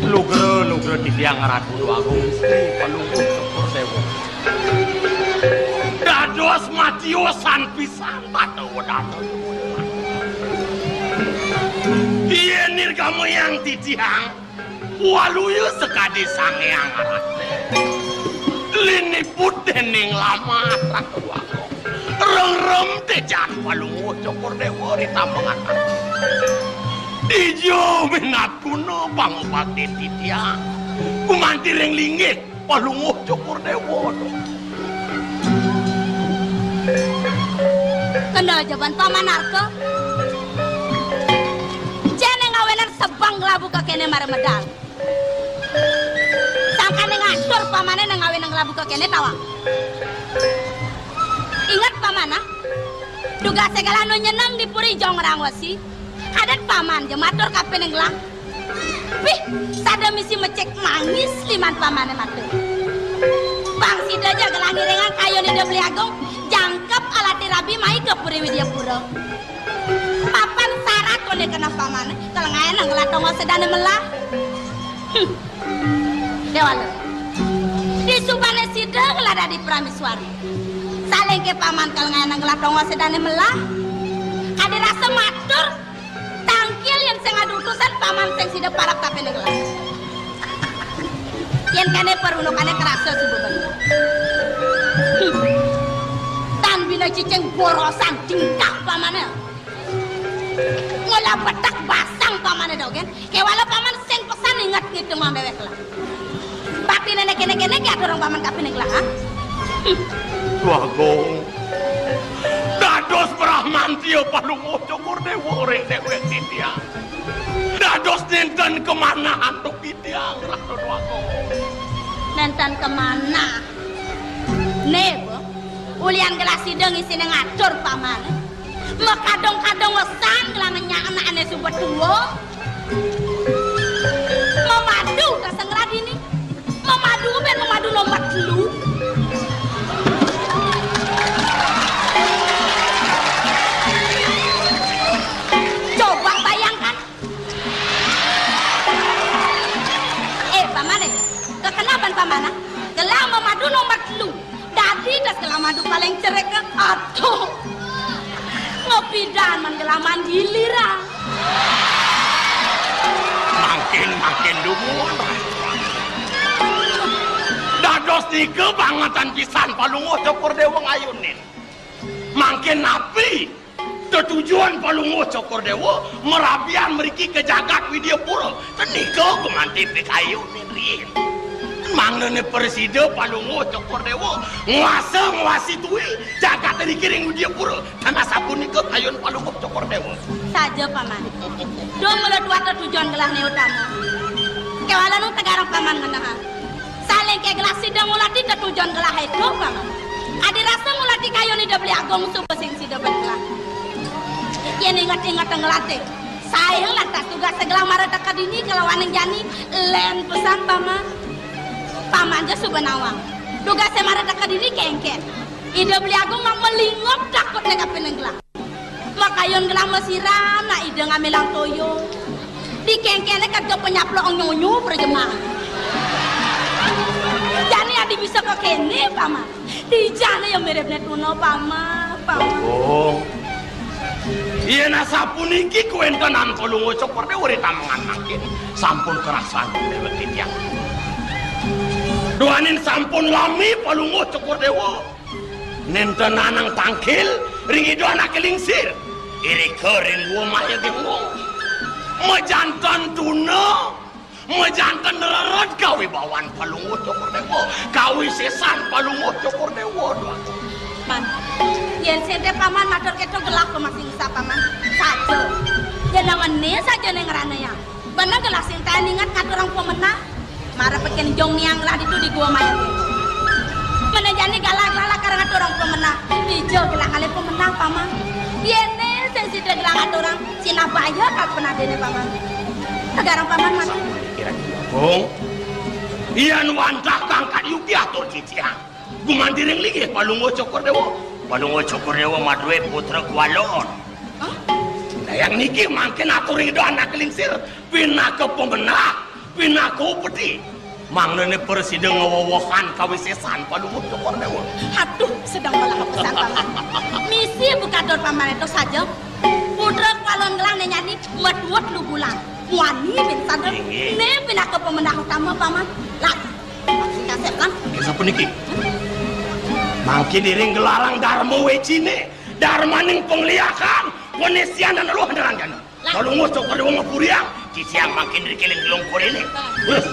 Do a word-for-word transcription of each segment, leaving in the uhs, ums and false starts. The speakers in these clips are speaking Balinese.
Lugra, lugra titiang Ratu Agung Istri Palungguh Cokor Dewa. Dados matiosan pisan Ratu Datu. Yen nirgamayang titiang, waluya sakadi Sang Hyang Ratu. Liniput dening lamat Ratu Agung. Rengrem tejan Palungguh Cokor Dewa ritambangan. Dija minatuna pangubaktin titiang. Gumanti ring linggih Palungguh Cokor Dewa. Kendel jaban Paman Arka. Jane ngawenan sebang nglabuh ka kene mara medal. Sangkane ngatur pamane nang ngawinang labuh ka kene tawang. Inget paman, ah. Dugase kala nu nyeneng di puri Jongrang Wesi. Adat paman ja matur kapining gelah. Pih, sada misi mecek mangis liman pamane matur. Bang sida ja gelah ngiringang kayun Ida Beli Agung, jangkep alati rabi mai ka Puri Widyapura. Papan sarat kone kena pamane, kalengaina ngelah tongos sedane melah. Hmm. Dewala. Disubane sida ngelah dadi prameswari. Salengke paman kalengaina ngelah tongos sedane melah. Kadi rasa matur, tangkil yen sing adu utusan paman sing sida parab tapi ngelah. Yen kene perunukane kerasa suba banget. Hmm. Tan bina cicing borosan tingkah pamane. Ngolah betek basang pamane dogen. Kewala paman sing pesan inget ngitung ambewek lah. Bakti nenek kene-kene ki aturang paman kapining lah, ha? Hmm. Wah, Gong. Dados Brahmantia Palungguh Cokor Dewa ring dewek titiang. Dados nenten kemanahan antuk titiang, Ratu Dwagung. Nenten kemanah. Nih, Bu. Ulian gelah sida ngisine ngatur paman. Makadong-kadong wesan gelah ngenyak anakne suba tua. Mamadu ka sengradini. Mamadu ben mamadu nomor telu. Coba bayangkan. Eh, paman, eh. Kekenaban paman, ah? Gelah mamadu nomor telu. Dadi das gelah madu paling cerik, ah. Aduh. Ngopidan man gelah mandilir, ah. Mangkin, mangkin dumun. Dados nika bangetan pisan Palungguh Cokor Dewa ngayunin. Mangkin napi tetujon Palungguh Cokor Dewa marabian mriki ka jagat Widyapura? Tenika gumanti pikayunin riin. Mangdane prasida Palungguh Cokor Dewa nguasa nguasi tui jagat riki ring Widyapura. Tan asapunika kayun Palungguh Cokor Dewa. Saja, Paman. Duh mula dua tetujon gelah ne utama. Kewala nu tegarang Paman ngenah. Salengke gelah sida ngulati tetujon gelah ento, Paman. Adi rasa ngulati kayun Ida Beli Agung suba sing sida ben gelah. Yen inget-inget ngelati, sae lantas tugas gelah mara teka dini kalawaning jani len pesan, Paman. Paman ja suba nawang. Tugase mara teka dini kengken. Ida Beli Agung nak melingop takut neka penenggelah. Makayun gelah masiram, nak ida ngamilang toyo. Di kengkene kagak penyaplok nyonyo perjemah. Jani adi bisa ke kene, Paman. Di jani yang miripnya tuna, Paman, Paman. Oh. Yen asapuniki kuwentenan Palungguh Cokor Dewa ri tamengan mangkin sampun kerasan dewek titiang. Duaning sampun lami Palungguh Cokor Dewa. Nenten anang tangkil ring ida anake lingsir. Irika ring Gua Maya Genggong. Majanten tuna, majanten rered kawibawan Palungguh Cokor Dewa, kawisesan Palungguh Cokor Dewa, Dwagung. Man, yen sente Paman matur keto gelah pamasing sa Paman. Saja. Yen namene saja ning rana ya. Beneh gelah sing taen inget ngaturang pemenang. Mara peken jong niang lah ditu di Gua Maya. Meneh jani galah-galah kar ngaturang pemenang. Dija gelah ngalih pemenang, Paman. Yene sing sida gelah ngaturang sinah Paman. Tegarang Paman mati. Sapuniki Ratu Agung. Yan wantah kangkat yugi atur titiang. Gumanti ring linggih Palungguh Cokor Dewa. Palungguh Cokor Dewa madué putra kwalon. Hah? Nah, yang niki mangkin atur ring Ida Anak Lingsir, pinaka pamenah, pinaka upeti. Mangdané prasida ngawewehan kawisésan Palungguh Cokor Dewa. Aduh, sedeng malah pesan Paman. Misi buka dor Paman itu saja. Putra kwalon gelah né nyadi metuut lubulan. Muani bin sandra. Inggih. Né pinaka pamenah utama Paman. Lah, maksudnya sep kan? Inggih sapuniki. Mangkin iring gelarang Darma Wéciné, darmaning pangliakan, panisian dan roh neranjana. Lah. Kalau ngusuk pada wong ngepuriang, titiang mangkin dikiling gelung kuliné. Wes.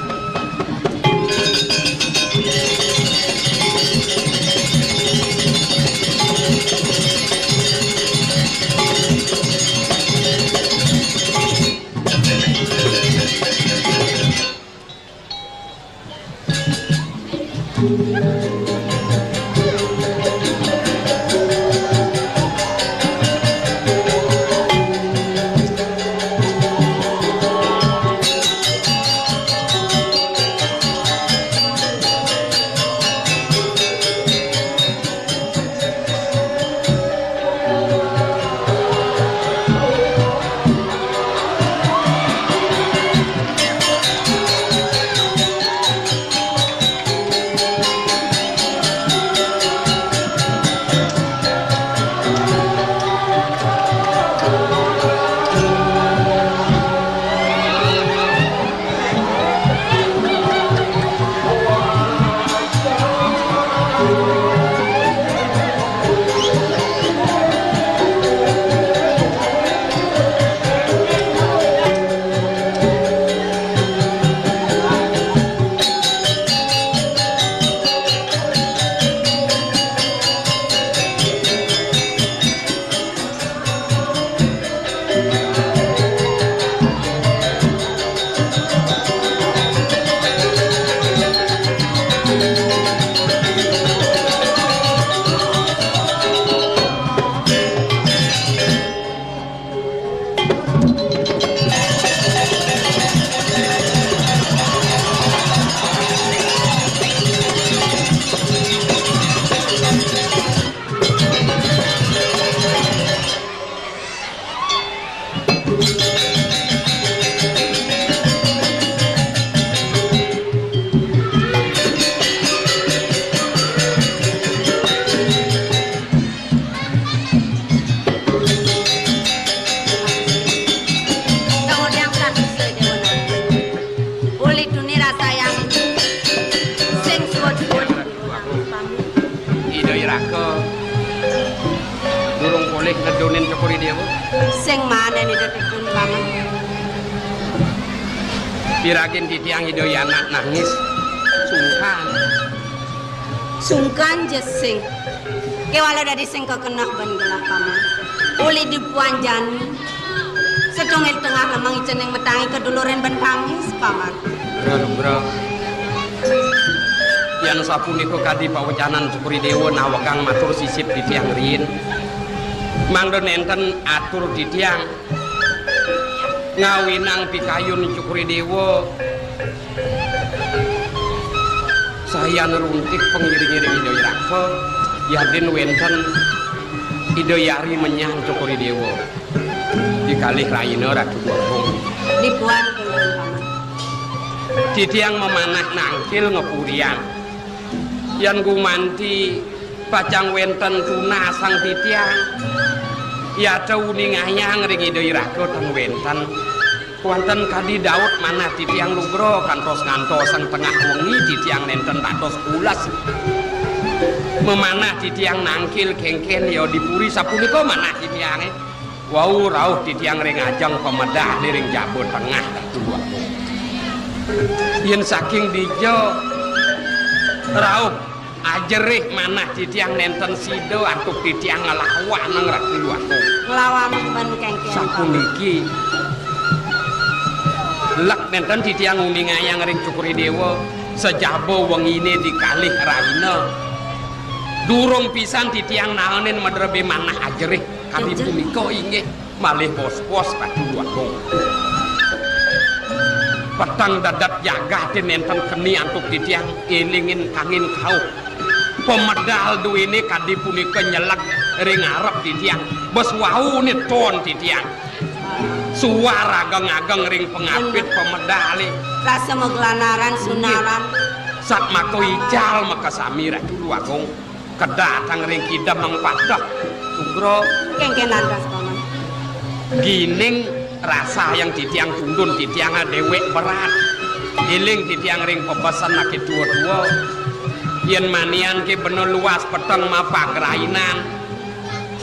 Uli tuni rasa yang sing suwud-suwud. Ida Iraka durung polih ngedunin Cokor I Déwa. Sing manen Ida Tetun Paman. Piragin titiang Ida Anak nangis. Sungkan. Sungkan ja sing. Kéwala dadi sing kekenah ban gelah Paman. Uli dipuan jani. Setungil tengah lemeng icening metangi kedulurin ban tangis, Paman. Bro, bro. Yan sapunika kadi pawecanan Cokor I Déwa nawekang matur sisip titiang riin. Mangda nénten atur titiang ngawinang pikayun Cokor I Déwa. Sayan runtih pangiring-iring Ida Iraka, yadin wénten Ida Yari menyang Cokor I Déwa. Di kalih rahina Ratu Agung. Dipuan kula, Paman. Titiang mamanah nangkil ngepuriang. Yan gumanti pacang wénten tunasang titiang. Yata uningayang ring Ida Iraka tan wénten. Wénten kadi Daud manah titiang lugra kantos ngantosang tengah wengi titiang nénten dados pules. Mamanah titiang nangkil kéngkén ya di puri sapunika manah titiangé. Wau rauh titiang ring ajeng pamedahné ring jaba tengah Ratu Agung. Yén saking dija rauh ajerih manah titiang nénten sida antuk titiang nglawanang Ratu Agung. Nglawan ban kéngkén. Sapuniki. Lek nénten titiang nguningayang ring Cokor I Déwa, sajaba wenginé di kalih rahina. Durung pisan titiang naenin madrebé manah ajerih. Kadi punika inggih. Malih bos-bos Ratu Dwagung. Peteng dedet jagaté nénten keni antuk titiang, élingin kangin kauh. Pamedal duéné kadi punika nyeleg ring arep titiang. Bes wau nénten titiang. Suar ageng-ageng ring pangapit pamedalé. Rasa maglanaran sunaran. Satmaka ical makasami Ratu Dwagung. Kedatang ring kidemeng pateh. Sugra. Kéngkénan ras, Paman. Gining rasa yang titiang tundun titiang déwék berat. Éling titiang ring pabesen aké tua-tua. Yén manian ké bena luas peteng mapagrainan.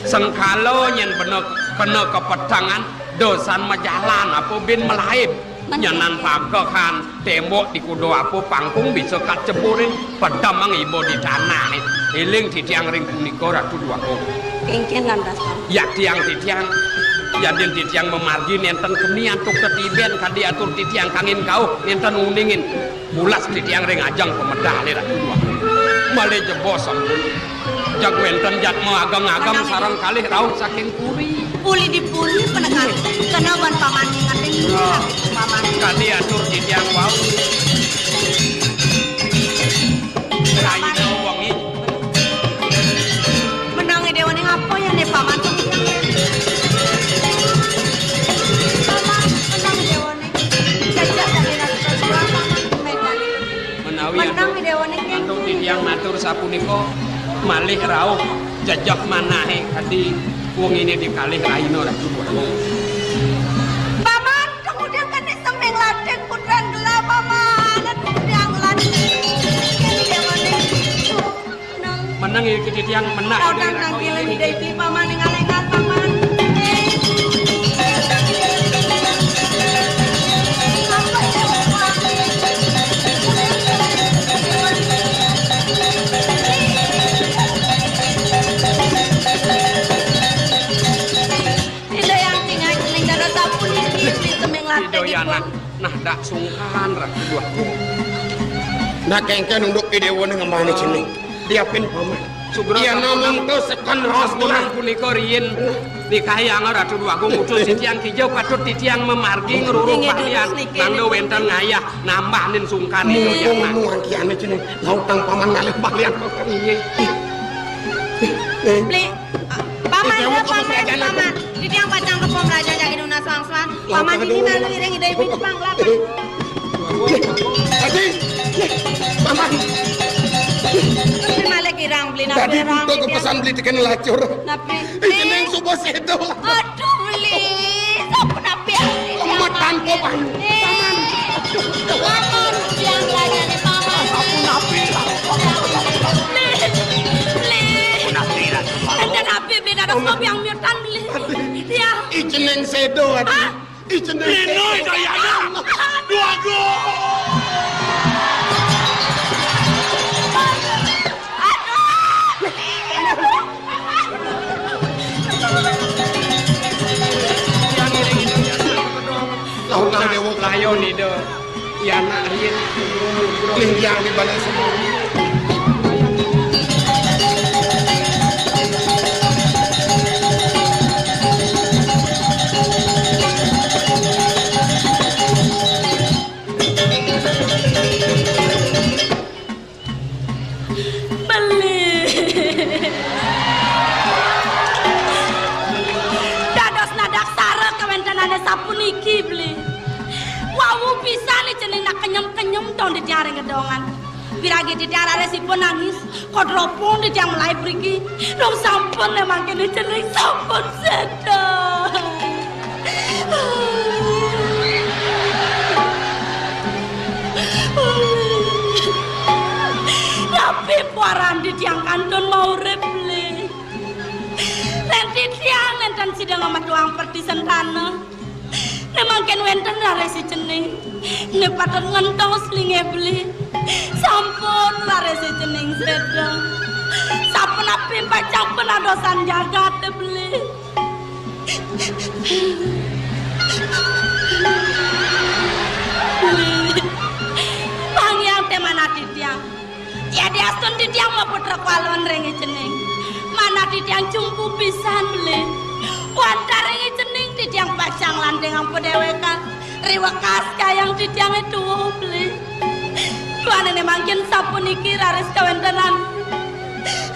Sengkala nyén bena kena kapetengan, dosan majalan apa bin malaib. Nyanan pagehan témbok di kuda apa pangkung bisa kaceburin, pedemeng iba di tanah. Éling titiang ring punika Ratu Dwagung. Kéngkénan ras. Ya tiang titiang. Yadin titiang mamargi nénten keni antuk tetiben kadi atur titiang kangin kauh nénten uningin. Bulas titiang ring ajeng pamedalé Ratu Dwagung. Malih jebos sampun. Jag wénten jadma ageng-ageng sareng kalih rauh saking puri. Puri di puri penekan. Kena wan paman ngingetin. Paman. Kadi atur titiang wau. Rahina wengi. Menang Déwané apa ya né paman? Paman, menang Déwané. Jajah dari Ratu Prajurit, paman. Menawi antuk titiang matur sapunika, malih rauh jejeh manahé kadi wenginé di kalih rahina Ratu Dwagung. Paman, kemudian kene semeng lading putran gelah, paman. Kemudian lading. Menang. Menang iki titiang menang. Kau kan nang pilih di Dai Beli, paman, ning alengan, paman. Ida yang tinggal ning dada sapu niki, beli semeng lading. Ida yang niki, nah, nah, dak sungkan, Ratu Dwagung. Nah, kéngkén unduk Déwa ning ngembangé sini. Diapin paman. Sugra. Iya, sampun namung to sekan ros punika riyin. Nikahi angel Ratu Dwagung utus titiang kija patut titiang mamargi ngrurung. Inggih, balian. Durus niki, mangda niki. Wénten ngayah nambahin sungkan itu. Mumpung ya, Mak. Muang kiane cene, lautang paman ngalih balian. Inggih. Beli, paman, paman, paman. Titiang pacang ka pamrajan jagi nunas wangsuan. Paman ini malu iring ida ibu panglapan. Adi, paman. Tapi malih kirang beli napi. Tadi orang butuh kepesan beli tekan lacur. Napi? Jeneng suba sedo. Aduh, beli. Sampun napi? Lemet tanpa paman. Paman. Paman, yang lainnya nih, paman. Sampun napi? Beli. Beli. Sampun napi, Ratu? Enten napi, beli, dados kopi yang miutan, beli. Ya. Ijeneng sedo, adi. Hah? Ijeneng Linoy sedo. Dayana. Dua gol. Aduh. Laut nang dewa. Layon ida. Yana riyin. Linjang di balai semua. Beli. Dados nadak sara kawéntenané sapuniki, beli. Wau pisan cening nak kenyem-kenyem tong di tiang ring gedongan. Piragi titiang raris ipun nangis, kodropong titiang malih mriki. Dong sampun memang kene cening sampun seda. Napi puaran titiang kantun maurip, beli. Len titiang nénten sida ngametuang pertisen tanah. Né mangkin wénten raris cening. Né patut ngentos linggih beli. Sampun raris cening seda. Sapunapi pacang panadosan jagat beli. Beli. Pang yang té manah titiang. Yadiastun titiang maputra kualon ring cening. Manah titiang cumpu pisan, beli. Wantah ring cening Cang lanting ampu déwékan, riwekas kayang titiangé tuwuh, Beli. Duaning mangkin sapuniki raris kawéntenan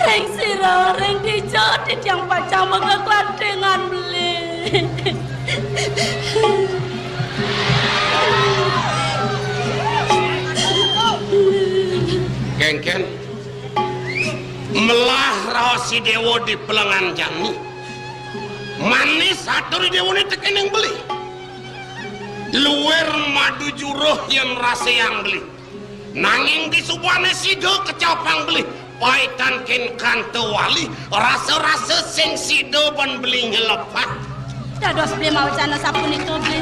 ring sira, ring dija titiang pacang makaklantingan, Beli. Kéngkén, melah raos I Déwa di pelengan jani. Manis atur I Déwané tekéning Beli. Luir madu juruh yén rasayang Beli. Nanging disubané sida kecapang Beli. Paitan kén kanta wali, rasa-rasa sing sida ban Beli nyelepat. Dados Beli mawecana sapunika, Beli.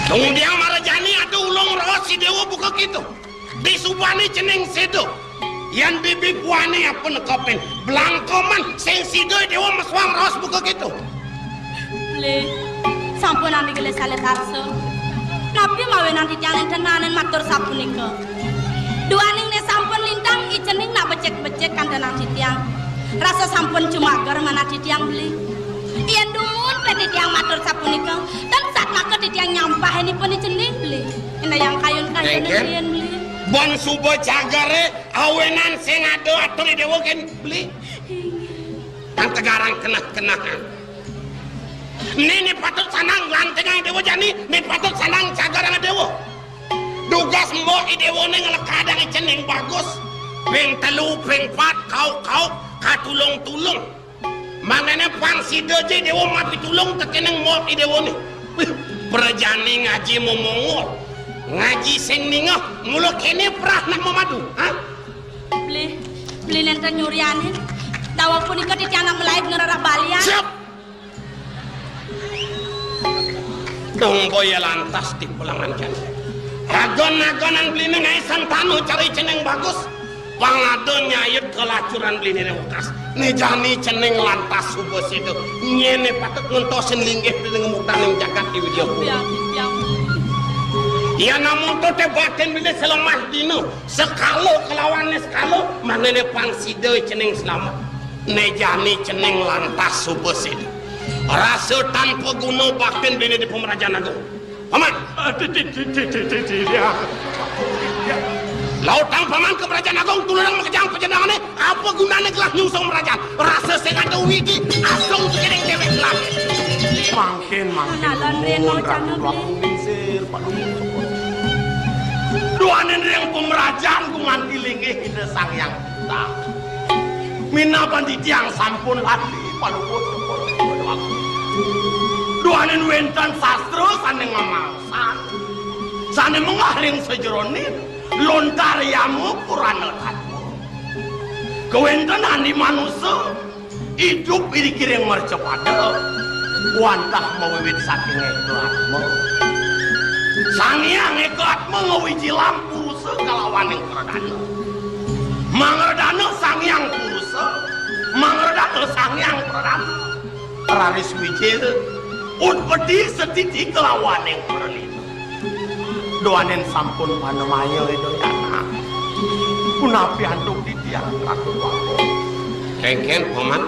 Kemudian mara jani ada ulung raos I Déwa buka kéto. Disubané cening sida. Yén bibi buané apa nekepin. Blangkoman sing sida I Déwa mesuang raos buka kéto. Beli, sampun andi gelis alit arsa. Napi mawinan titiang nénten naenin matur sapunika? Duaning né sampun lintang I Cening nak becik-becik kantenan titiang. Rasa sampun cumager manah titiang, Beli. Yén dumun pé titiang matur sapunika, tan satmaka titiang nyampahin ipun I Cening, Beli. Indayang kayun-kayun Kéngkén. Riin, Beli. Ban suba cageré awinan sing ada atur I Déwa kén Beli. Inggih. Nang tegarang keneh-kenehan. Né, né patut sandang lantingang I Déwa jani, né patut sandang cagerang I Déwa. Dugas mbok I Déwané nglekadang I Cening bagus. Ping telu, ping pat, kauk-kauk, katulung-tulung. Mangdané pang sida ja I Déwa mapitulung tekéning mbok I Déwané. Wih, prajani ngaji momongol. Ngaji sing ningeh, mula kéné prah nak mamadu, ha? Beli, Beli nénten nyurianin. Daweg punika titiang nak malaib ngrereh balian. Siap. Dong boya lantas di pelengan jani. Agon-agonan Beliné ngaé sentana cara I Cening bagus. Pang ada nyayut kalacuran Beliné wekas. Né jani I Cening lantas suba sida. Nyén né patut ngentosin linggih Beliné ngemutaning jagat di Widya Pura. Yén amonto té batin Beliné selemah dina. Sekala kalawan né sekala, mangdané pang sida I Cening slamet. Né jani I Cening lantas suba sida. Rasa tanpa guna baktin Beliné di Pamrajan Agung. Paman. Ah, ti-, ti-, ti-, ti-, ti-, ti-, ya. Lautang Paman ka Pamrajan Agung, tulurang makejang pajenengané, apa gunané gelah nyungsung mrajan? Rasa sing ada widi, asung tekéning déwék gelah. Mangkin, mangkin. Nunalan rin mau Ratu cangkem, Dwagung Lingsir, Pak Luhur. Duaning ring pamrajan gumanti linggih Ida Sang Hyang Widi. Minab titiang sampun lali, Pak Luhur, Pak Luhur. Duaning wénten sastra sané ngamangsan. Sané menggah ring sajeroning lontar yama purana tatwa. Kawéntenan di manusa idup iri kiring mercapada, wantah mawiwit saking éka atma. Sang Hyang Éka Atma ngawijilang purusa kalawaning pradana. Mangradana Sang Hyang Purusa, mangradana Sang Hyang Pradana. Raris wijil, utpeti, setiti kalawaning pralina. Duaning sampun panamaya Ida Yana. Punapi antuk titiang Ratu Dwagung? Kéngkén, Paman.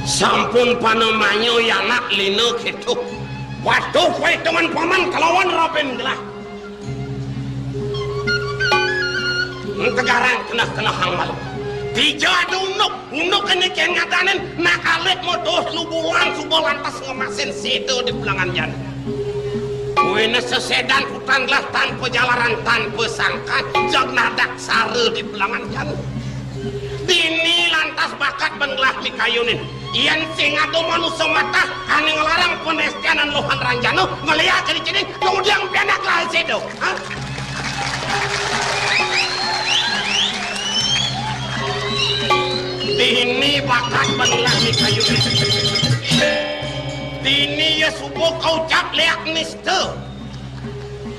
Sampun panamaya Yana lina kéto. Waduh, waduh, temen Paman kalawan rabin gelah. Tegarang keneh-kenehang malu. Dija ada unduk, unduk kene kén ngadanin, nak alit modos lubulan suba lantas ngemasin sida di pelengan jani. Kuwi sesedan putan gelah tanpa jalaran, tanpa sangkan, jag nadak sara di pelengan jani. Dini lantas bakat ban gelah mikayunin. Yén sing ada manusa matah ané nglarang panestianan lohan ranjana, ngeliak kene cening, kemudian pianak gelah sida. Ha? Dini bakat ban gelah mikayunin. Dini ya suba kaucap liak nista.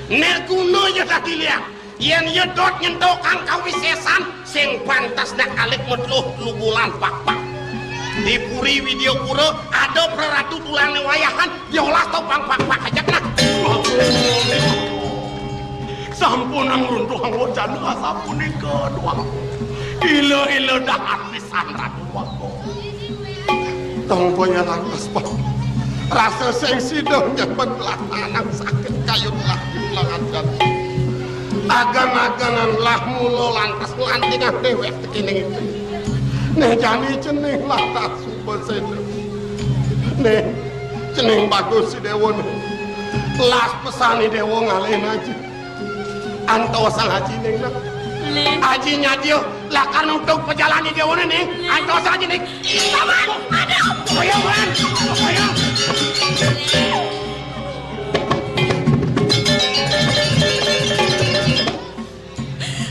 Né guna ya dadi liak. Yén ya dot nyentukang kawisésan, sing pantes nak alit metluh lubulan pakpak. Di Puri Widyapura ada praratu tulané wayahan, diolah topang pakpak ajak nah. Sampun ngruntuhang wacana asapunika, Dwagung. Ila-ila dahat pisan, Ratu Dwagung. Tong boya lantas, Pak. Rasa sing sida nyebet lah tanang sakit kayun lah di pelangan jati. Agan-aganan lah mula lantas lantingan déwék tekining itu. Néh jani cening lah tak suba séda. Néh, cening bagus si déwa néh. Las pesané déwa ngalih aji. Antosan aji ning. Lé. Aji nyadya lakar nutug pejalané déwané ning. Antosan aji ning. Paman, aduh. Ayo, Man. Ayo.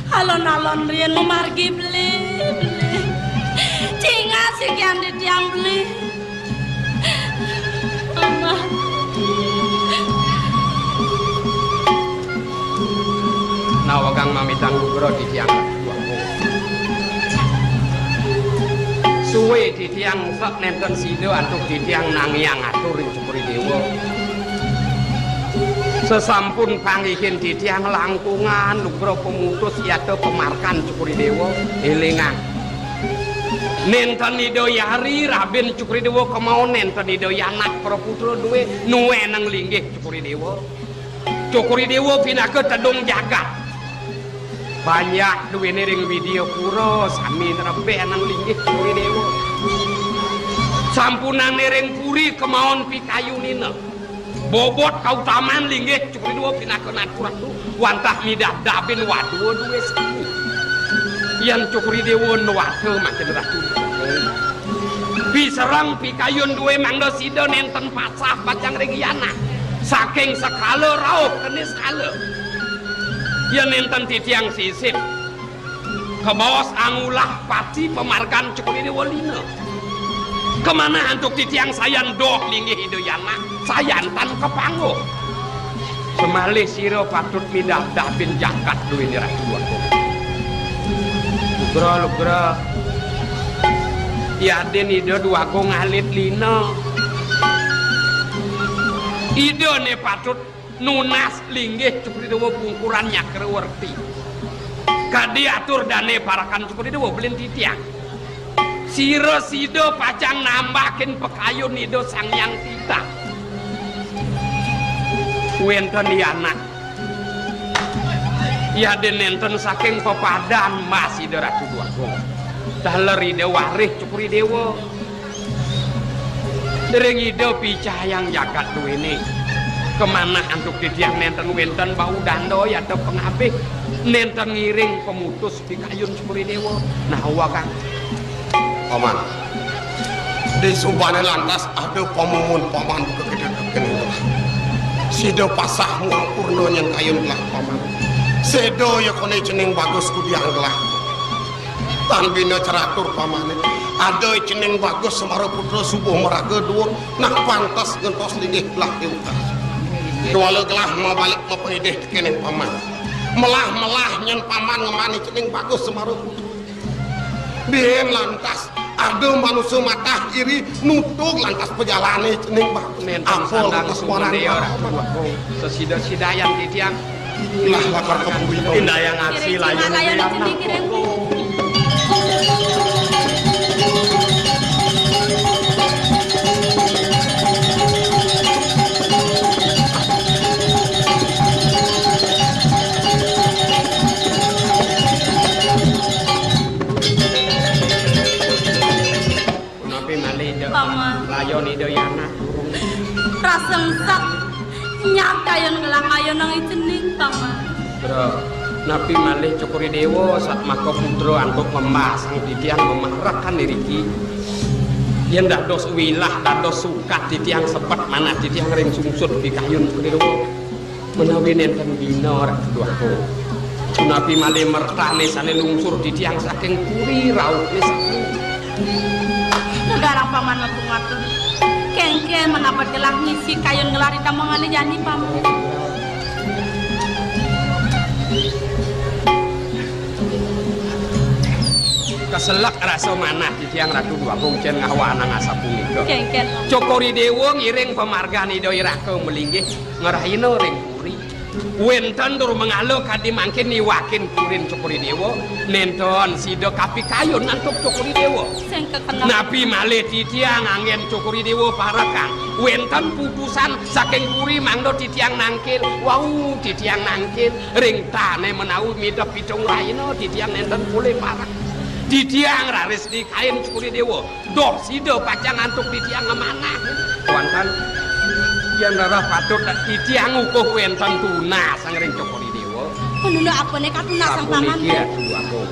Alon-alon riin mamargi beli, beli. Cingas sikian di tiang beli. Mama. Nawegang mamitang nugra titiang. Suwe titiang sek nenten sida antuk titiang nangiang atur ring Cokor I Déwa. Sesampun panggihin titiang langkungan nugra pamutus yata pamarkan Cokor I Déwa. Élingang. Nenten Ida Yari rabin Cokor I Déwa kemaon nenten Ida Yanak praputra duwé nuénang linggih Cokor I Déwa. Cokor I Déwa pinaka tedung jagat. Banyak duwéné ring Widyapura sami nrebénang linggih Cokor I Déwa. Sampunang ring puri kemaon pikayunina. Bobot kautaman linggih Cokor I Déwa pinaka natu ratu wantah midah dabin wadua duwé sami. Yén Cokor I Déwa nuwata makin ratu. Pisereng pikayun duwé mangda sida nénten pasah pacang ring yana. Saking sekala rauh ké niskala. Yén nénten titiang sisip. Kabaos angulah pati pamargan Cokor I Déwa lina. Kamanah antuk titiang sayan doh linggih Ida Yanak, sayan tan kapangguh. Semalih sira patut midah dabin jagat duwéné Ratu Agung. Lugra, lugra. Yadin Ida Dwagung alit lina. Ida né patut nunas linggih Cokor I Déwa pungkuran Nyakrawerti. Kadi atur dané parekan Cokor I Déwa belin titiang. Sira sida pacang nambahin pakayun Ida Sang Hyang Titah. Wénten Yanak. Yadin nénten saking pepadan mas Ida Ratu Dwagung. Taler Ida Warih Cokor I Déwa. Ring Ida picayang jagat duwéné. Kamanah antuk titiang nénten wénten bau danda yata pangabih. Nénten ngiring pamutus pikayun Cokor I Déwa. Nah, wa kang. Paman. Disubané lantas ada pamumun paman buka kita kene. Sida pasah muang purna nyén kayun gelah paman. Séda ya koné cening bagus kudiang gelah. Tan bina ceratur pamané. Ada cening bagus Semara Putra subuh maraga duur, nah pantes ngentos linggih gelah dewata. Kuala gelah mabalik mapaidih tekene paman. Melah-melah nyén paman ngemani cening bagus Semara Putra. Biyen lantas ada manusa matah iri nutug lantas pejalané cening bagus. Nénten apa sandang lantas sumendea paman? Ratu Agung. Sesida-sidayan titiang. Lah lakar kepuri. Indayang aksi layun. Punapi malih, Dek? Paman. Layon Ida Yana. Rasengsat. Nyat kayun ngelah kayun nang icening, Paman. Bro, napi malih Cokor I Dewa satmaka putra antuk ngembasang titiang mamarekan iriki. Yen dados wilah, dados sukat titiang sebet manah titiang ring sungsut pikayun Cokor I Dewa. Menawi nenten dina Ratu Agung. Punapi malih mertane sane lungsur titiang saking puri rauhne sami. Negarang Paman Agung Atur. Kengken menapat gelah ngisi kayun gelah rita mengale jani Paman. Keselak rasa manah titiang Ratu Agung cen ngawanang asapunika. Kengken. Cokor I Dewa ngiring pamargan Ida Iraka melinggih ngerahina ring puri. Wénten tur mengala kadi mangkin niwakin purin Cokor I Déwa, nénten sida kapikayun antuk Cokor I Déwa. Sing kekenep. Napi malih titiang anggén Cokor I Déwa parekan. Wénten putusan saking puri mangda titiang nangkil. Wau titiang nangkil ring tané menawi midep pitung rahina titiang nénten polih parek. Titiang raris nikain Cokor I Déwa. Doh sida pacang antuk titiang ngamanah. Wénten, yén rereh patut titiang ngukuh wénten tunasang ring Cokor I Déwa. Penuna apané katunasang, Paman? Sapuniki, Ratu Agung.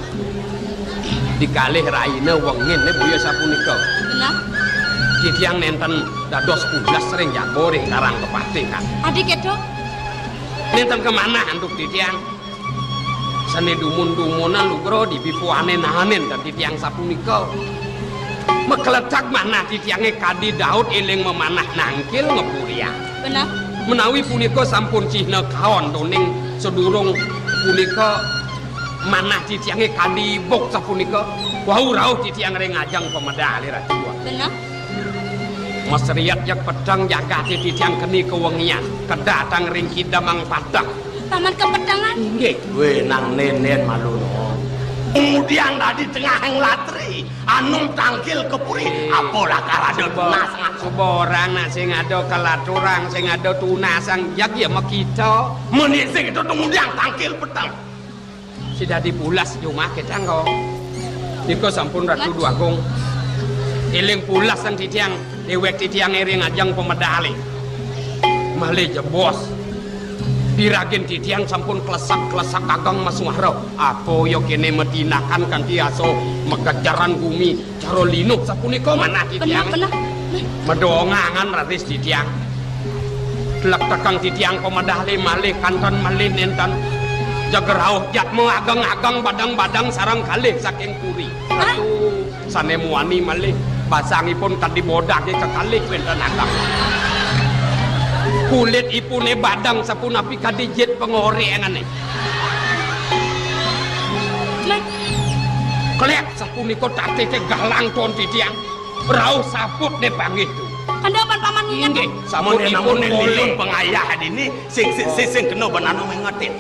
Dikalih rahina wenginé boya sapunika. Bener. Titiang nénten dados pulas ring jaba ring Karang Kepatihan. Adi kéto? Nénten kamanah antuk titiang. Sané dumun-dumunan lugra dibipuané nahanin dadi tiang sapunika. Makletag manah titiangé kadi Daud éling mamanah nangkil ngapuriang. Bener. Menawi punika sampun cihna kaon toning sadurung punika manah titiangé kadi ibuk sapunika. Wau rauh titiang ring ajeng pamedalé Ratu. Bener. Masriat jak peteng jagaté titiang keni kawengian. Kedatang ring kidemang padang. Paman kepetengan? Inggih. Wé, nang nénén malu, no. Kemudian dadi tengahing latri, anom tangkil ka puri, apa lakar ada tunas ngan. Suba orang nak sing ada kelaturang, sing ada tunasang, jag ya makita. Meni sing itu kemudian tangkil peteng. Sida dadi pulas jumah kita, engko. Nika sampun Ratu Déwagung. Éling pulas sang titiang, déwék titiang ring ajeng pamedalé. Malih jebos. Piragin titiang sampun klesak-klesak ageng masuara. Apa ya kéné matinakan kanthi asa makejaran gumi cara linuh sapunika manah titiang. Bener, bener. Medongangan raris titiang. Tlektekang titiang pamedalé malih kanten malih nénten. Jeg rauh jadma ageng-ageng badang-badang sareng kalih saking puri. Hah? Ratu. Sané muani malih, basangipun kadi bodagé kekalih wénten ageng. Kulitipuné badang sapunapi kadi jit pangoréngané. Mé. Klék sapunika tatihé galang ton titiang. Rauh saputné panggih tu. Kendha pan paman nginget. Inggih, sampun ipun lilun pangayah dini sing, sing, sing, sing kena ban anu ngingetin.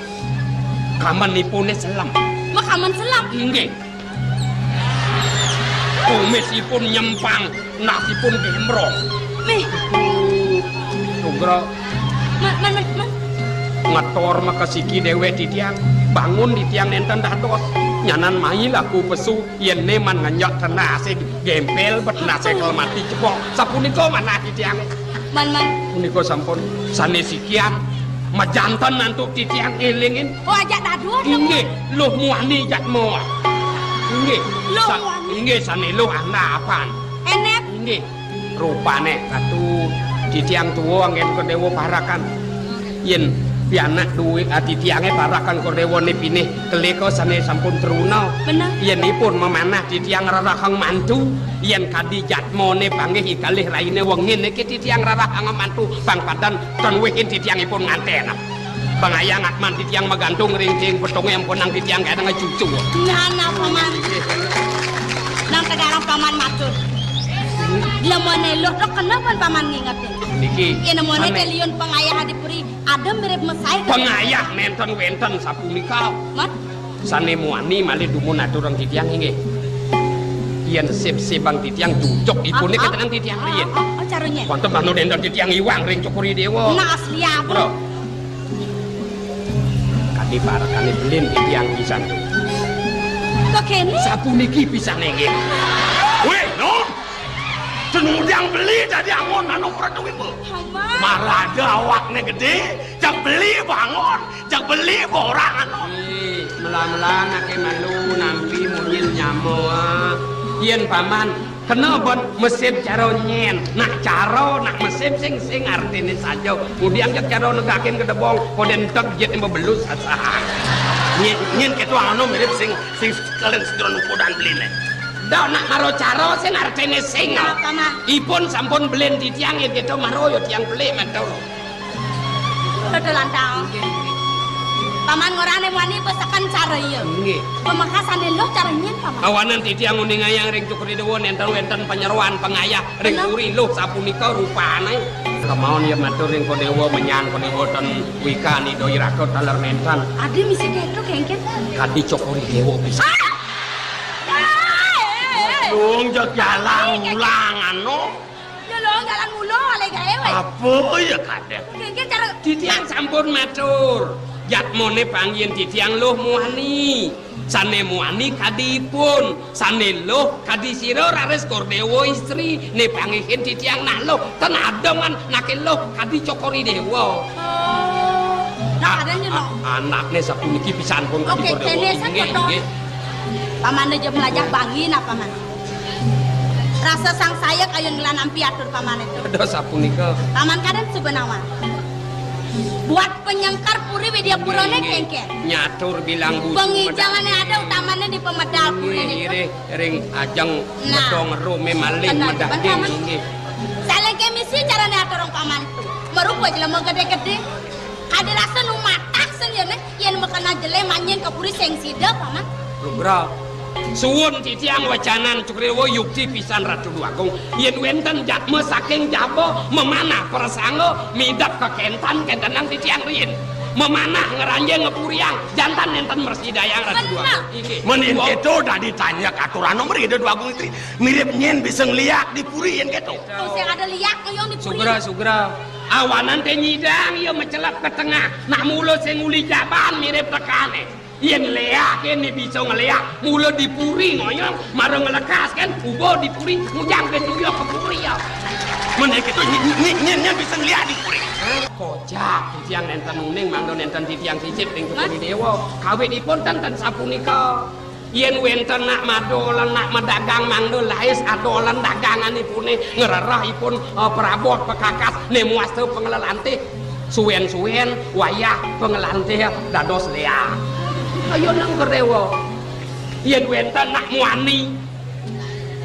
Kamenipuné selem. Makamen selem. Inggih. Kumisipun nyempang, nasipun gembrong. Mih. Tugra. Man, man, man, man. Ngetor makasiki déwék titiang. Bangun titiang nénten dados. Nyanan mai laku pesu, yén né man ngenjek tenasé gempel, bet tenasé kelemati cepok. Sapunika manah titiang. Man, man. Punika sampun sané sikian majanten antuk titiang élingin. Oh, ajak dadua, inggih, luh muani jadma. Inggih. Luh muani. Inggih, sané luh anapan. Enep. Inggih. Rupané Ratu titiang tua anggén Kordéwa parakan. Yén pianak duwé, ah, titiangé parakan Kordéwa né pinih kelika sané sampun truna. Bener. Yén ipun mamanah titiang rerehang mantu, yén kadi jadmané panggih ikalih rainé wengin niki titiang rerehang mantu pang padan Tan wihin titiangipun nganten. Pangayah ngatman titiang magantung ring ting petungé ampunang titiang kadang cucu. Nah, nah, paman. Nang tegarang paman matur. Lemoné luh tok kena pun paman ngingetin. Niki. Yén lemoné té liun pangayah di puri, ada mirip mesai. Pangayah nénten wénten sapunika. Mat. Sané muani malih dumun aturang titiang inggih. Yén sip-sibang titiang jujuk ipuné ah, ah, ketenan titiang ah, riyin. Ah, ah, caranya. Wonten manut énten titiang iwang ring Cokor I Déwa. Nah, asli apa? Bro. Kadi parekané belin titiang pisan. Kok kéné? Sapuniki pisan inggih. Wéh, Nun. Tenudang beli dadi angon anu Praduwima. Marada awakné gedé, jak beli bangon. Jak beli borang anu. Ih, mela-mela anaké malu nampi munyin nyama. Yén paman kena ban mesin cara nyén, nak cara, nak mesin sing, sing artiné saja. Kemudian jak cara negakin gedebong, kok entek jit yang bebelus asa. Nyén, nyén ketua anu mirip sing, sing sekalian sedron upodan beliné. Dak nak maro cara sing artiné sing. Apa, Mak? Ipun sampun belin titiang yén kita maro ya tiang beli matur. Dodolan taun. Paman ngorané muani besekan cara iya. Nggih. Pamekasané luh cara nyén, Paman. Awanan titiang nguningayang ring Cokor I Déwa nénten wénten panyeroan pangayah ring puri luh sapunika rupané. Kemaon ya matur ring Kodéwa, menyan Kodéwa ten wikani doi raga taler nénten. Adi misi kéto, kéngkén. Kadi cokor I Déwa pisan. Ah! Luung jeg jalan mulang anu. Ya luung jalan mula alé gaé wé. Apa ya kadén? Kéngkén cara titiang sampun matur. Jatmané panggihin titiang Luh Muani. Sané muani kadi ipun, sané luh kadi sira raris Kordéwa istri, né panggihin titiang nak luh, ten ademan naké luh kadi cokor I Déwa. Oh. Nah, kadén nyen, a-, anakné sapuniki pisan pun kadi Kordéwa. Oké, kéné inggih, sakoto. Inggih. Paman aja melajah bangi napa, Man? Rasa sangsaya kayun ngelah nampi atur pamané to. Aduh, sapunika. Paman kadén suba nawang. Buat penyengkar puri Widyapurané kéngkén. Nyatur bilang bucu. Pengijangané ada utamané di pemedal puriné to. Nggih, ring ajeng medong rumé malih medaging, paman. Inggih. Salengke misi carané aturang paman to. Marupa jelema gedé-gedé. Kadi rasa nu matah sing yéné. Yén makena jelé manjing ka puri sing sida, Paman. Lugra. Suwun titiang wecanan Cokor I Déwa, yukti pisan Ratu Déwagung. Yén wénten jatma saking jaba mamanah prasangga midep ka kéntan, kéntenang titiang riin. Mamanah ngranjing ngapuriang, janten nénten mresidayang Ratu Déwagung. Inggih. Mén yén kéto dadi tanyeg aturana mriki Déwagung Istri. Mirip nyén bisa ngliak di puri yén kéto. Tuh sing ada liak ngoyong di puri. Sugra, sugra. Awanan té nyidang ya macelep ka tengah. Nak mula sing uli jaban mirip tekané. Yén léak, yén bisa ngléak, mula di puri ngoyong, mara nglekas kén, uba di puri, ngujang kén tuyuh ka puri ya. Mén kéto nyén, nyén, nyén, nyén bisa ngléak di puri. Kocak, titiang nénten uning, mangda nénten titiang sisip ring Cokor I Déwa. Kawitipun ten, ten sapunika. Yén wénten nak madolan, nak madagang, mangda lais adolan daganganipuné, ngrereh ipun, eh, prabot pekakas, né muasta panglelantih. Suwén-suwén wayah panglelantih dados léak. Ayo nang Déwa. Yén wénten nak muani,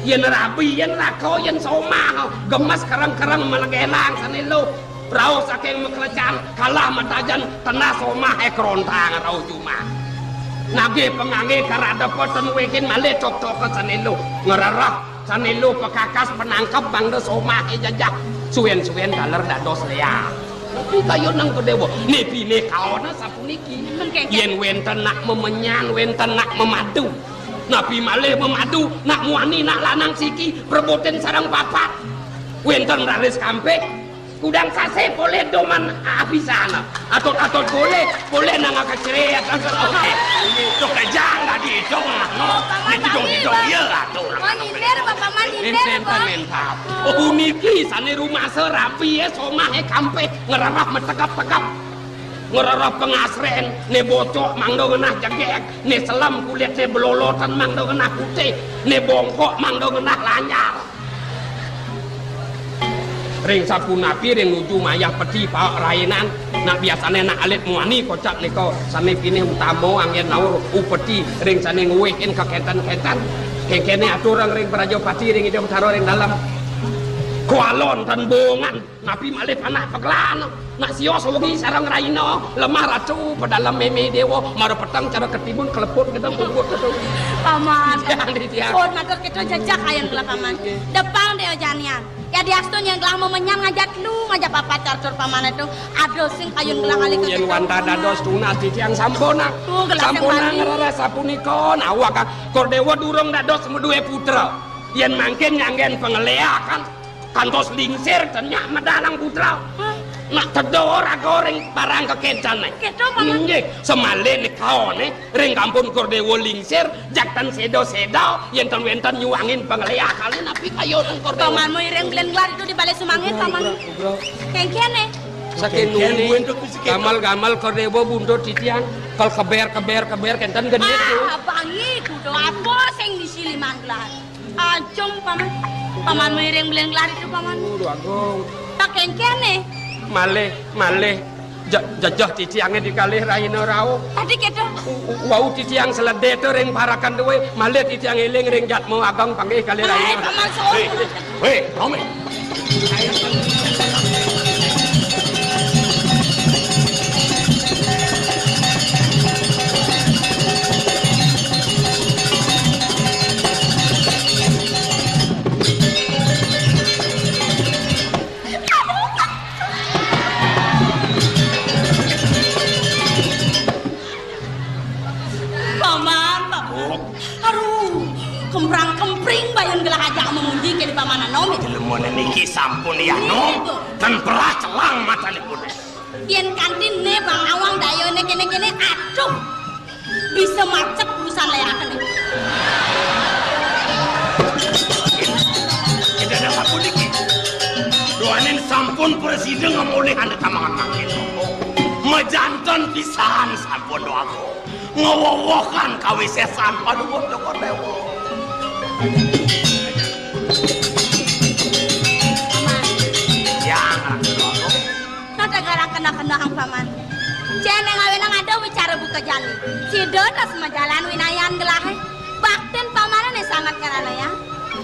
yén rabi, yén laka, yén somah, gemes kereng-kereng malegelang sané luh. Rauh saking maklecan, kalah matajen, tenah somah é kerontang rauh jumah. Nagih pangangge karadepa ten wékin malih cokcoka sané luh. Ngrereh sané luh pekakas panangkep mangda somah é jejeh. Suwén-suwén taler dados léak. Tapi kayun nang Déwa, né pinih kaona sapuniki. Yén wénten nak mamenyan, wénten nak mamadu. Napi malih mamadu, nak muani, nak lanang siki, prebutin sareng papat. Wénten raris kampik, kudang sasih polih doman abisan. Atut-atut polih, polih nang kecrét. Tuh kejang tadi dong, anu. Né didong-didong, iya, atuh. Oh, nyindir, Bapak mah nyindir, Bapak. Puniki sané rumasa rabi, ya, somah, é, kampik, ngrereh mategep-tegep. Ngrereh pangasrén, né bocok mangda ngenah jegég, né selem kulitné blolotan mangda ngenah putih, né bongkok mangda ngenah lanjar. Ring sapunapi ring nuju mayah peti paek rainan, nak biasané nak alit muani kocap nika sané pinih utama anggén naur upeti ring sané nguwihin kakénten-kénten. Kéngkéné aturang ring Prajapati ring Ida Betara ring dalem. Kualon tan bongan. Napi malih panak pagelan. Nak sios wengi sareng raina, lemah ratu, pedalem mémé déwa, mara peteng cara ketimun keleput gedeng kumbut gedeng. Paman. Tiang di tiang. Pun matur kita jejak ayan gelah paman. Depang dé janian. Ya diastun yang gelah memenyan ngajak lu, ngajak papat carcur paman itu. Ada sing kayun gelah kali. Yén wantah dados tunas titiang sampunang. Tuh, gelah sampunang ngrereh sapunika, nawak Kor Déwa durung dados madué putra. Yén mangkin nyanggén pangléakan. Kantos lingsir ten nyak medalang putra. Hah? Nak tedha raga ring barang kekéncané. Kéto, Paman. Inggih, semaliné kaoné ring kampun Kor Déwa lingsir, jak ten séda-séda, yén ten wénten nyuangin pangléakané napi kayun Kor Déwa. Paman mau iring belen gelar itu di balé sumangin, Paman. Kéngkéné. Saking nuni, gamal-gamal Kor Déwa buntut titiang, kal keber, keber, keber, kénten genit tuh. Ah, bangi kudu apa sing disiliman gelar. Ajeng, Paman. Paman miring belen gelar itu, Paman. Waduh, Agung. Tak kéngkéné. Malih, malih. Je-, jejeh titiangé di kalih raina rauh. Tadi kéto. U-, u-, wau titiang seledé to ring parakan duwé, malih titiang éling ring jatma ageng panggih kalih raina. Ai, Paman, so. Hé, hé, Romi. Niki sampun ya nom, ten perah celang matanipun. Yen kanti ne Bang Awang dayane kene-kene, aduh, bisa macet urusan lerakane. Tidak ada sampun niki. Duaning sampun presiden ngemulih ane tamangan mangkin. Mejanten pisan sampun doaku. Ngewowohan kawisesan Palungguh Cokor Dewa. Yang rasa doaku. Nata garang kena-kena hang paman. Cene ngawinang ada wicara buka jani. Sida tas majalan winayan gelahe. Baktin pamane ne sangat karana ya.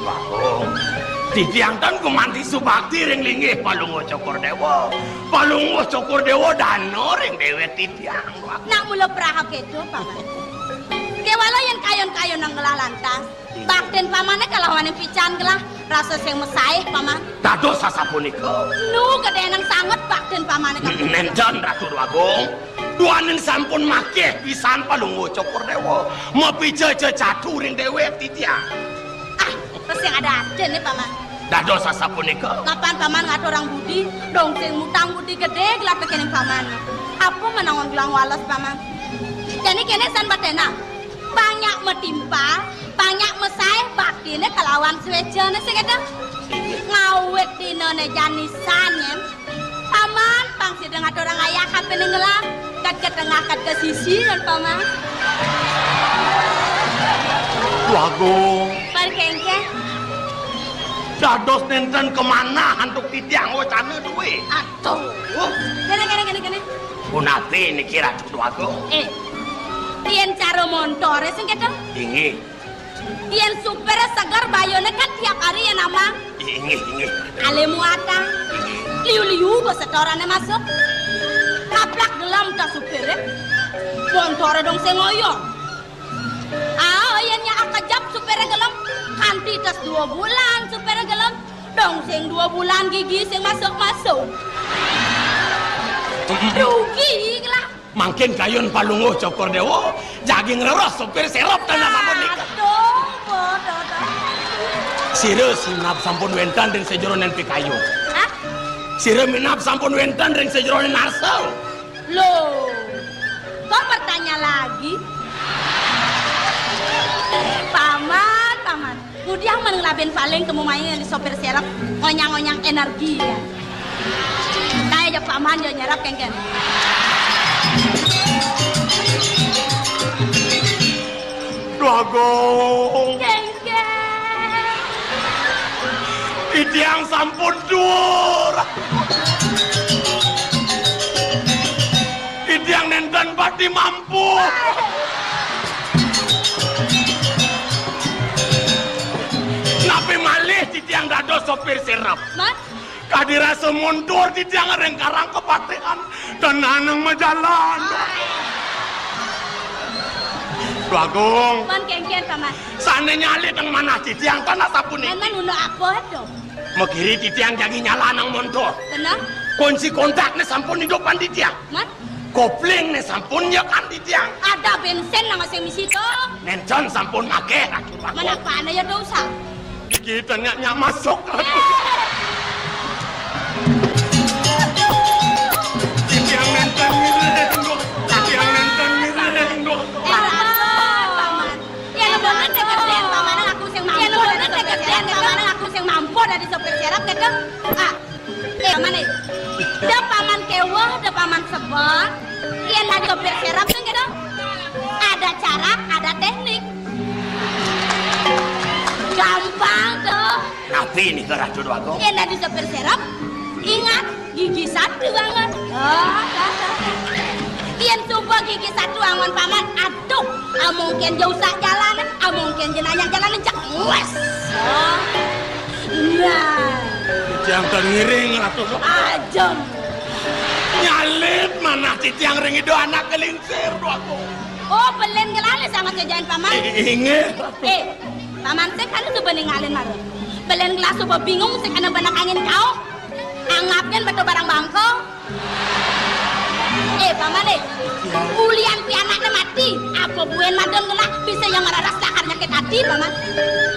Bagong. Titiang tan gumanti subakti ring linggih Palungguh Cokor Dewa. Palungguh Cokor Dewa dana ring dewek titiang. Nak mula praha keto, paman. Kewala yen kayon-kayon nang gelah lantas. Baktin pamane kalawaning pican gelah rasa sing mesaih, paman. Dados sasapunika. Nu gedhe nang sanget baktin pamane ka. Nenten, Ratu Agung. Duaning sampun makeh pisan Palungguh Cokor Dewa. Mapica cecatu ring dewek titiang. Ah, terus yang ada aja nih, paman. Dados sasapunika. Kapan paman ngaturang budi, dong sing mutang budi gedhe gelah tekening paman. Apa menangon gelang wales, paman? Jani kene san batena. Banyak metimpal, banyak mesai, baktine kelawan swejane sing ada. Ngawit dinane jani san yen. Paman, pang sida ngaturang ayah kapene ngelah, kat ke tengah, kat ke sisi, dan paman. Wagung. Pan kengkeh. Dados nenten kemana antuk titiang wacana duwe. Atuh. Kene, kene, kene, kene. Punapi niki Ratu Wagung? Eh, yen cara montore sing keto? Inggih. Yen supire seger bayune kan tiap hari yen amang. Inggih, inggih. Ale muatan. Liu-liu go setorane masuk. Kaplak gelem ta supire. Montore dong sing ngoyong. Ah, yen nyak kejap supire gelem. Kanti tes dua bulan supire gelem. Dong sing dua bulan gigi sing masuk-masuk. Rugi lah. Mangkin kayun Palungguh Cokor Dewa, jagi ngreres supir serep tanah sampun nika. Aduh, bodoh, bodoh. Sira minab sampun wenten ring sajeroning pikayun. Hah? Sira minab sampun wenten ring sajeroning arsa. Loh, kok bertanya lagi? Paman, paman. Ngudiang men ngelabin paling kemu main di sopir serep, ngonyang-ngonyang energi ya. Kayak aja paman dia nyerap kengken. Dagong. Kengken. Titiang sampun dur. Titiang nenten pati mampu. Napi malih titiang dados sopir serep? Mat? Kadi rasa mundur titiang ring karang kapatihan, tenanang majalan. Bagong. Pan kengken, Paman. Sane nyalih teng manah titiang tanah sapunika. Paman unda apa to? Makiri titiang jagi nyalanang montor. Tenang. Kunci kontakne sampun idupan titiang. Mat? Koplingne sampun nyekan titiang. Ada bensin nang sing misi to. Nenten sampun akeh, Ratu Bagong. Manapane ya dosa. Iki tenyak nyak masuk. Titiang nenten ngiring, Dok. Titiang nenten ngiring, Dok. Eh, Paman, Paman. Yen bener tegeden, Paman aku sing mampu. Yen bener tegeden, Paman aku sing mampu dari sopir serep gitu. Ah, eh, Paman eh. Da Paman keweh, da Paman sebel. Yen lagi sopir serep kan gitu. Ada cara, ada teknik. Gampang tuh. Napi nika, Ratu Dwagung? Yen dadi sopir serep, ingat, gigi satu angon. Oh, dah, dah, dah. Yen suba gigi satu angon, Paman, aduh, amongken ja usak jalan, amongken ja nanya jalan, cek wes. Oh. Nah. Titiang tan ngiring, Ratu. Ajem. Nyalip manah titiang ring ida anak kelingsir, Dwagung. Oh, belen gelale sanget ngejain, Paman. I-, inggih, Ratu. Eh, Paman sing kan suba ningalin mara. Belen gelah suba bingung sing kena benek angin kauh. Anggapin betul barang bangko. Eh, Paman eh. Ulian pianakne mati. Apa buen madon gelah bisa yang ngeraras lakarnya Sakit hati, Paman.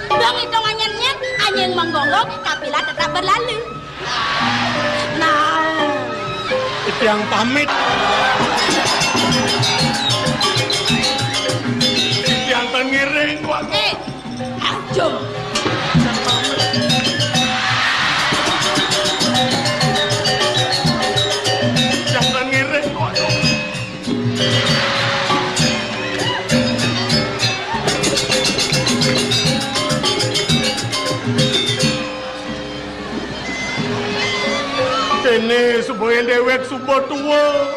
Dong itu nganyar-nyar, angin menggonggong, kafilah tetap berlalu. Nah. Titiang pamit. Titiang ten ngiring, Wak. Eh, Ajum. Titiang ten ngiring, Wak. Kéné suba déwék suba tua.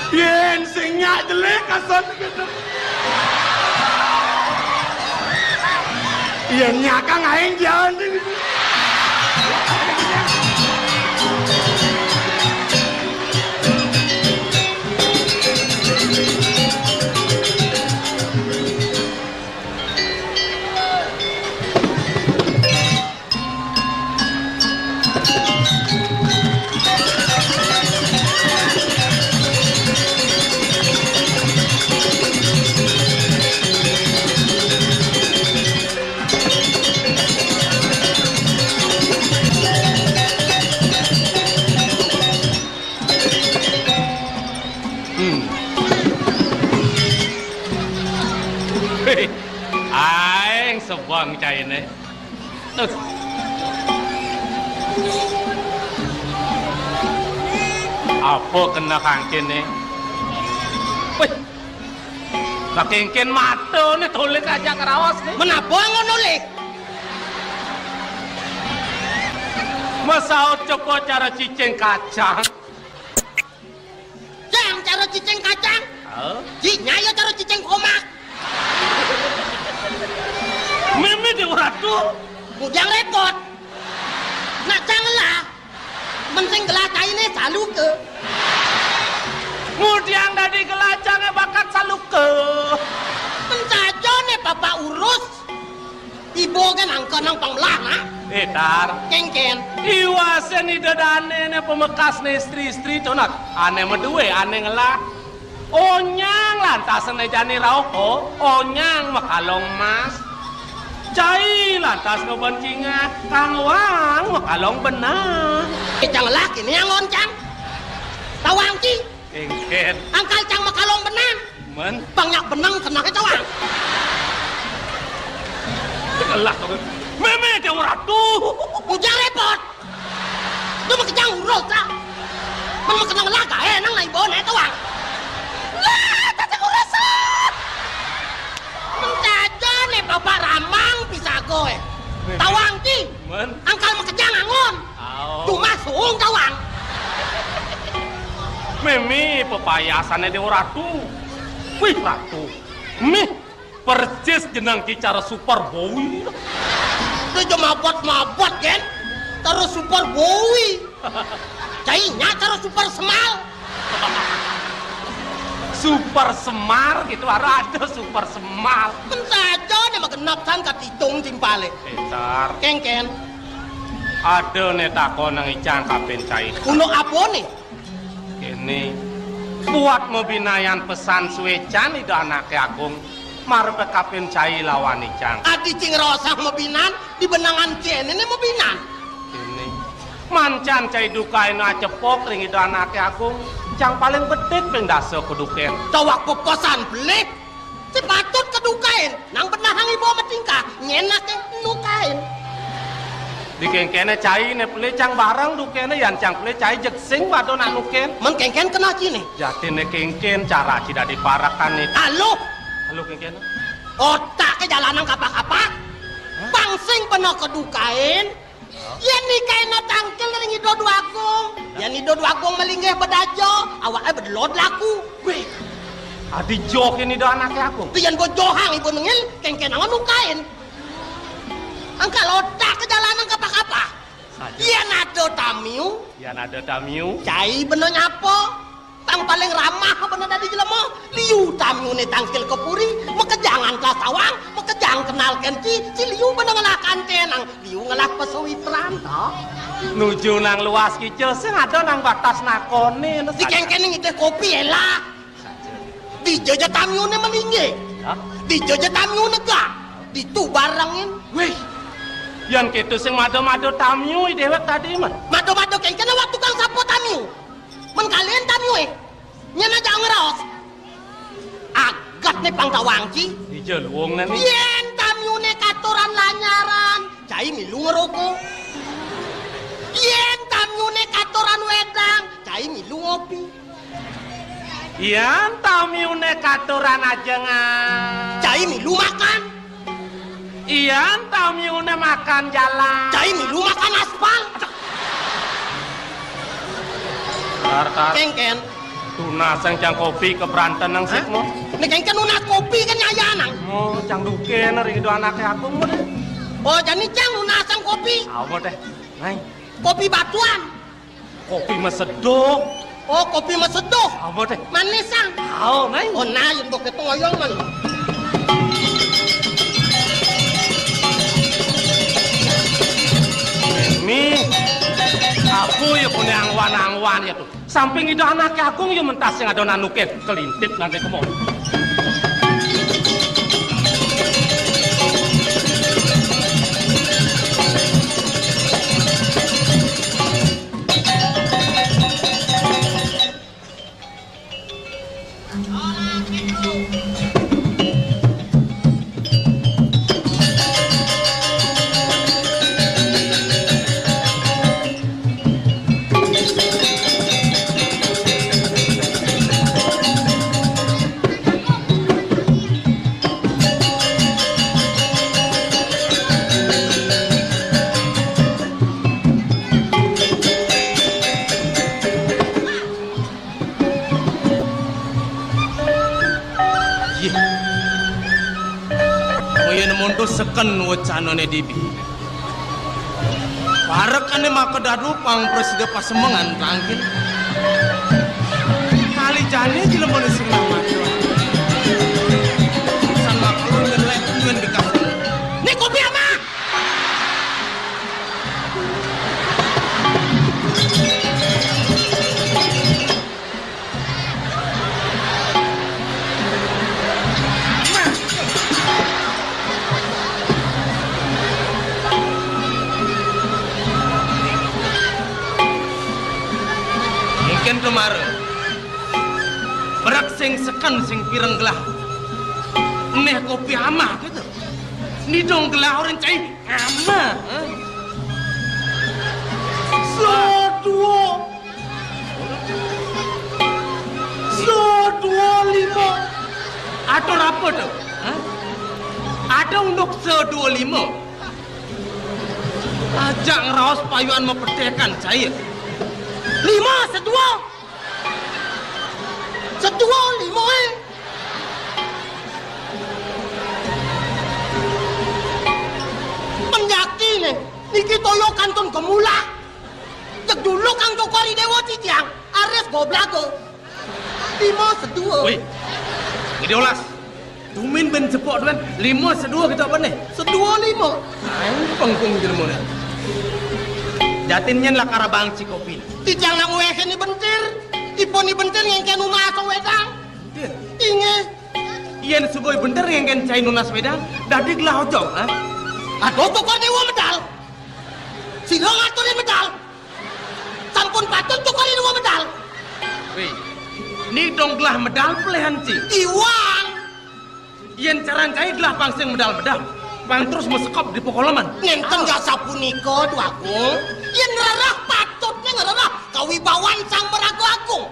Yén sing nyak jelek asan kéto. Yén nyakang aing jalan. Hmm. Héh, aing sebeng cainé. Duh. Apa kena kangkiné? Wih. Lah kénkén mata né tulik aja karaos né. Menapa ngono, Lik? Masaut coba cara cicing kacang. Cang, cara cicing kacang. Hah? Ji, nyaya cara cicing komak. Mémé Déwa Ratu. Bujang répot. Nak cang lah. Men sing gelah cainé saluka. Ngudiang dadi gelah cangé bakat saluka. Men saja né bapak urus. Ibu kan angka nang pangmelah, nah. Eh, Tar. Kénkén. Iwasé ida dané né pamekasné istri-istri to, nak. Ané madué, ané ngelah. Onyang lantas né jani rauh, oh. Onyang makalong emas. Cai lantas ngeben cingah, kang wang makalong benang. Eh, cang laki né yang oncang. Tawang ci. Kénkén. Angkal cang makalong benang. Men. Bang nyak benang kena ke cawang. Tegelah to. Mémé Déwa Ratu. Bujang répot. Tu makejang urus lah. Men makena ngelah gaé nang nai bawa naik tawang. Lah, tadi urus lah. Mencaja né bapak ramang pisago, eh. Tawang ki. Men. Angkal makejang angon. Au. Cuma suung tawang. Mémé pepayasané Déwa Ratu. Wih, Ratu. Mih, persis jeneng ki cara Super Boy. Itu cuma mabot-mabot, Gen. Cara Super Boy. Cai nya cara Super Semal. Super Semar gitu, ada, ada Super Semal. Mencaja né magenep san katitung timpalé. Pintar. Kénkén. Ada né takon nang icang kapin cai. Unduk apa né? Kéné, buat mabinayan pesan suécan Ida Anaké Agung, marep kapin cai lawan icang. Adi cing rosang mabinan, di benangan kéné né mabinan. Kéné. Mancan cai dukain acepok ring Ida Anaké Agung, cang paling bedik ping dasa kedukain. Tawak pepesan belik. Sing patut kedukain, nang benahang ibu matingkah, nyenaké nukain. Di kéngkéné cai né pelih cang bareng dukainé, yan cang pelih cai jeg sing pada nak nukain. Men kéngkén kena ciné. Jatiné kéngkén cara ci dadi parekan né. Aluh. Aluh kéngkén. Otak ké jalanang kapah-kapah. Hah? Pang sing pena kedukain, yén nikaina tangkil ring Ida Dwagung. Yén Ida Dwagung malinggih bedaja, awaké bedelod laku. Wéh, adi joh yén Ida Anaké Agung. Yén bojohang ibu nengil, kéngkénanga nukain. Angkal otak ké jalanang kapah-kapah. Saja. Yén ada tamiu. Yén ada tamiu. Cai bena nyapa. Tang paling ramah bena dadi jelema, liu tamiuné tangkil ka puri, makejangan kelas tawang, makejang kenal kén ci, ci liu bena ngelah kanténang, liu ngelah pasawitran, to. Nuju nang luas kica, sing ada nang batas nakoné, no. Di kéngkéné ngidih kopi, élah. Dija ja tamiuné malinggih. Hah? Dija ja tamiune, Gak? Ditu barengin. Wih, yan kéto sing mada-mada tamiu i déwék tadi, men. Mada-mada kénkén awak tukang sapa tamiu. Men kalian tamiu, eh. Nyén aja ngraos. Agat né pang tawangci. Dija luung né, né. Yén tamiune katuran lanyaran, cai milu ngroko. Yén tamiune katuran wédang, cai milu ngopi. Yan tamiune katuran ajengan. Cai milu makan. Yan tamiune makan jalan. Cai milu makan aspal. Tar, tar. Kénkén. Tunasang cang kopi kabranten nang. Hah? Sik mo. Né kénkén nunas kopi kan nyayanang. Mo, cang duken ring Ida Anaké Agung mo, deh. Oh, jani cang nunasang kopi. Apa, deh? Nai. Kopi batuan. Kopi maseduh. Oh, kopi maseduh. Apa, deh? Manisang. Ao, nai. Oh, nah, yén kéto ngoyong, man. Ini aku ya punya angwan-angwan ya tuh. Samping Ida Anaké Agung ya mentas sing ada nanukin. Kelintip nanti kemo. Yéh. Moyen monto seken wecanané dibi. Parekané makadadu pang prasida pasemengan tangkil. Kali jani jelemané sing lamar. San maklum ngelek nuen bekas. Né kopi ama. Mungkin kemarin berak sing seken sing pireng gelah. Neh kopi amah gitu. Ni dong gelah orang cai amah. Hah? Seduo. Seduo lima. Atur apa tu? Hah? Ada unduk seduo lima. Ajak ngeraos payuan mapetekan saya. Lima seduo. Seduo lima, eh. Penjaki nih. Niki toya kantun gemulah. Jeg dulu kang Cokor I Déwa titiang, aris goblaga. Lima seduo. Woi. Gedé olas. Tumin ben jebok tuan, lima seduo gitu apa nih? Seduo lima. Aing pengkung jelema nih. Jatin nyén lakar abang cikopi. Titiang nak ngwéhin I Bentir. Ipun I Bentir ngéngkén nunas wédang. Bentir. Inggih. Yén suba I Bentir ngéngkén cai nunas wédang, dadi gelah ojog, ha? Aduh, Cokor I Déwa medal. Sira ngaturin medal. Sampun patut Cokor I Déwa medal. Wéh, ni dong gelah medal peléhan ci. Iwang. Yén caran cai gelah pang sing medal-medal, pang terus masekop di pokolaman. Nénten. Ah. Gak sapunika, Dwagung. Yén rereh patutné ngrereh kawibawan Sang Maraga Agung.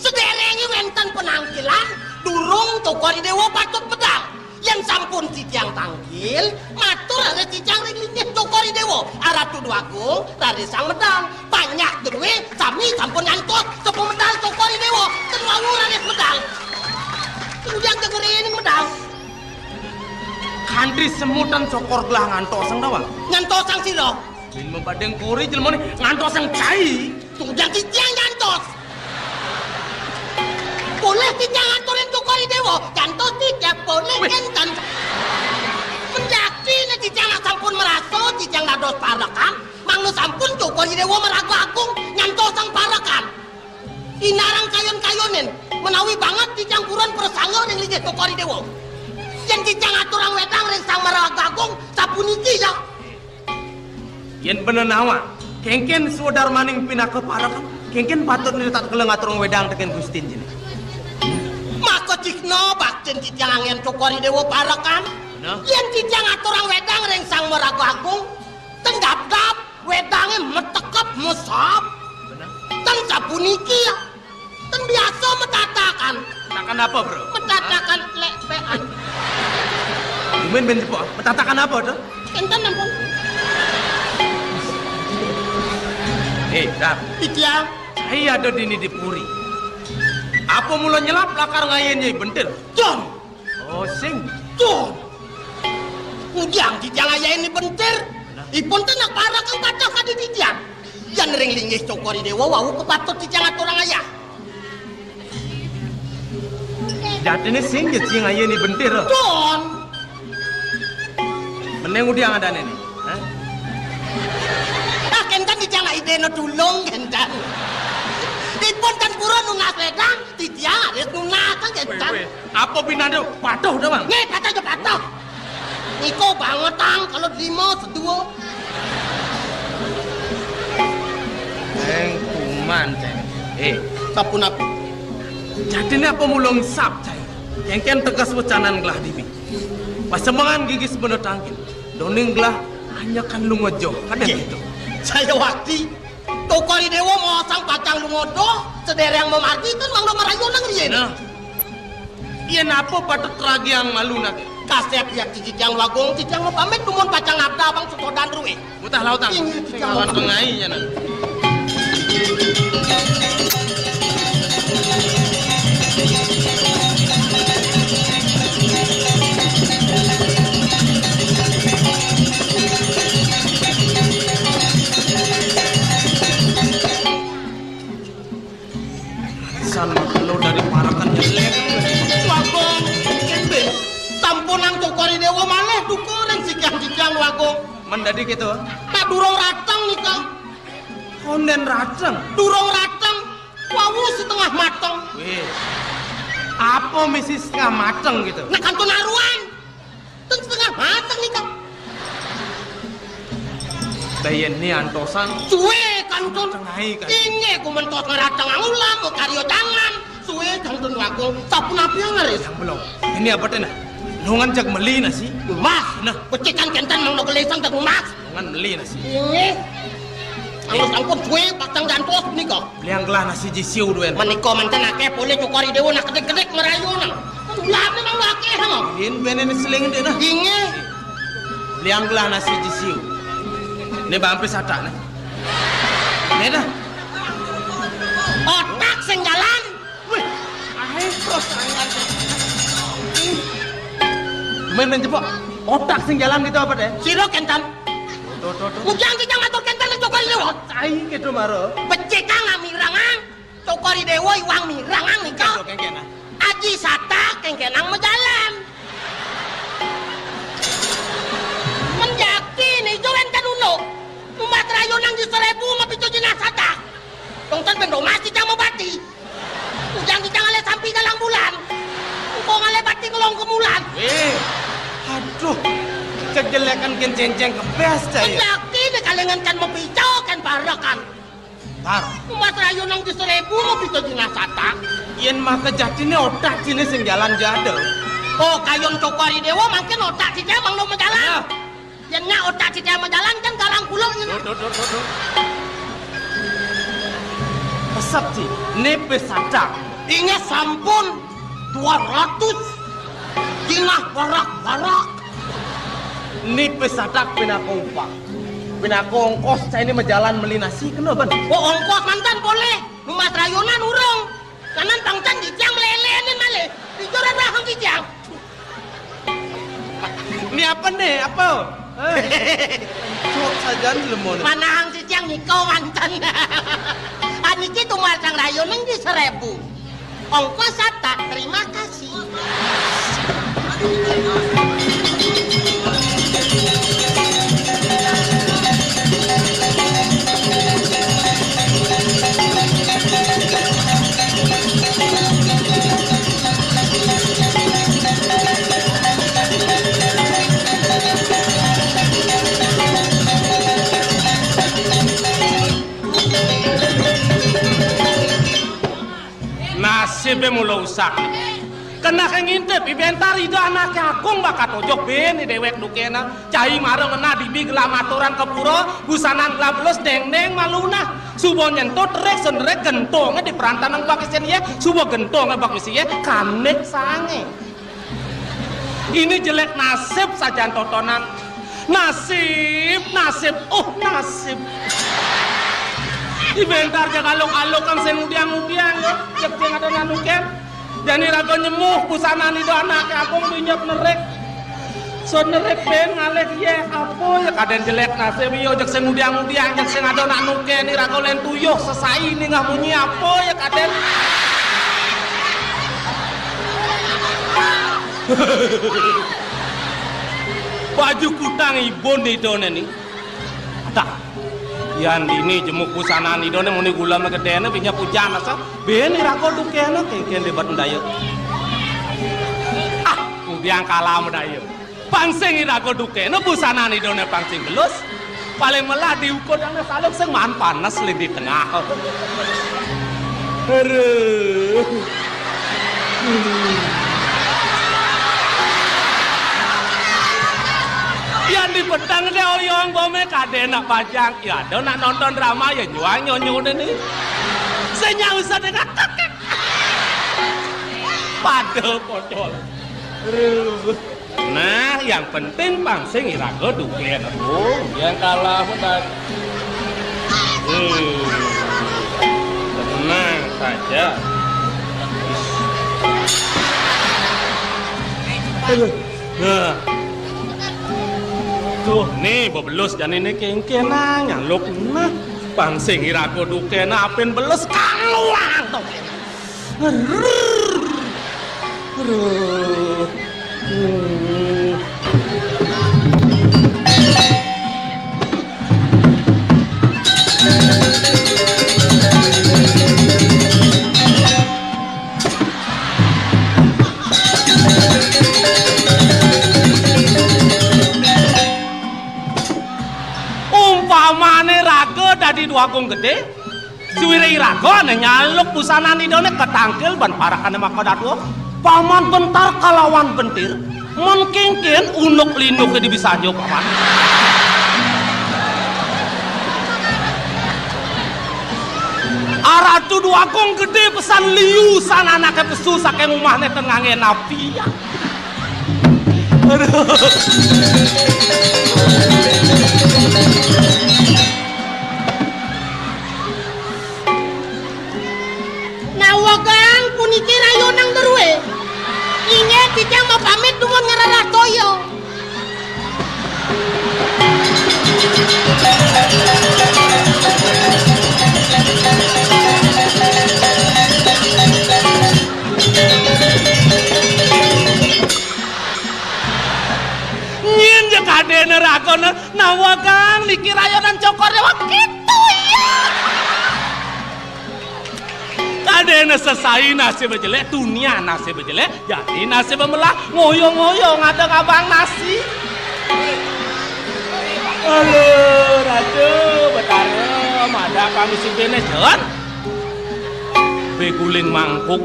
Sadéréngé wénten panangkilan, durung Cokor I Déwa patut medal. Yén sampun titiang tangkil, matur raris titiang ring linggih Cokor I Déwa. Aratu Dwagung, raris sang medal. Panjak drué, sami sampun nyantos, sampun medal Cokor I Déwa. Ten wau raris medal. Kemudian gegerining medal. Kanti semutan Cokor gelah ngantosang ta, Wang? Ngantosang sira? Bin mabadeng kori jelemané ngantosang cai. Tunggang titiang nyantos. Polih titiang ngaturin Cokor I Déwa, nyantos titiang polih. Wéh. Énten. Menjaki né titiang nak sampun merasa, titiang dados parekan, mangda sampun Cokor I Déwa Maraga Agung nyantosang parekan. Inarang kayun-kayunin, menawi banget titiang purun prasangga ring linggih Cokor I Déwa. Yén titiang aturang wédang ring Sang Maraga Agung, sapuniki ya. Yén bener nawang, kénkén swadarmaning pinaka parekan, kénkén patut nita tatkala ngaturang wédang tekén Gustin jani. Maka cihna baktin titiang anggén Cokor I Déwa parekan. Nah. Yén titiang aturang wédang ring Sang Maraga Agung, ten dabdab, wédangé metekep mesap. Bener. Ten sapuniki ya. Ten biasa metatakan. Metakan apa, Bro? Metatakan lekpekan. Gumin ben cepok. Metatakan apa to? Kénten ampun. Eh, Dar. Iya. Saya ada dini di puri. Apa mula nyelap lakar ngayahin Nyai Bentir? Jon. Oh, sing. Jon. Ujang titiang ngayahin Nyai Bentir. Ipun ten nak parekan pateh kadi titiang. Yén ring linggih Cokor I Déwa wau kapatut titiang aturang ayah. Jatiné sing ja sing ayu ni bentir. Don. Mending udiang adané né. Hah? Ah, kénten titiang idéna tulung kénten. Ipun ten pura nunas wédang, titiang harus nunas kénten. Wéh, wéh. Apa binanda patuh to, Bang? Nggih, patuh ja patuh. Niko bangetang kalau lima sedua. Eng kuman, Cai. Eh, sapunapi? Jadiné apa mula ngesap, Cai? Kénkén teges wecanan gelah dibi. Pasembangan gigis bena tangkil. Doning gelah anyakan lunga joh. Kadén gitu. Saya wakti Cokor I Déwa maosang pacang lunga doh, sedéréng mamargi kan mangda marayunan riin. Nah. Yén apa patut ragiang malu nak. Kasép ya titiang Luagung, titiang mapamit dumun pacang nabda abang setodan ruwé. Mutah lautang. Inggih, titiang lawan mapamit. Pengai ya nak. San makelo dari parekan nyelek. Wagung, kénten. Sampunang Cokor I Déwa malih duka ring sikian titiang Wagung. Men dadi kéto? Nak durung rateng nika. Kondén rateng? Durung rateng. Wau setengah mateng. Wéh. Apa misi setengah mateng gitu? Nak kantun aruan. Ten setengah mateng nika. Dayén ni antosan. Suwé kantun. Tengai kan. Inggih ku mentos ngerateng ulam, karya tangan. Suwé kantun Wagung. Sapunapi ngaris? Yang belum. Ini apa teh nah? Nungan jak meli nasi. Mas. Nah. Pecikan kénten mangda gelisang jak mas. Nungan meli nasi. Inggih. Angus ampun suwé pacang jantos nika. Beliang gelah nasi jisiu duén. Menika manten akéh polih Cokor I Déwa nak kedik-kedik merayu nang. Ulahné nang akéh nang. Yén béné seling dék nah. Inggih. Beliang gelah nasi jisiu. Né bampi satak né. Né dah. Otak sing jalan. Wih, aé terus angan. Main-main jebok. Otak sing jalan gitu apa deh? Sira kénten. Tuh, tuh, tuh. Ujang titiang matur kénten Cokor I Déwa. Cai gitu maro. Becikang amirangang. Cokor I Déwa iwang mirangang nika. Kénkén, kénkén, ah. Aji Satak kénkénang majalan. Menjaki nijo wénten unduk. Umat rayunan di seribu mapicu jinah satak. Tongton ben domas titiang mabati. Ujang titiang ngalih sampi galang bulan. Engko ngalih bati ngelong kemulan. Wéh. Aduh. Kejelekan kén céncéng kebés, Cai. Menjaki né kalingan kén mapicu kén parekan. Tar. Umat rayunan di seribu mapicu jinah satak. Yén maka jatiné otak ciné sing jalan jadel. Oh, kayun Cokor I Déwa mangkin otak ciné mangda majalan. Nah. Yén nyak otak ciné majalan kan galang kuluk ngéné. Duh, duh, duh, duh, duh. Pesep, Ci. Né pé satak. Inggih sampun. Dua ratus. Jinah barak-barak. Né pé satak pinaka upah. Pinaka ongkos cainé majalan meli nasi kéné, Ben. Oh, ongkos manten polih. Numbas rayunan urung. Kanan pangtan titiang mlélénin malih. Ijo rahang titiang. Né apa né? Apa? Eh. Cuk sajan lemoné. Manahang titiang nika manten. Aniki tumbas rayunan di seribu. Ongkos satak, terima kasih. Nasibé mula usah. Kena ké ngintip, ibentar Ida Anaké Agung bakal tojok ben déwék dukéna. Cai mara ngena dibi gelah maturan ka pura, busanan gelah belus deng-deng malu nah. Suba nyentuh terik senerik gentongé di perantanan bak isin yé, suba gentongé bak isin yé, kanik sangé. Ini jelek nasib sajan totonan. Nasib, nasib, oh nasib. Ibentar jag aluk-alukan sing udiang-udiang ya, jeg sing ada nanukén. Jani raga nyemuh busanan Ida Anaké Agung dinyep nerik. Sun nerik ben ngalih yé, apa ya kadén jelek nasib ya, jeg sing udiang-udiang, jeg sing ada nanukén, ni raga lén tuyuh sesai ningeh munyi apa ya kadén. Baju kutang ibun Idané ni. Adah. Yan dini jemuk busanan Idané muni gulama gedéna binyep ujan asa. Ben iraga dukéna kéngkén débat ndaya. Ah, udiang kalah madaya. Pang sing iraga dukéna busanan Idané pang sing belus. Paling melah diukud ané saluk sing maan panes lén di tengah. Aduh. Yan di peteng dé oyong bomé kadén nak bajang. Ya ada nak nonton drama ya nyuang nyonyo dé ni. Sing nyak usah dé ngakak. Pada pocol. Aduh. Nah, yang penting pang sing iraga duké atu. Yang kalah pun tadi. Hmm. Tenang saja. Nah. Tuh, ni bebelus jani ni kéngkén nah, nyaluk nah. Pang sing iraga dukéna apin belus kaluang to. Aduh. Umpamané raga dadi Dwagung Gedé, suwiré iraga ané nyaluk busanan Idané katangkil ban parekané makadadua, Paman Bentar kalawan Bentir, men kéngkén unuk-linuké di bisa aja, Paman. Aratu Dwagung Gedé pesan liu san anaké pesu saking umahné ten nganggé napi. Aduh. Nawegang puniki rayuning drué. Inggih titiang mapamit dumun ngrereh toya. Nyén ja kadéna ragana nawegang niki rayuning Cokor Déwa kéto ya. Kadéna sesai nasibé jelék, tunian nasibé jelék, jani nasibé melah, ngoyong-ngoyong ada ngabang nasi. Halo, Ratu Betara, madak kami sing kéné, Jon. Bé guling mangkuk.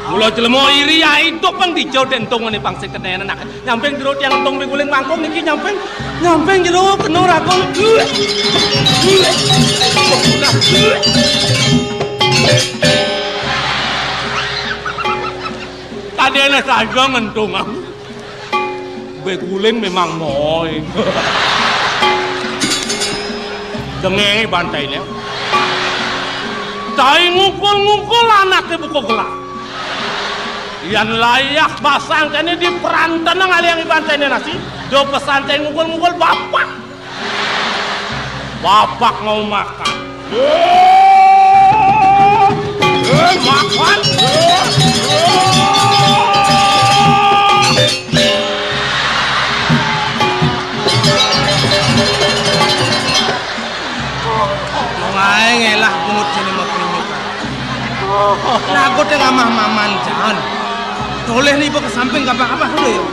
Mula jelema iri ya idup pang dija dentung ngene pang sing kenene nak. Nyamping jero tiang entung miguling mangkung niki nyamping, nyamping jero kena raga. Kadene saja ngentung aku. Beguling memang moy. Denge bantene. Tai ngukul-ngukul anake buka gelah. Yan layah basang kene di peranten ngalih iban tene nasi. Do pesanten ngukul-ngukul bapak. Bapak mau makan. Eh, makan. Wong ae ngelah pungut sini mau penyuka. Lagu teh ngamah maman jan. Toleh ni ibu ke samping gabah-gabah dulu ya.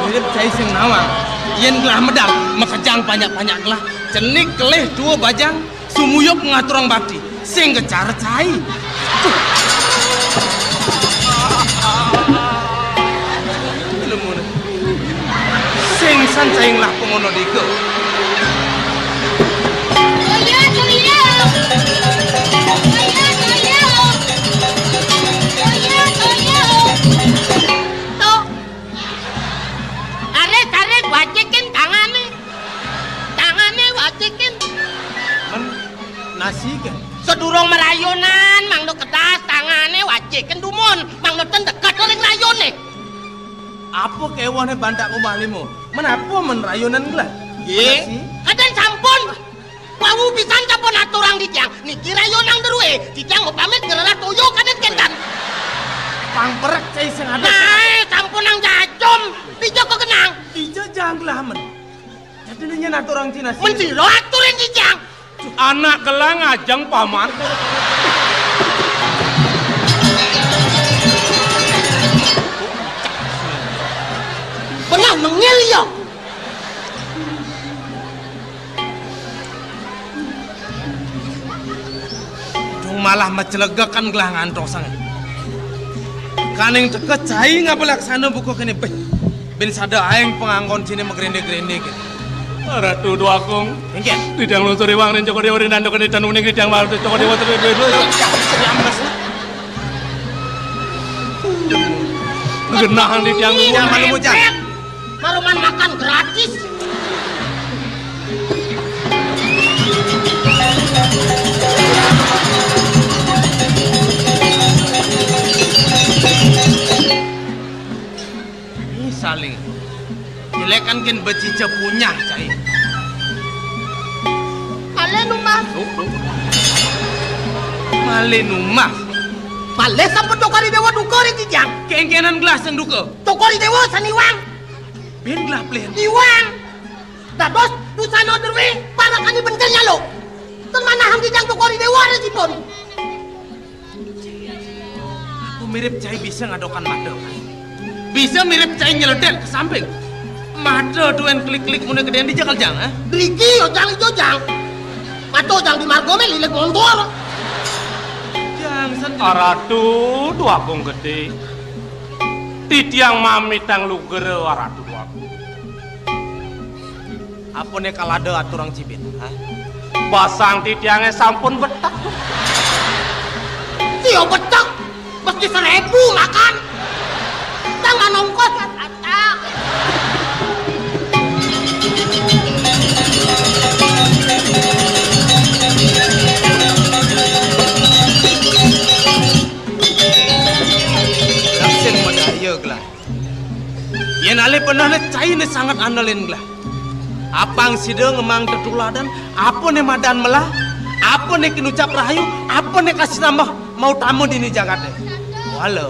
Mirip cai sing nawang. Yen gelah medal, makejang banyak-banyak gelah. Cenik kelih dua bajang, sumuyup ngaturang bakti. Sing kecar cai. Lemune. Sing san cai ngelah pengono dika. Toya, toya. Toya, toya. Toya, toya. Tuh. Tarik, tarik, wacikin tangane. Tangane wacikin. Men nasi kan? Sedurung merayonan, mangda kedas tangane wacikin dumun, mangda ten deket ring rayone. Apa kewehne bantak umah lima? Men apa men rayonan gelah? Ye. Nasi? Kaden sampun. Wau pisan sampun aturang titiang. Niki rayonang drue, titiang mapamit ngrereh toya kaden kenten. Pang perek cai sing ada. Nah, sampunang jajum. Dija kagenang. Dija jang gelah men. Jadi nyen aturang cina sih. Men sira aturin titiang. Anak gelah ngajeng paman. Belah mengil ya. Dung malah macelegekan gelah ngantosang. Kaning teka cai ngaba laksana buka kene beh. Bin sada aeng panganggon sine magrende-grende kene. Ratu Dwagung. Inggih. Titiang lungsur iwang ring Cokor Dewa ring danda kene tanuning titiang malu Cokor Dewa terus. Genah titiang. Iya, malu mujan. Maluman makan gratis. Ih, saling. Jelekan ken becica punyah, cai. Malih numbas. Tuh, tuh. Malih numbas. Malih sampun Cokor I Dewa duka ring titiang. Kengkenan gelah sing duka. Cokor I Dewa sane iwang. Bin gelah plin. Iwang. Dados busana drui parakane bentel nyaluk. Ten manahang titiang Cokor I Dewa resipun. Aku mirip cai bisa ngadokan mata. Bisa mirip cai nyeledet ke samping. Mata duen klik-klik mune gedeen di jakal jang, ha? Driki yo jang ijo jang. Mata jang di marga me lilit montor. Jang san. Aratu Dwagung Gedhe. Titiang mamitang lugra Aratu Dwagung. Apane kalada aturang cibit, ha? Basang titiange sampun betek. Sia betek, mesti seribu makan. Tang manongkos ya tata. Daksing madaya gelah. Yen alih benehne caine sanget andelin gelah. Apang sida ngemaang tetuladan, apane madan melah, apane kinucap rahayu, apane kasih tambah mautama dini jagate. Walau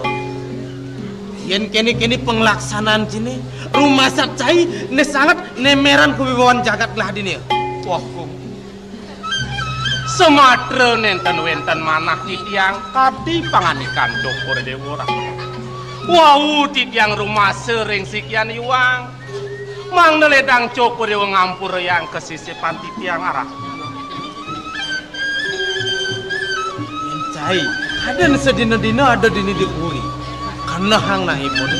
yen kene-kene panglaksanan cine, rumasat caine sanget nemeran kawibawan jagat gelah dini. Wah, Kung. Samatra nenten wenten manah titiang kadi pangandikan Cokor Dewa. Wau titiang rumasa ring sikian iwang. Mangda ledang Cokor Dewa ngampurayang kasisipan titiang arah. Cai, aden sadina-dina ada dini di puri. Kanehang nahipun.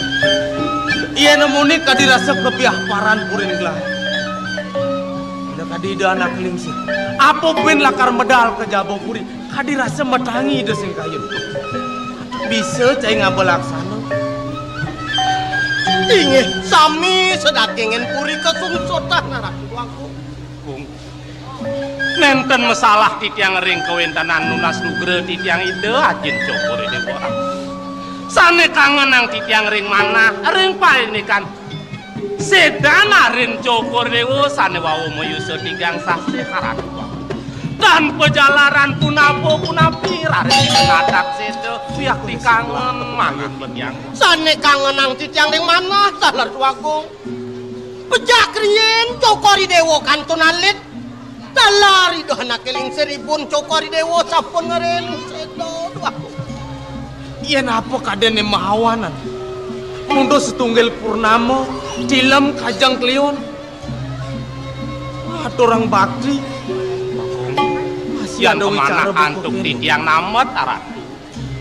Yen muni kadi rasa kebiah paran purin gelah. Ina kadi ida anak lingsir. Apa buin lakar medal ka jaba puri? Kadi rasa matangi ida sing kayun. Bisa cai ngaba laksana. Inggih, sami sadagingin puri kasungsutan Ratu Agung. Nenten masalah titiang ring kawentenan nunas nugra titiang Ida Ajin Cokor I Dewa. Sane kangenang titiang ring manah, ring paindikan. Sedan arin Cokor Dewa sane wau mayusa tigang sasih karatuan. Tan pajalaran punapa-punapi raris nadak seda wiakti kangen manah titiang. Sane kangenang titiang ring manah, taler Agung. Pejak riin Cokor I Dewa kantun alit. Taler Ida Anake Lingsir ibun Cokor I Dewa sampun ngerin seda. Yen apa kadene mahawanan? Mundus setunggil purnama, tilem kajeng kliun. Aturang bakti. Yan amanah antuk titiang namet, Ratu.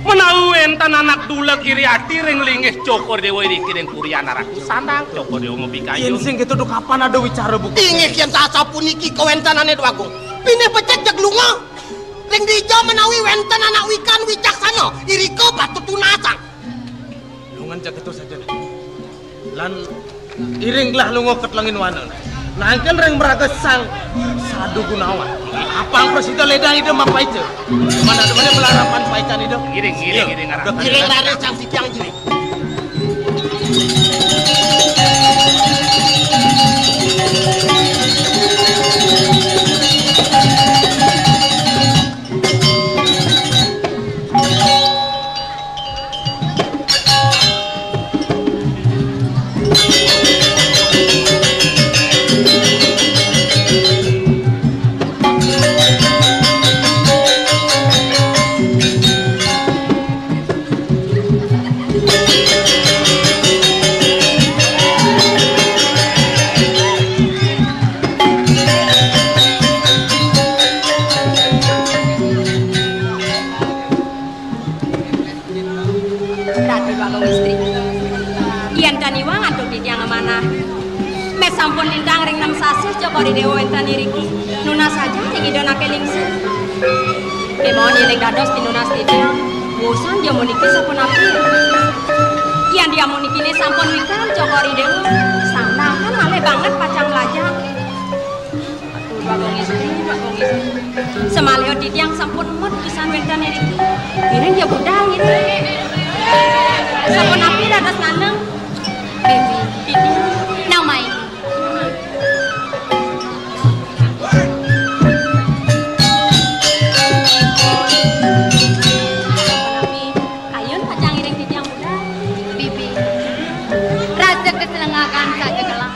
Menawi wénten anak duleg iri ati ring linggih Cokor Déwa iriki ring Purian Ratu, sandang Cokor Déwa mapikayun. Yén sing kéto, duk kapan ada wicara buka? Inggih, yén sasapuniki kawéntenané, Déwa Agung. Pinih becik jeg lunga. Ring dija menawi wénten anak wikan wicaksana, irika patut tunasang. Lungan jak itu saja. Lan iring gelah lunga ka telenging wana. Nangkil ring mraga Sang Sadu Gunawan. Apang prasida ledang Ida mapaica. Mana ada mana belarapan paican Ida. Iring, iring, iring, arah. Iring lari Sang Sikiang Jili. Ratu Déwa Agung Istri. Yén tan iwang antuk titiang amanah. Meh sampun lintang ring nem sasih Cokor I Déwa wénten iriki. Nunas saja ring Ida anaké lingsir. Kémaon yén dados pinunas titiang, wusan dia muniki sapunapi. Yén dia munikiné sampun wikan Cokor I Déwa, sandang kan malih banget pacang mlajah. Aduh, Bagong Istri, Bagong Istri. Samaliha titiang sampun met pisan wénten iriki. Ngiring ya budal ngiring. Sapunapi dados nandang? Bibi, titiang. Nang main. Sapunapi, kayun pacang ngiring titiang budal? Bibi. Rasa kaslengakan saja gelah.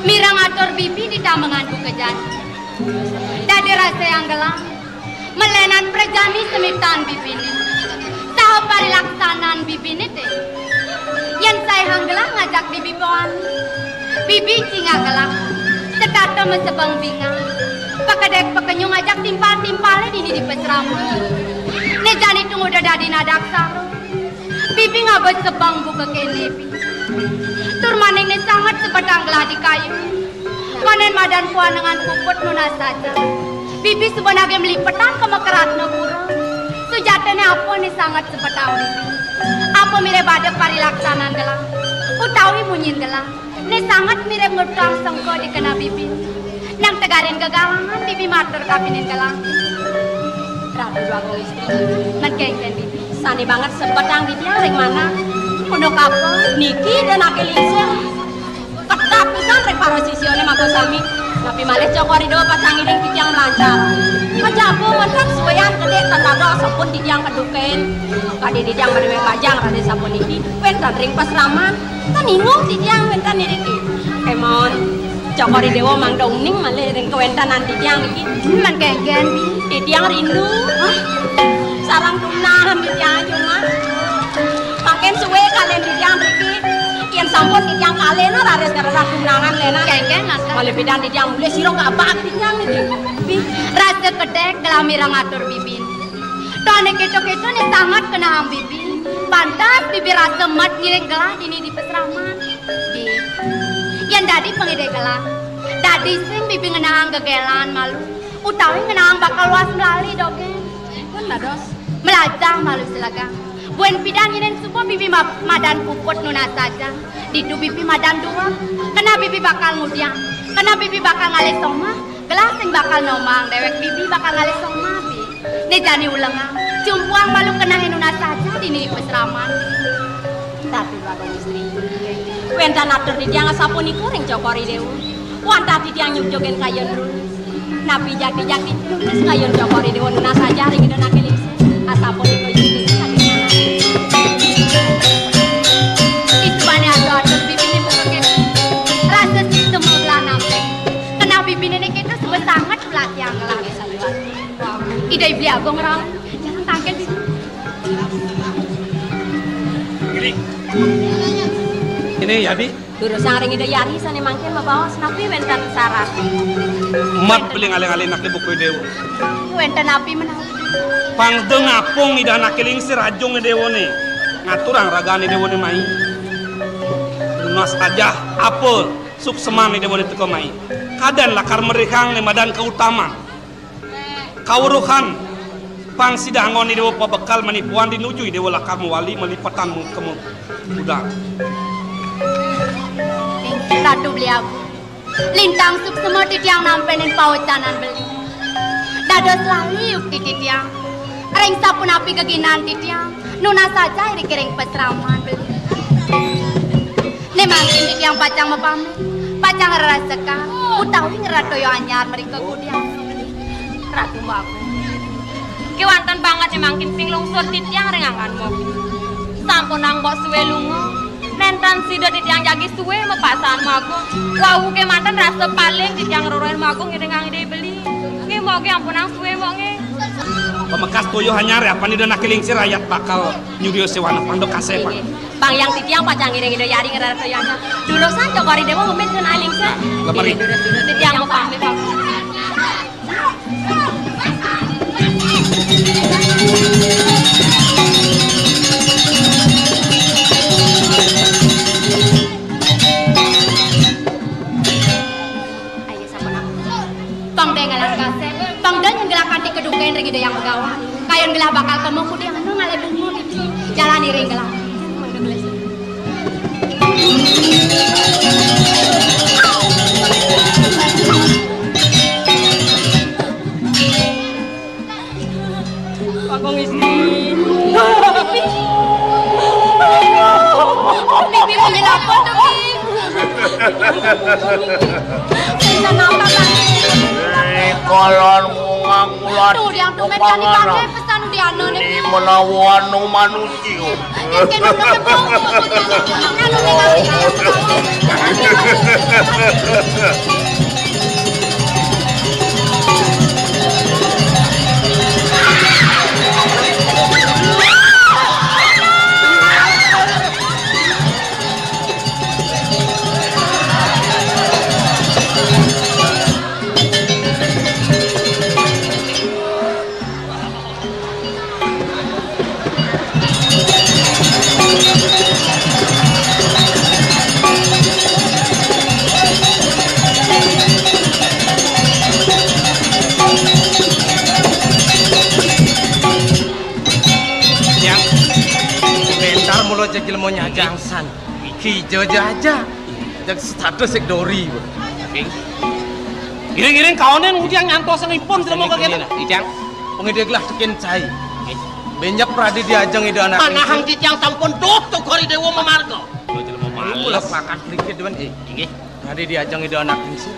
Mireng atur bibi ditambengan buka jani. Dadi rasa yang gelah. Malénan prajani semitan bibiné. Saha parilaksanan bibiné té. Yén saihang gelah ngajak bibi pawani. Bibi cingak gelah. Setata masebeng bingah. Pakedék pakenyung ngajak timpal-timpalé dini di pasraman. Né jani tung udah dadi nadak saro. Bibi ngaba sebeng buka kéné, Bi. Tur maningné sanget sebetang gelah di kayu. Manén madan puanengan puput nunas saja. Bibi suba nagih malipetan ka Makaratnapura. Sujatiné apa né sanget sebetang Bibi? Apa mirib ada parilaksanan gelah? Utawi munyin gelah? Né sanget mirib ngutang sengka di kena bibi. Nang tegarin gegalangan bibi matur kapining gelah. Ratu Déwa Agung Istri, mén kénkén bibi. Sané banget sebetang titiang ring manah. Unduk apa? Niki anaké lingsir. Ketat pisan ring para sisiané maka sami. Napi malih Cokor I Déwa pacang ngiring titiang mlancar. Kajaba wénten suéan gedé tan dados sampun titiang kedukin. Kadi titiang madéwék bajang raris sapuniki. Wénten ring pasraman. Tan inguh titiang wénten iriki. Kémaon, Cokor I Déwa mangda uning malih ring kawéntenan titiang niki. Mén kénkén, Bi. Titiang rindu. Hah? Sareng tunangan titiang cuma. Mangkin sué kalian titiang mriki. Yén sampun titiang kalih nah raris karerah tunangan lénan. Kénkén, Mas. Malih pidan titiang mulih sira ngabak titiang niki. Bi, rasa kedék gelah mireng atur bibi. Toné kéto-kéto né sanget kenehang bibi. Pantes bibi rasa met ngiring gelah dini di pasraman. Di, yén dadi pangidih gelah, dadi sing bibi ngenehang gegélan malu, utawi ngenehang bakal luas melali dogén. Pun dados. Melajah malu selegang. Buin pidan yén suba bibi ma-, madan puput nunas saja. Ditu bibi madan duweg. Kena bibi bakal ngudiang. Kena bibi bakal ngalih somah. Gelah sing bakal nomang déwék bibi bakal ngalih somah, Bi. Né jani ulengang, cumpuang malu kenehé nunas saja dini di pasraman. Ratu Bagong Istri. Wénten atur titiang asapunika ring Cokor I Déwa. Wantah titiang nyugjugin kayun rulus. Napi jati-jati rulus kayun Cokor I Déwa nunas saja ring Ida Naké Lingsir. Asapunika yukti saking manah. Itubané atur-atur bibiné buka kéné. Rasa sistem belah nampé. Keneh bibiné niki tuh suba sanget Latihan ngelah. Ida Beli Agung rawuh. Jangan tangkil di sini. Ini. Ini ya, Bi. Durusang ring Ida Hyang Hyang sané mangkin mabaos napi wénten sarat? Mat beli ngalih-ngalih anak buku Déwa. Wénten napi menawi? Pang da ngapung Ida Anaké Lingsir ajung Déwané. Ngaturang ragané Déwané mai. Nunas ajah apa suksemané Déwané teka mai. Kadén lakar mrihang né madan kautaman. Kaweruhan pang sida anggon Déwa pabekal manipuan di nuju Déwa lakar mawali malipetan mengkema udang. Ratu Beli Agung, lintang suksema titiang nampi ning pawecanan beli. Dados lali yukti titiang. Ring sapunapi geginan titiang, nunas saja iriki ring pasraman beli. Né mangkin titiang pacang mapamit, pacang rerasekan, utawi ngrereh toya anyar mrika kudian. Ratu Mbok Agung. Kéwanten banget né mangkin ping lungsur titiang ring anggan Mbok. Sampunang Mbok suwé lunga. Nénten sida titiang jagi suwé mapasang Mbok Agung. Wau kémanten rasa paling titiang ngrereh Mbok Agung ngiringang Ida beli. Nggih, Mbok nggih, ampunang suwé, Mbok nggih. Pamekas toya anyar, apan Ida Anaké Lingsir ayat bakal nyudia séwana pang da kasép. Inggih. Pang yang titiang pacang ngiring Ida Hyang Hyang ngrereh toya anyar. Durusang Cokor I Déwa mapamit ring Lingsir. Lemari. Inggih, durus-durus titiang mapamit, Mbok. Ayo, sampun aku. Pang da ngalah kasép, pang da nyenggelah kanti kedungkén ring Ida Hyang Begawan. Kayun gelah bakal kema kudiang anu ngalih bunga. Jalan iring gelah. Kakang Isti. Bibi, Bibi, Bibi, apa to, Bi? Sing napa, Pak? Ih, kalan ngungang ulat. Tuh, yang tumen kan dipakai pesan udiana nih. Ni menawa anu manusia. Yang bentar mula jejel mau nyajang san. Kija jaja. Jak status sik dori. Iring-iring kaonen ngudiang nyantos ngipun jelema kagene. Ijang. Pengidih gelah tekin cai. Benyep pradi diajeng ida anak. Manahang titiang sampun duh Cokor I Déwa mamarga. Lo jelema males. Kula pakat mriki dewen, eh. Inggih. Pradi diajeng ida anak lingsir.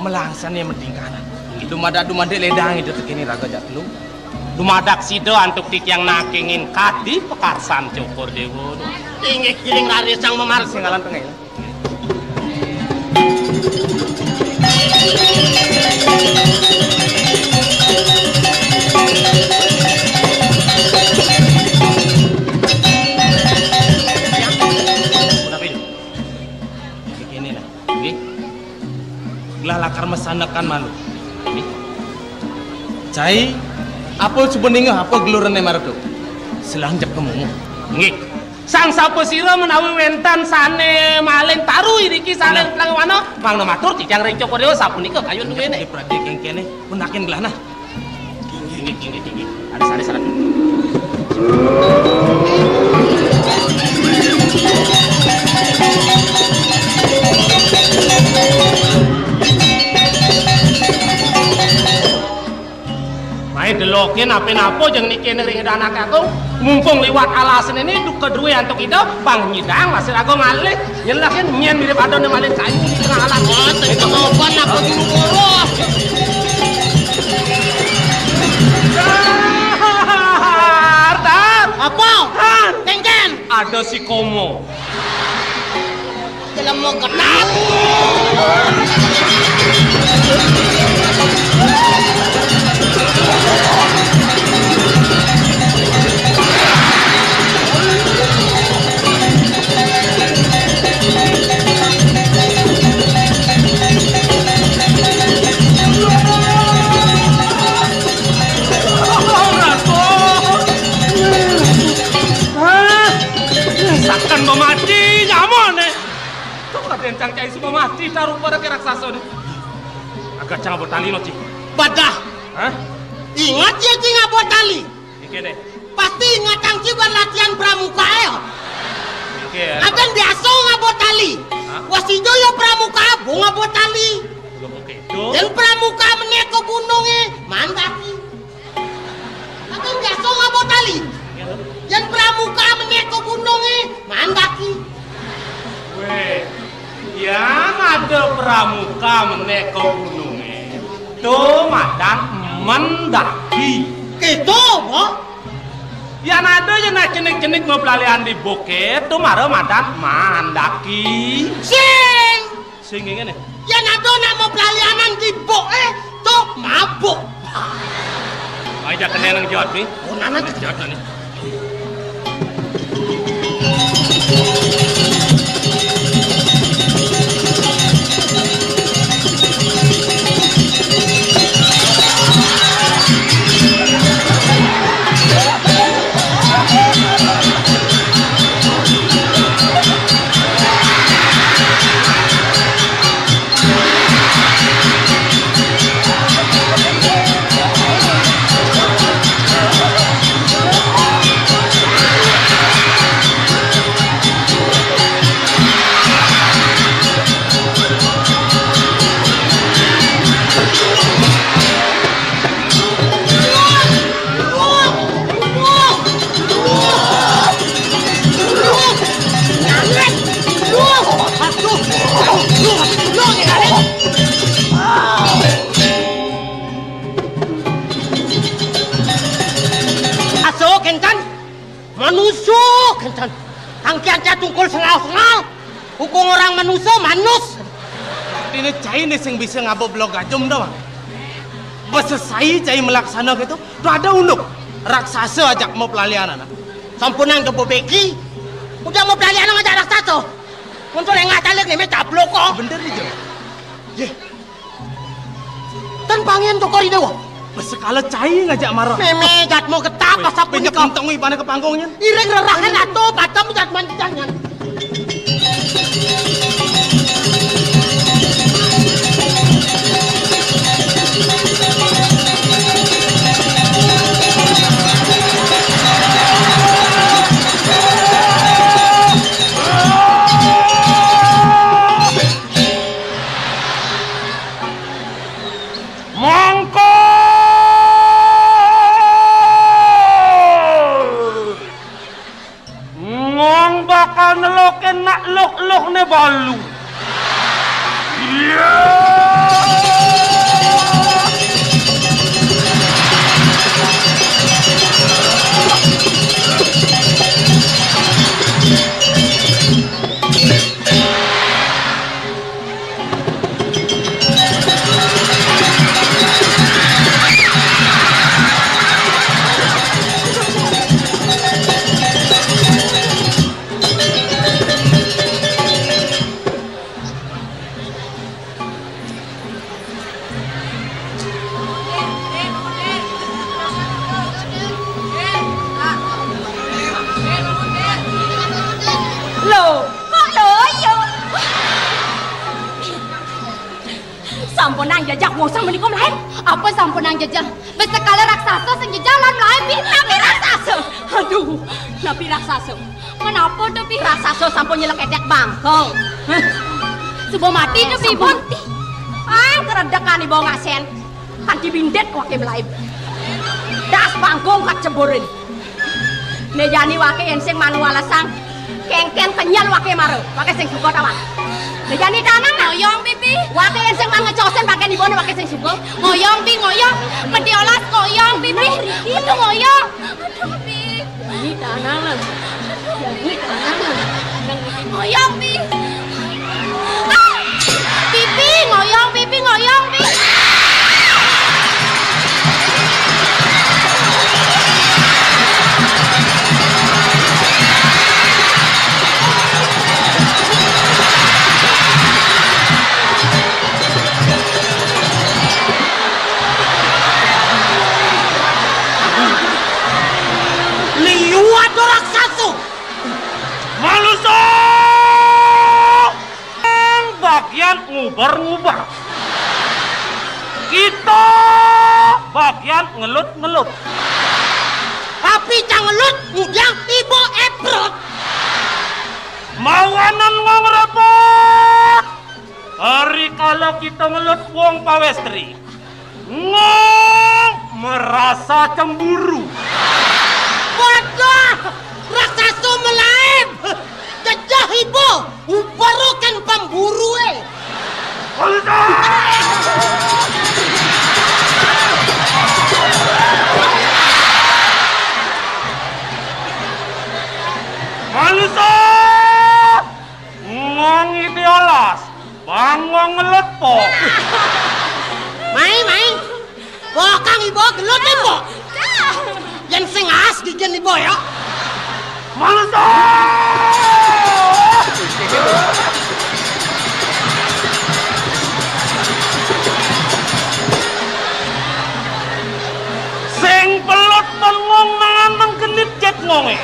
Melangsane medingkanan. Inggih. Dumadak dumadik ledang ida tekene raga jatelu. Dumadak sida antuk titiang nakengin kadi pakarsan Cokor Déwa. Inggih, iring raris sang mamarga. Singgalan tengah. Tapi, begini lah. Nggih. Gelah lakar masanekan malu. Nggih. Cai, apa suba ningeh, apa gelurene marep tu? Selang jep kemungguh. Nggih. Sang sapasira menawi wenten sane maling taru iriki sane telang wana, mangda matur titiang ring Cokor Déwa sapunika kayun duwene. Nggih, Pradé kengkene, punakin gelahna. Tinggi, tinggi, tinggi. Ada sare salah. Mae delokin ape napa jeng niki ring Ida Anak Agung, mumpung liwat alasne ni duka druwe antuk Ida, pang nyidang masih raga ngalih, nyen lakin nyen mirip ada ne malin kayu di tengah alas. Wah, tadi kemauan apa dulu boros? Dar, dar. Apa? Dar. Kengken. Ada si Komo. Jelema genah. Suba mati tarupa dadi raksasa né. Agak cang abot tali no, Ci. Badah. Hah? Ingat ya, Ci, ngabot tali. Iki deh. Pasti ingat cang, Ci, ban latihan pramuka ya. Iki ya. Adan biasa ngabot tali. Hah? Wah, sida ya pramuka, bo ngabot tali. Lho, kok gitu? Yén pramuka menék ka gunungé, mandaki. Adan biasa ngabot tali. Yén pramuka menék ka gunungé, mandaki. Wéh, yén ada pramuka menék ka gunungé, to madan mendaki. Gitu, Mbok? Yén ada yén cenik-cenik maplalian di bukit, to mara madan mandaki. Sing! Sing ngéné. Yén ada nak maplalianan di buk, eh, to mabuk. Aja kena nang jawab nih. Oh, nana. Jawab nih. Aso kéncan, manusa kéncan. Angkian tungkul sengal-sengal. Hukum orang manusa manus. Dina cai né sing bisa ngaba belog gajum dah, Bang. Basa sai cai malaksana kéto, to ada unduk raksasa ajak maplalianan. Sampunang to bebeki, udah maplalianan ngajak raksasa. Muncul enggak talék né, mé caplok kok. Bener nih, Jo. Yé. Tan pangian cokor idé, wah. Basa kala cai ngajak mara. Mémé jatmu getah. Wéh, pasap bénjak punika. Kentong wih, pané ka panggung nyén. Iring rerahan atuh, padem jatman jangan. Mangka Ngong bakal nelokin nak luh-luh né balu. Iya. Loh, kok loyo? Sampunang jejeh wong samenika mlayu. Apa sampunang jejeh? Wis sekala raksasa sing jejeh lan mlayu, Pi. Napi raksasa? Aduh, napi raksasa? Menapa to, Pi? Raksasa sampun nyelek edek bangkong. Hah? Suba mati to, Pi, pun? Sampun mati. Ah, keredekan ibu ngasen. Kanti bindit wake mlayu. Das bangkong kat ceburin. Né jani wake ensing manu walesang. Kengken kenyel wake mara. Wake sing suka ta, Wan? Né jani tanang, nah. Ngoyong, Pi, Pi. Wake ensing man ngecosen pakaian ibune wake sing suka. Ngoyong, Pi, ngoyong. Medhi olas ngoyong, Pi, Pi. Itu ngoyong. Aduh, Pi. Ini tanang, nah. Ini tanang, nah. Ngoyong, Pi. Ah! Pipi ngoyong, pipi ngoyong, pi. Liwat raksasa. Manusa! Berngubah. Kita bagian ngelut-ngelut. Tapi cang ngelut ngudang ibu eprot. Mawanan ngong repot. Hari kala kita ngelut wong pawestri. Ngong merasa cemburu. Waduh, raksasa melaib. Jejeh ibu, ubarukan pemburu eh. Manusa! Manusa! Ngong ide olas, bang ngong ngelut po. Mai, mai. Bokang ibu gelut ibu. Yang sing as gigen ibu ya. Manusa! Sing pelut men ngong mangan menggenit jet ngonge.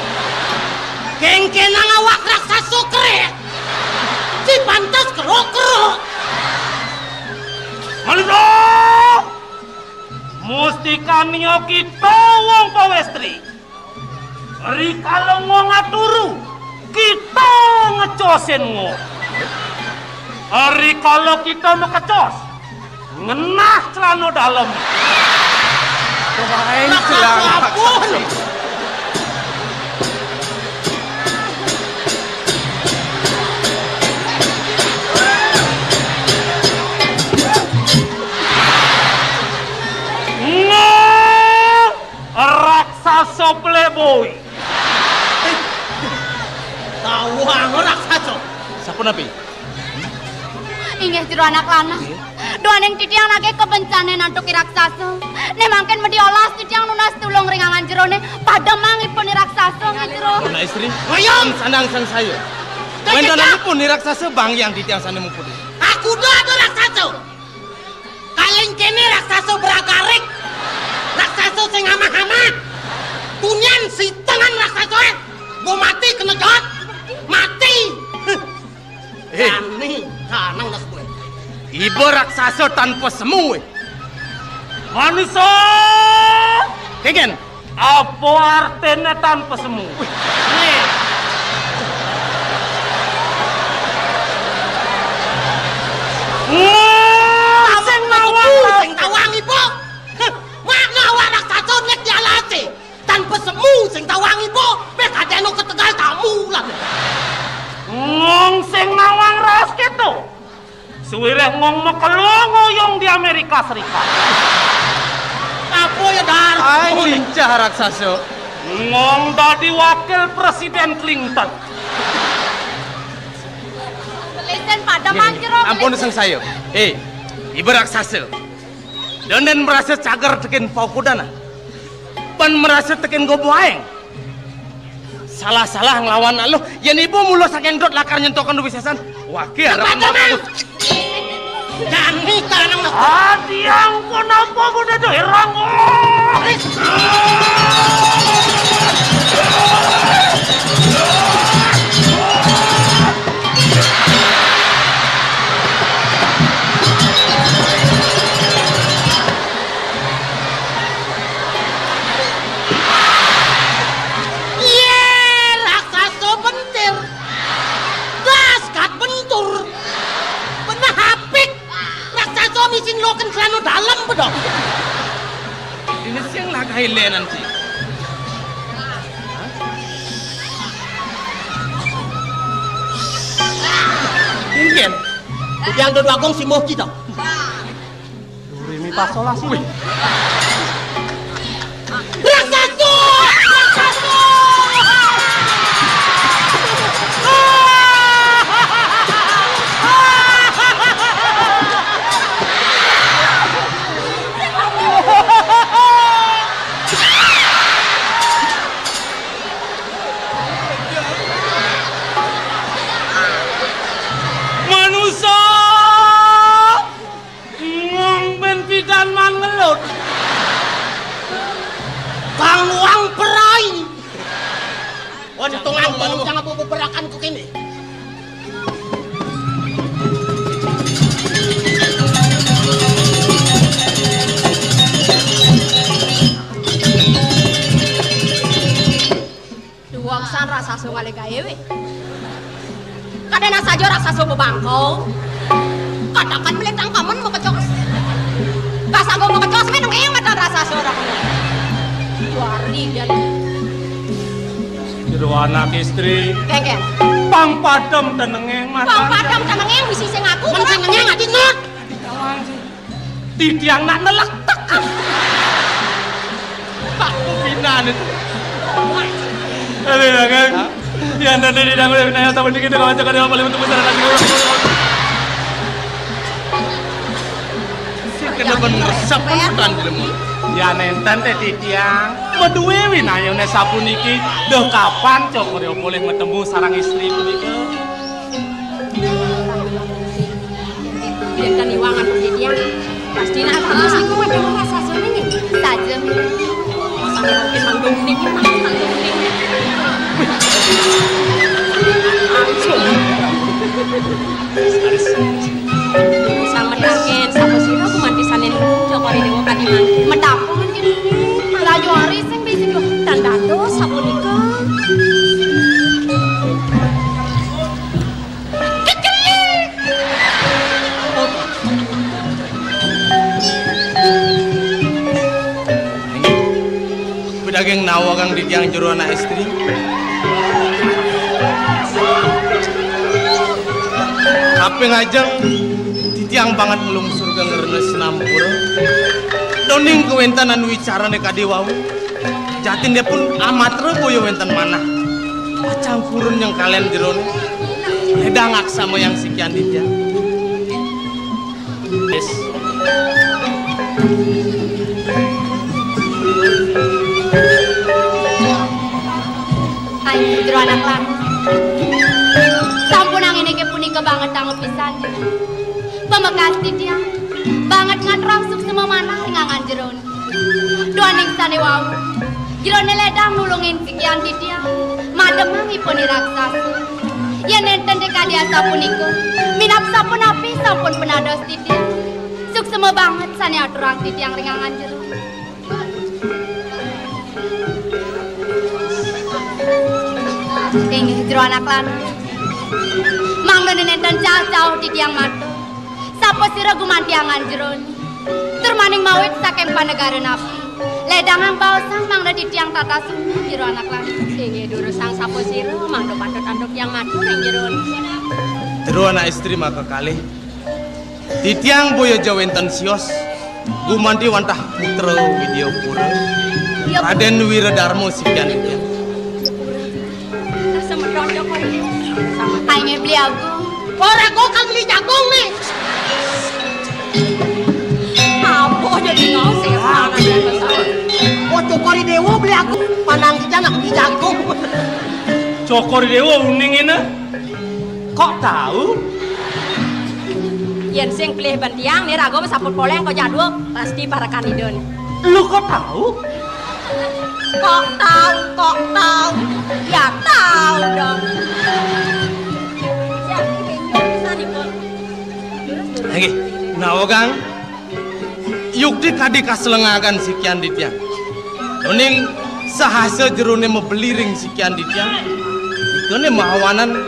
Kengkenang awak raksasa kerek. Si pantas kerok-kerok. Manusa! Mustikane kita wong pawestri. Rikala ngong aturu, kita ngecosin ngong. Rikala kita mekecos, ngenah celana dalem. Kebaeng celana. Ngong raksasa playboy. Tawang raksasa. Sapunapi? Inggih jero anak lanang. Nggih. Duaning titiang nagih kabencanen antuk i raksasa. Né mangkin mesti olas titiang nunas tulung ring angan jerone. Pademang ipun i raksasa nggih jero. Anak istri, Mayang. Sandang sang saya. Kejejak. Wentenanipun i raksasa bang yang titiang sane muput. Aku do ada raksasa. Kaling kene raksasa beragarik. Raksasa sing amah-amah. Tunian sitengan raksasa eh. Bo mati kena jot. Mati. Eh. Jani kanang nas gue. Iba raksasa tanpa semu eh. Manusa. Kegen. Apa artine tanpa semu? Wih. Nih. Wah, sing nawang, sing tawang ibu. Heh, makna awak raksasa nek dialase. Tanpa semu sing tawang ibu, mek adeno ketegal tamu lan. Ngong sing nawang raos keto. Suwireh ngong makelo ngoyong di Amerika Serikat. Apa ya, Dar? Ai, lincah raksasa. Ngong dadi wakil Presiden Clinton. Lesen pada manjero. Ampun, sing saya. Eh, iba raksasa. Denden merasa cager tekin paukudana. Pan merasa tekin gobo aeng. Salah-salah nglawan aluh, yen ibu mula saking dot lakar nyentokan wisesan. Wage arep mampus. Jani tanang. Ati angkon apa bunda do herang. Iye, raksasa bentir. Das kat bentur. Benah apik. Raksasa misi ngloken celana dalem bedok. Ini sing lagahe lenan sih. Mungkin. Yang dodwa agung si moh kita. Do, re, mi, fa, sol, la, si. Wih. Raksasa! Raksasa! Manusa! Ngong ben pidan man ngelut. Kang wang perai. Untung ampun, jangan beberakan ku kene. Bangsan raksasa ngalih gaé wé. Kadéna saja raksasa bebangkau. Katakan melih tangkaman makecos. Kasago makecos mé nengéng matan raksasa ora. Wari jan. Jero anak istri. Kéngkén. Pang padem tenengéng matan. Pang padem tenengéng bisi sing aku. Men sing nengéng ati ngut. Titiang nak nelektek. Aku binaan itu. Aduh, ya kan? Hah? Ya, nanti di dangu ya, binaya, tapi dikit kalau cakap dia paling betul besar lagi. Sing kena ben resep kan jelema. Ya, nénten téh titiang. Madué winayana sapuniki. Duh, kapan cokor ya boleh ketemu sareng istri punika? Yén kan iwangan titiang, pasti nak terus niku mah dong rasa soné nih. Saja. Sampai mungkin manggung nih, manggung nih. Langsung. Sametaken, sapa sira gumanti sané cokor i déwa kadi mangke? Metapun jenenge. Raja Ari sing bisi yo. Tan dados sapunika. Pedaging nawa kang titiang jero anak istri. Kaping ajeng titiang banget nglungsur ka ngrena sinampura. Doning kawéntenan wicarané kadi wau. Jatinipun amatra boya wénten manah. Pacang purun nyengkalen jerone. Ledang aksamayang sikian titiang. Wis. Ayo, jero anak lanang. Sampun anginike punika banget dangu pisan. Pamekas titiang banget ngaturang suksema manah ring angan jerone. Duaning sane wau, jerone ledang nulungin sikian titiang mademang ipun i raksasa. Yen nenten kadi asapunika, minab sapunapi sampun penados titiang. Suksema banget sane aturang titiang ring angan jero. Inggih, jero anak lanang. Mangda nenten cah-cah titiang matur. Sapa sira gumanti angan jerone? Tur maning mawit saking panegara napi? Ledangang baosang mangda titiang tata sumi jero anak lanang. Inggih durusang sapa sira mangda patut antuk tiang matur ing jerone. Jero anak istri maka kalih. Titiang boya ja wenten sios gumanti wantah putra Widyapura. Iya. Raden Wiradarma sikian titiang. Semeton Cokor Dewa. Ayo beli aku. Ora kok kang beli jagung nih. Apa jadi ngaos ya? Oh, Cokor Dewa beli aku. Panang kita nak beli jagung. Cokor Dewa uning ini. Kok tahu? Yen sing pilih bentiang nih raga saput poleng kok jadwal pasti parekan idun. Lu kok tahu? Kok tahu, kok tahu? Ya tahu dong. Lagi, nawa kang? Yukti kadi kaslengagan sikian titiang. Uning sahasa jerone mabeli ring sikian titiang. Ikene mahawanan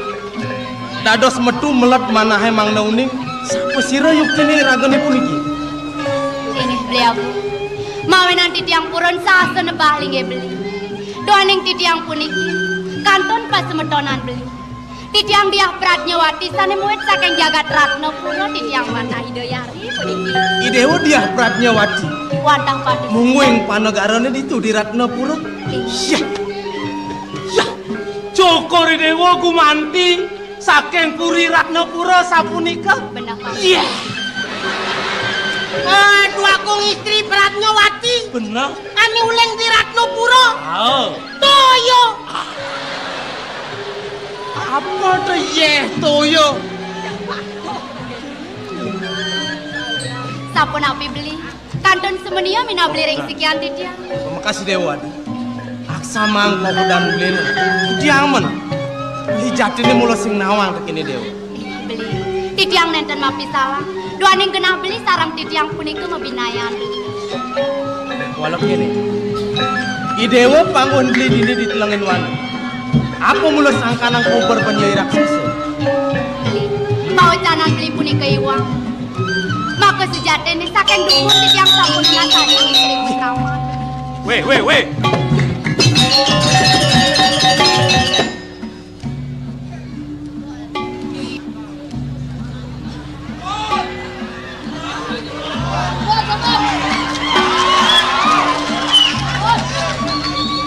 dados metu melet manahe mangda uning. Sapa sira yuktine ragane puniki? Inggih, beli aku. Mawinan titiang purun sahasa nebah linggih beli. Duaning titiang puniki kantun pasemetonan beli. Titiang Diah Pratnyawati sane muit saking jagat Ratnapura titiang wantah Ida Yari puniki. Idewa Diah Pratnyawati. Wantah patut. Mungguing panegarane ditu di Ratnapura. Inggih. Syah. Syah. Cokor Idewa gumanti saking Puri Ratnapura sapunika. Bener, Pak. Iya. Eh, Dwagung istri Pratnyawati. Bener. Ane uling di Ratnapura. Oh. Toya. Apa to yeh toya? Sapunapi beli? Kantun semenia minabli ring sikian titiang. Pamekas Dewa, Adi. Aksamang kokodan beli. Titiang men. Beli jatine mula sing nawang tekene Dewa. Beli. Titiang nenten mapisalah. Duaning genah beli sareng titiang punika mabinayan. Walau kene. I Dewa panggon beli dini di telengin wan. Apa mula sangkaning kober bani Nyai raksasa? Beli, pawecanan beli punika iwang. Maka sejatiné saking dumun titiang sampun ngrasayang istri Mas Rama. Wéh, wéh, wéh.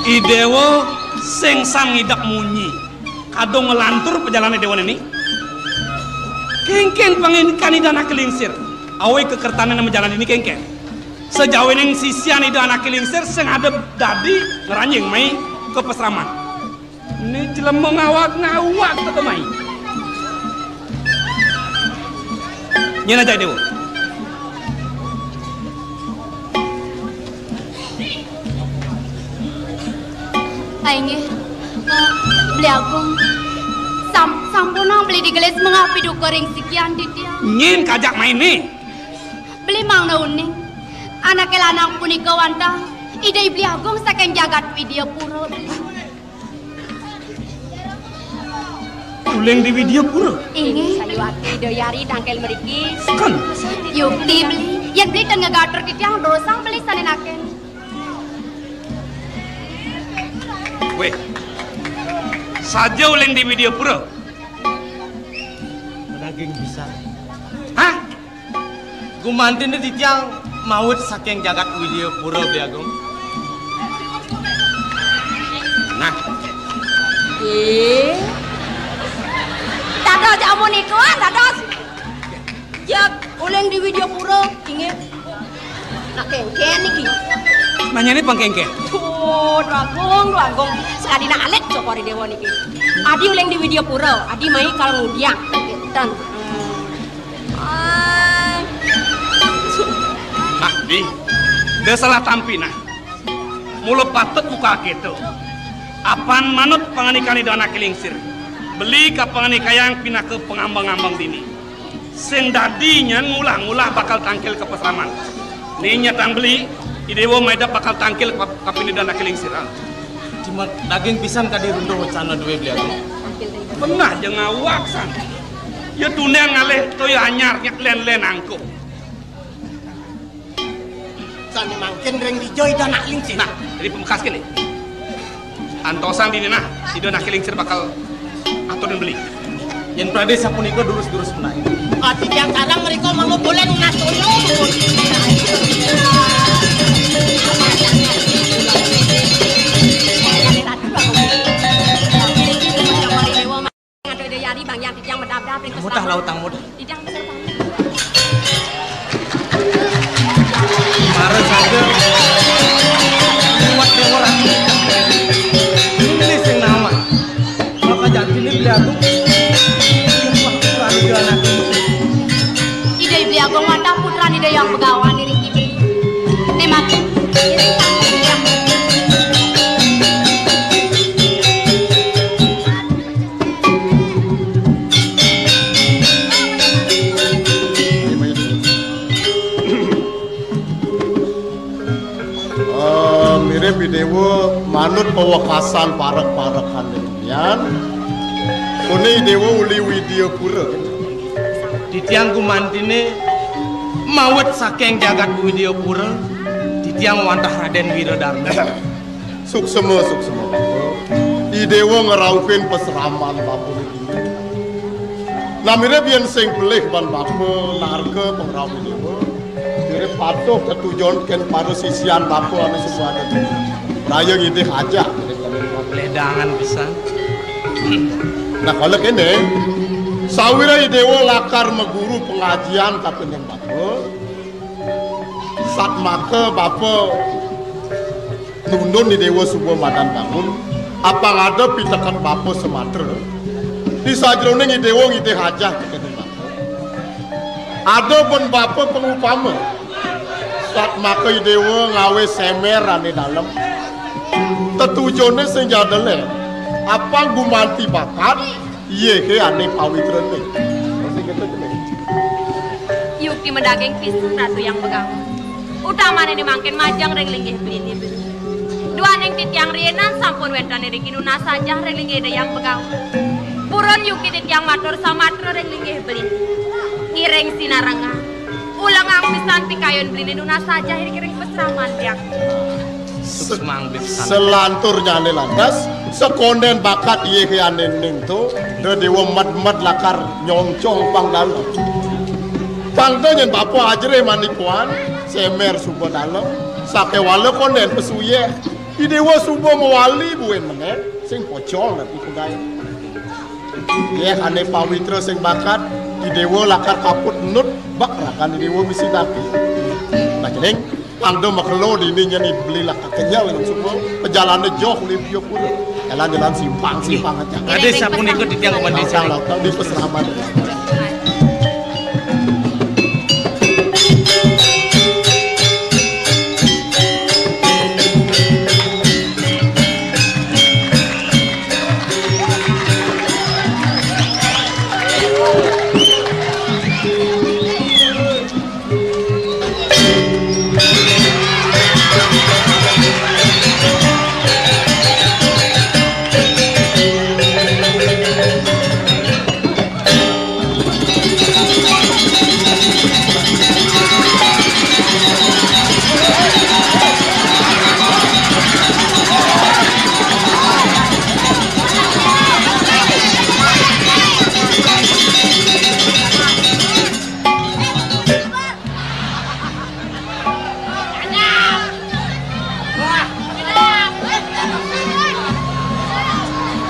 I Déwa sing sang ngidak munyi. Kadung nglantur pajalané Déwa niki. Kénkén pangandikané Ida Anaké Lingsir. Awé kakertané majalan dini kénkén. Sajawining sisian Ida Anaké Lingsir sing ada dadi ngranjing mai ka pasraman. Né jelema ngawag-ngawag teka mai. Nyén aja, Déwa. Ah, inggih. Beli Agung. Sam-, sampunang beli digelis mengapi duka ring sikian titiang. Nyén kajak mainé. Beli mangda uning. Anaké lanang punika wantah Ida I Beli Agung saking jagat Widya Pura, beli. Uling di Widya Pura? Inggih. Sayuwakti Ida Yari tangkil mriki. Kan? Yukti beli. Yén beli ten ngagatur titiang dosang beli sané naken. Wéh. Saja uling di Widya Pura. Daging pisan. Hah? Gumantiné titiang maut saking jagat Widya Pura, Beli Agung. Nah. Eh. Dados jamu niku, ah, dados. Jeg uling di Widya Pura, inggih. Nah, kénkén niki. Nanyané pang kénkén. Tuh, Dwagung, Dwagung. Sakadina alit cokor I Déwa niki. Adi uling di Widya Pura, adi mai kal ngudiang. Ten. Ay. Nah, Di, da salah tampi, nah. Mula patut buka kéto. Apan manut pangandikané Ida Anaké Lingsir. Beli kapangandikayang pinaka pangambang-ambang dini. Sing dadi nyén ngulah-ngulah bakal tangkil ka pasraman. Né nyatang beli, I Déwa maida bakal tangkil ka, kapining Ida Anaké Lingsir, ah. Cuma daging pisan kadi runduh wacana duwé, Beli Agung. Penah ja ngawag san. Ya tundéng ngalih toya anyar nyek lén-lén angkuh. Sané mangkin ring dija Ida Anaké Lingsir. Nah, dadi pamekas kéné. Antosang dini nah, Ida Anaké Lingsir bakal aturin beli. Yén pradé sapunika durus-durus menawi. Ati tiang sareng mrika mangga boleh nunas toya. Ada Ida Yari, Bang Yang, titiang medabdab ring. Mutah lautang muda. Titiang besar banget. Mara saja liwat Déwa Ratu. Ini sing nama. Maka jantiné Beli Agung. Wah, Raja anak. Ida Beli Agung wantah putra Ida Hyang Begawan ring Beli. Né mangkin. Eh, mirib I Déwa manut pawekasan parek-parekan demikian. Koné I Déwa uli Widya Pura. Titiang gumantiné maut saking jagat Widya Pura, titiang wantah Radén Wiradarma. Suksema, suksema, Bapa. I Déwa ngrauhin pasraman Bapa niki. Nah, mirib yén sing pelih ban Bapa narka pangrauh I Déwa. Mirib patuh tetujon kén para sisian Bapa ané suba ada. Raya ngidih ajak. Ledangan pisan. Nah, kala kéné, sawira I Déwa lakar maguru pangajian kapining Bapa. Satmaka Bapa nundun I Déwa suba madan bangun, apang ada piteket Bapa samatra. Di sajroning I Déwa ngidih ajah piteket Bapa. Ada ban Bapa pangupama. Satmaka I Déwa ngawé semer ané dalem. Tetujoné sing jadel, apang gumanti bakat, yéhé ané pawitrané. Sing kéto, Céning. Yukti madaging pisan Ratu Hyang Begawan. Utamané né mangkin majeng ring linggih beliné beli. Duaning titiang riinan sampun wénten iriki nunas sajah ring linggih Ida Hyang Begawan. Purun yuki titiang matur samatra ring linggih beli. Ngiring sinarengin. Ulengang pisan pikayun beliné nunas sajah iriki ring pasraman tiang. Suksmang beli pisan. Selanturnyané lantas, sakondén bakat yéh yané ning to, da déwa med-med lakar nyongcong pang dalem. Pang da nyén bapa ajrih manipuan, semer suba dalem, sakéwala kondén pasuyéh. I déwa suba mawali buin menék, sing pocol napi pegayé. Yéh ané pawitra sing bakat, i déwa lakar kaput nut, bak rakan i déwa misi napi. Nah, cening, pang da makelo dini nyén i beli lakar kenyel ngan suba, pajalané joh uli pura. Jalan-jalan simpang, simpang aja. Adi sapunika titiang Kumandan. Lautang, lautang, di pasraman.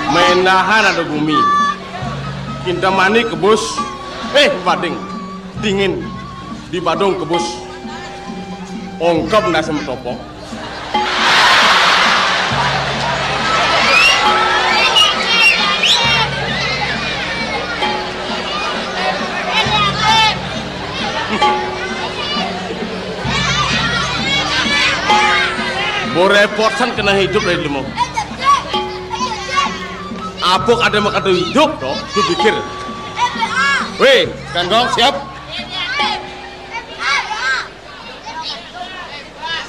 Mendahan ada gumi. Kintamani kebus. Eh, bading. Dingin. Di Badung kebus. Ongkep nasi metopong. Bo repot san kena hidup dari limo. Apa ada makado hidup to? Tu pikir. Weh, kan kong siap?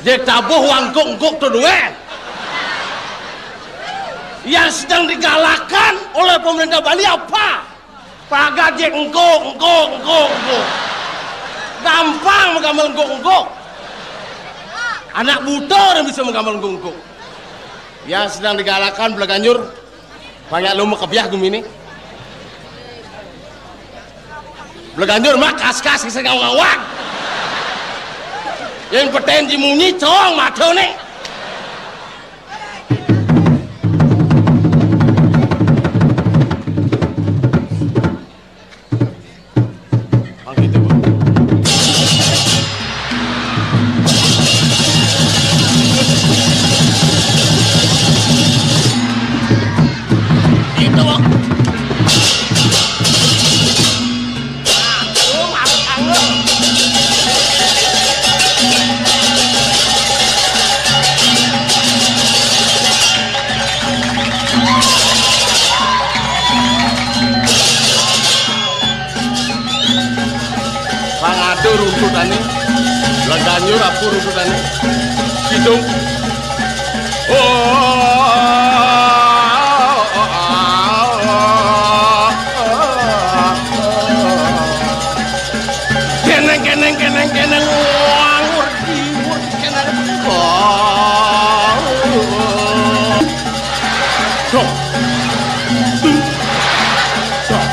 Dia tabuh wangkuk-ngkuk tu duit. Yang sedang digalakkan oleh pemerintah Bali apa? Pagat je engkuk, engkuk, engkuk, engkuk. Gampang menggambar engkuk, engkuk. Anak buta orang bisa menggambar engkuk, engkuk. Yang sedang digalakkan bela ganjur, banyak lomba kebiah gumi ni. Bela ganjur mah kas-kas sing ngawang-ngawang. Yang peten ji munyi, cong, mata ni. Bang, gitu, Bang. Gitu, Bang. Pang ada runtutane, Bela Ganjur apa runtutane? Kidung. Oh. Keneng, keneng, keneng, keneng. Wah, ngerti, ngerti, keneng. Oh. Sok. Sok.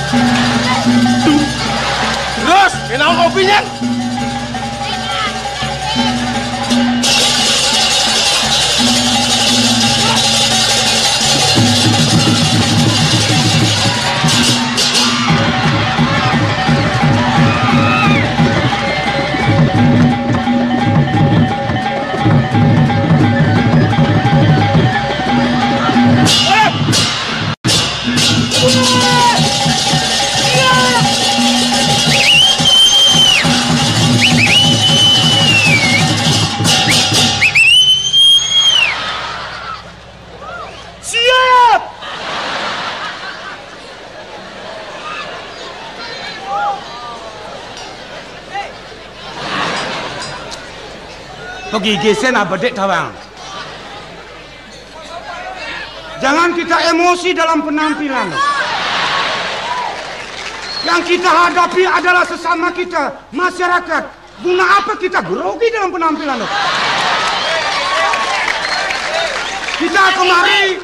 Terus, kenapa kopinya? Siap! Pagigisen abedik tawang. Jangan kita emosi dalam penampilan. Yang kita hadapi adalah sesama kita, masyarakat. Guna apa kita grogi dalam penampilan? Kita kemari,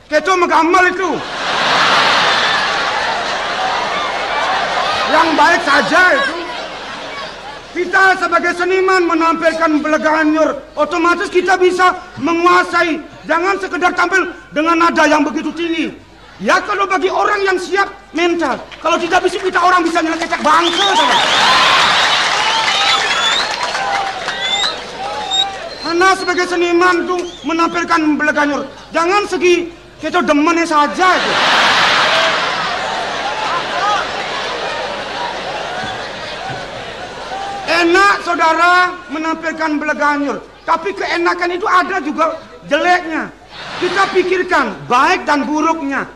kita menggambar itu. Yang baik saja itu. Kita sebagai seniman menampilkan Bleganyur, otomatis kita bisa menguasai. Jangan sekedar tampil dengan nada yang begitu tinggi. Ya, kalau bagi orang yang siap mental. Kalau tidak bisa, kita orang bisa nyelekecek bangke saja. Karena sebagai seniman tuh menampilkan Bleganyur. Jangan segi kita demennya saja itu. Enak saudara menampilkan Bleganyur, tapi keenakan itu ada juga jeleknya. Kita pikirkan baik dan buruknya.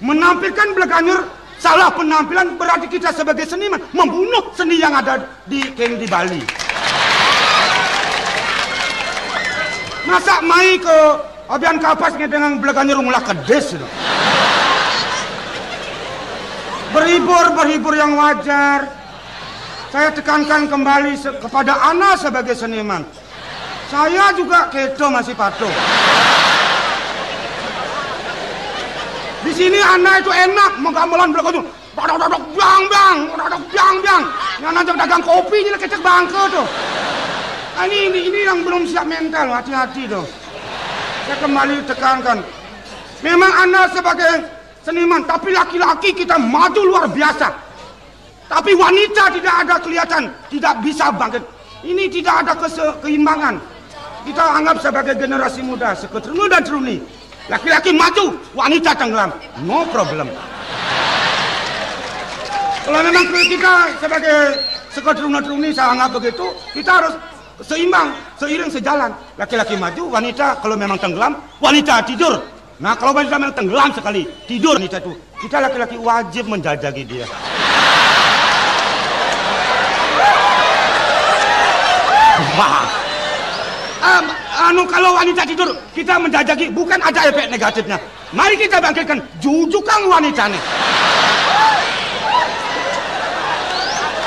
Menampilkan Bleganyur salah penampilan berarti kita sebagai seniman membunuh seni yang ada di keng di Bali. Masa mai ke Abian Kapas ngedengin Bleganyur ngulah kedis itu. Berhibur, berhibur yang wajar. Saya tekankan kembali se- kepada ana sebagai seniman. Saya juga keto masih patuh. Di sini ana itu enak menggamelan Bleganyur. Dok, dok, dok, dok, blang, blang, dok, dok, blang, blang. Yang nanti dagang kopi ini kecek bangke tuh. Nah, ini, ini, ini yang belum siap mental, hati-hati tuh. Saya kembali tekankan. Memang ana sebagai seniman, tapi laki-laki kita maju luar biasa. Tapi wanita tidak ada kelihatan, tidak bisa bangkit. Ini tidak ada kese- keimbangan. Kita anggap sebagai generasi muda, seketrunu dan truni. Laki-laki maju, wanita tenggelam. No problem. Kalau memang kita sebagai seketrunu truni, saya anggap begitu, kita harus seimbang, seiring, sejalan. Laki-laki maju, wanita kalau memang tenggelam, wanita tidur. Nah, kalau wanita memang tenggelam sekali, tidur wanita itu, kita laki-laki wajib menjajaki dia. Wah. Em, anu, kalau wanita tidur, kita menjajaki, bukan ada efek negatifnya. Mari kita bangkitkan, jujukan wanita nih.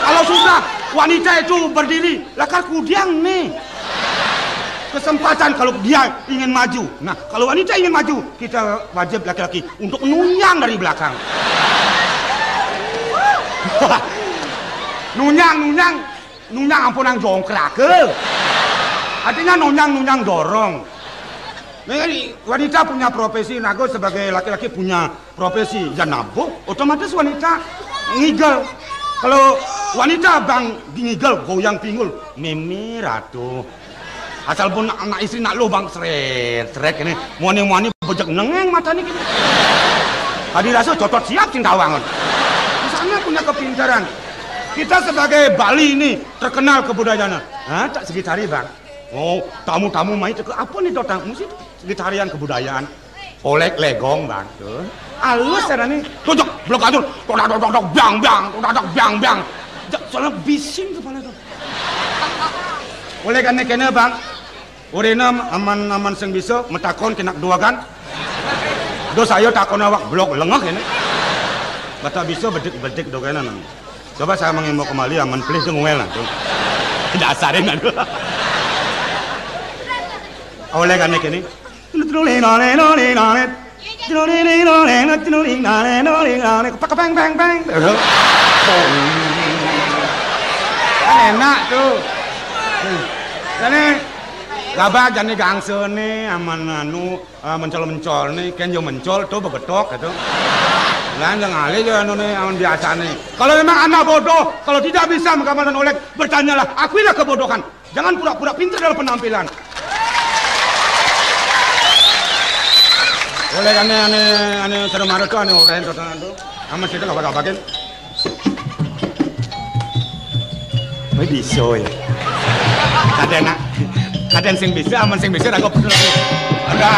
Kalau sudah wanita itu berdiri, lakar kudiang nih. Kesempatan kalau dia ingin maju. Nah, kalau wanita ingin maju, kita wajib laki-laki untuk nunyang dari belakang. Nunyang, nunyang, nunyang ampun nang jongkrak, eh. Artinya nunyang, nunyang dorong. Nah, ini wanita punya profesi, nago sebagai laki-laki punya profesi, ya nabuh, otomatis wanita ngigel. Kalau wanita bang ngigel, goyang pinggul, meme ratu. Asal pun anak istri nak lo bang seret, seret ini, muani-muani bejek nengeng matanya gini. Tadi rasa cocot siap sing tawangan. Di sana punya kepintaran. Kita sebagai Bali ini terkenal kebudayaan. Hah, tak segi tari bang. Oh, tamu-tamu mai teke apa nih datang? Mesti segi tarian kebudayaan. Oleh legong bang tuh. Alus cara nih. Tuh, tuh, blok atur. Todak, todak, todak, bang, bang, todak, todak, bang, bang. Jak, soalnya bising kepala tuh. Oleh karena kena bang, urena aman-aman sing bisa metakon kena dua kan. Do saya takon awak blok lengah ini. Kata bisa bedik-bedik do kena nang. Coba saya mengimbau kembali aman pelih tuh ngwel nah tuh. Dasarin aduh. Oleh karena kene. Kan enak tuh. Jane gabah jane gangsene aman anu, eh, mencol-mencol nih, ken yo mencol tuh begetok gitu. Lah yang alih yo anu nih aman biasa nih. Kalau memang anak bodoh, kalau tidak bisa menggambarkan oleh, bertanyalah, akuilah kebodohan. Jangan pura-pura pintar dalam penampilan. Oleh ane ane ane serem tuh ane orang tuh tuh. Aman kita gak bakal. Wih, bisa ya. Kadang nak, kadang sing bisa, aman sing bisa, aku betul. Ada.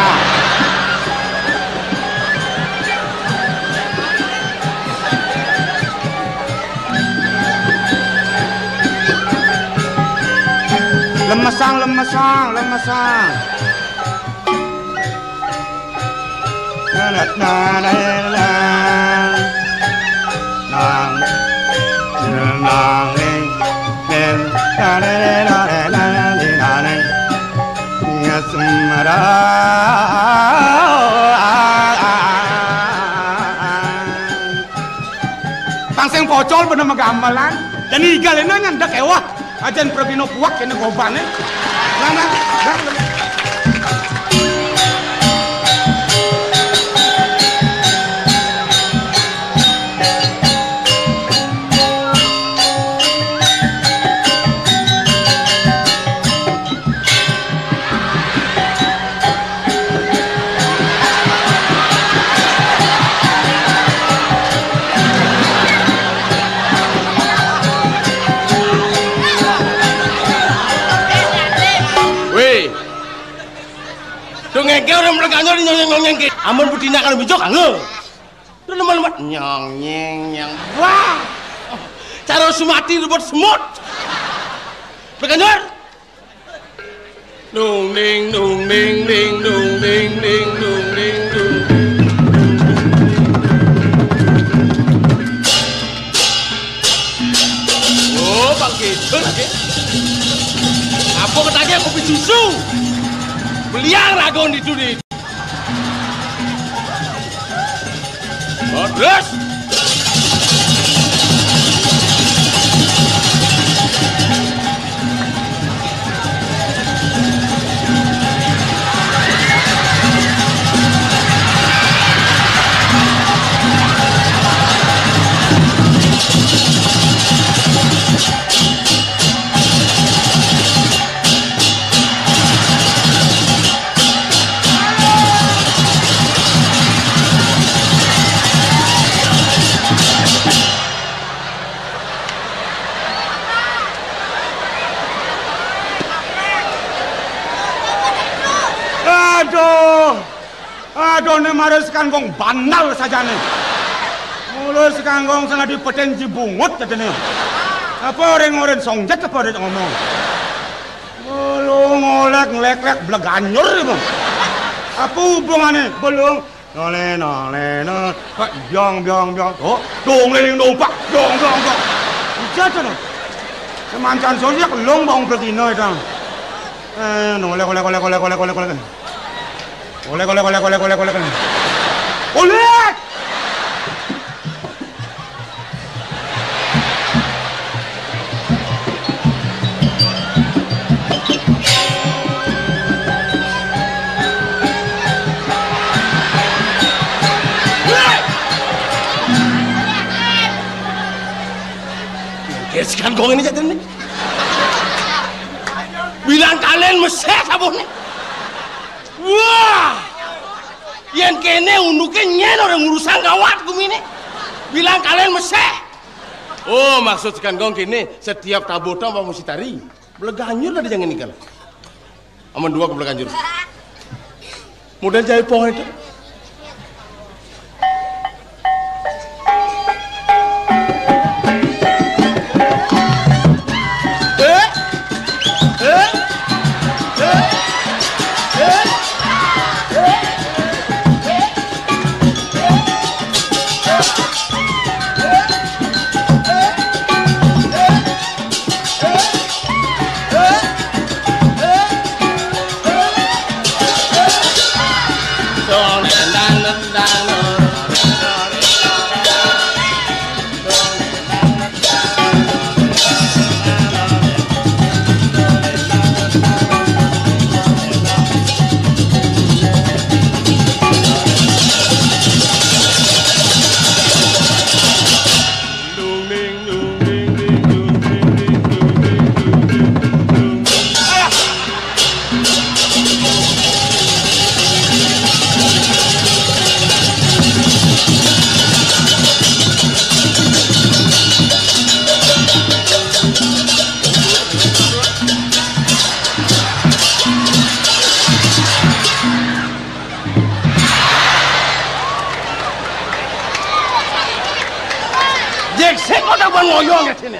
Lemesang, lemesang, lemesang. Pang sing pocol bener magamelan. Jani igal ena nyandek ewah. Ajan pragina puak kene gobane. Nang, nang, nang. Weh. Tuh ngengke orang mereka nyori nyonyeng-nyonyeng ke. Amun betina kalau bijak, halo. Lu lemah-lemah. Nyong, nyeng, nyong. Wah. Cara sumati rebut semut. Bekanyur. Nung ning, nung ning, ning, nung ning, ning, nung ning, nung. Oh, Bang Kidul lagi. Apa ketanya kopi susu? Beliang ragon itu di. Terus. Aduh. Aduh, ne mara si Kanggong bandal sajane. Mula si Kanggong sanadi peten jibungut katene. Apa orang-orang songjet apa orang ngomong? Belum ngolek ngelek-lek bleganjur ibu. Apa hubungannya? Belum. Nole, nole, nole. Pak, biong, biong, biong. Oh, dong leleng dong, Pak. Dong, dong, dong. Ija to, no. Semancan sojak lung bang pregino itu. Eh, nole, kole, kole, kole, kole, kole, kole. Oleh, oleh, oleh, oleh, oleh, oleh. Oleh! Kes kan kong ini jatuh nih. Bilang kalian mesek sabuh nih. Wah! Yen kene unduke nyen ora ngurusan gawat gumine. Bilang kalian meseh. Oh, maksud si Kanggong kene, setiap tabota mau mesti tari. Bleganjur ada jangan nikal. Aman dua ke bleganjur. Model jaipong itu. Jek sing kok tak ngoyong ya sini.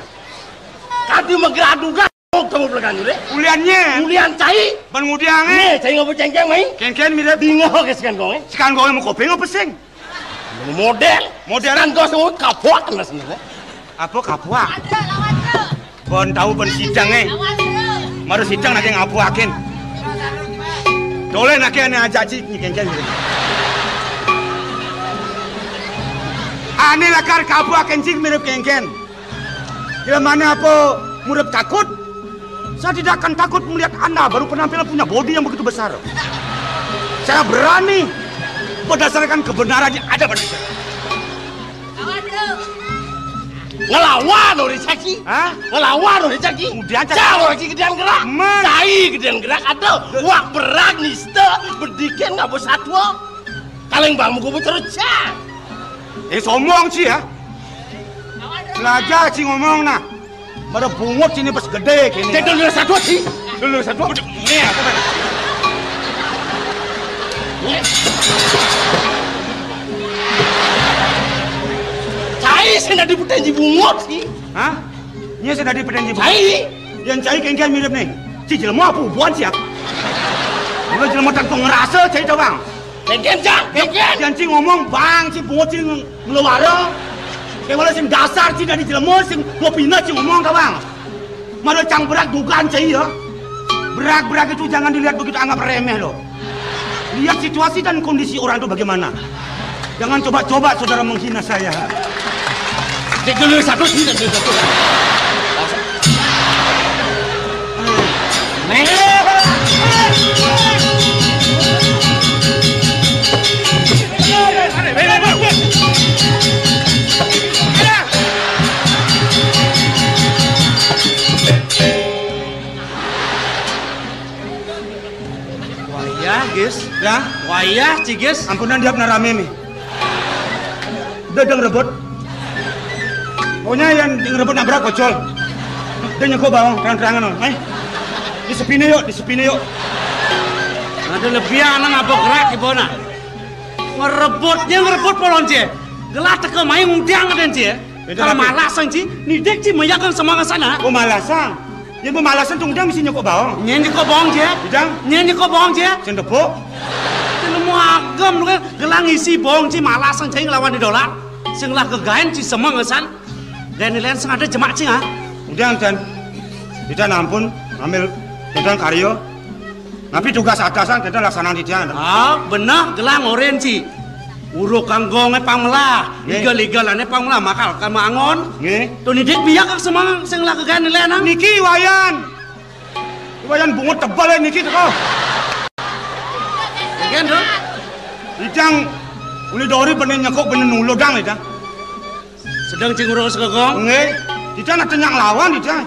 Kadi megradugan. Kamu pelegan jure. Ulian nyén? Ulian cai. Ban ngudiang, é? Nyén, cai ngapa cengkeng, mai? Kénkén mirip. Dingeh ke sekan gong, é? Sekan gong mau kopéng apa sing? Modél. Modél. Sekan gong sing kapok kena sebenarnya. Apa kapok? Bon tahu bon sidang, é. Mara sidang nak ngapuakin. Toleh nak ané ajak ci kénkén. Ané lakar kapuakin ci mirip kénkén. Jelemané apa murip takut? Saya tidak akan takut melihat Anda baru penampilan punya bodi yang begitu besar. Saya berani berdasarkan kebenaran yang ada pada saya. Ngelawan orang caki. Hah? Ngelawan orang caki. Kemudian caki. Cang orang caki gedean gerak. Cai gedean gerak. Aduh, wak berak nista bedikin ngapa satwa. Kaleng bang muka terus cang. Eh, sombong ci ya. Belajar ci ngomong nah. Mara bungut sini pas gedé kéné. Cék dulu satu ci. Dulu satu. Ini apa, Bang? Cai sing dadi petenji bungut ci. Hah? Nyén sing dadi petenji bungut? Cai. Yén cai kénkén mirip né. Ci jelema apa bubuhan ci ya? Mula jelema tanpa ngerasa cai to, Bang. Kénkén, Cang, kénkén. Yén ci ngomong, Bang, ci bungut ci ngeluara. Kéwala sing dasar ci dadi jelema sing dua pina ci ngomong to, Bang. Mara cang berak dugaan cai ya. Berak-berak itu jangan dilihat begitu anggap remeh loh. Lihat situasi dan kondisi orang itu bagaimana. Jangan coba-coba saudara menghina saya. Cék dulu satu sini, satu. Wayah, Gis. Ya? Wayah, Ci Gis. Ampunan, diap na ramé né. Udah, udah ngerebut. Pokoknya yang ngerebut nabrak kocol. Udah nyengkok bawang, terang-terangan, loh. Mai. Disepiné yuk, disepiné yuk. Ada lebih anak apa gerak di bona. Ngerebutnya ngerebut polon, Ci. Gelah teka mai ngudiang den, Ci. Beda. Kalau tapi malasang, Ci, nidik, Ci, mayagang semangat sana. Oh, malasang. Yén pemalasan tung dang mesti nyekok bawang. Nyén nyekok bawang, Ci? Idang. Nyén nyekok bawang, Ci? Sing tepuk. Ci nemu agem lu kan, gelang isi bawang, Ci, malasang, Ci, ngelawan di dolar. Sing lah gegaén, Ci, semengesan. Gaén lén sing ada jemak, Ci, ah. Udah, Tan. Kita nampun, ambil tentang karya. Tapi tugas atasan kita laksanakan di tiang. Ah, beneh gelang orén, Ci. Uruk kanggongé pang melah, nggih. Igel-igelané pang melah, makal ka mangon. Nggih. To nidik biak kang semang sing lah gegaén lén nang. Niki Wayan. Wayan bungut tebel ya niki teko. Gén, Dok. Idang uli dori bener nyekok bener nuludang, Idang. Sedang cing urung segegong. Nggih. Idang ada nyak lawan, Idang.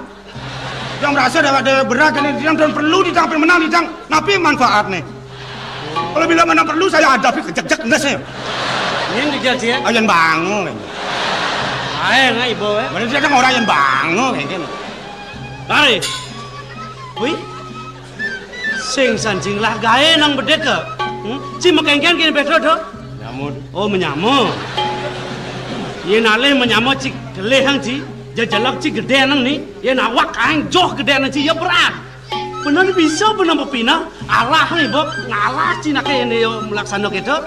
Yang merasa dewek-dewek berat, ini Idang dan perlu Idang, pengen menang Idang. Napi manfaatné? Kalau bila mana perlu, saya hadapi kejek-jek ndas ya. Nyén dijak, Ci, ya? Ayan bango, kan. Aé, ngai, Ibu, ya. Mana dia orang yang bango, kan. Mari. Wih. Sing sanjing lah gaé nang bedék, ka? Hmm? Ci makénkén kéné béda, Dok? Nyamud. Oh, menyama. Yén alih menyama, Ci, gelih hang, Ci. Jejelek, Ci, gedé nang ni. Yén awak aéng joh gedé nang, Ci, ya berat. Bener bisa bener pepineh. Alah, Ibu, ngalah, Ci, naké ini yo melaksana kéto.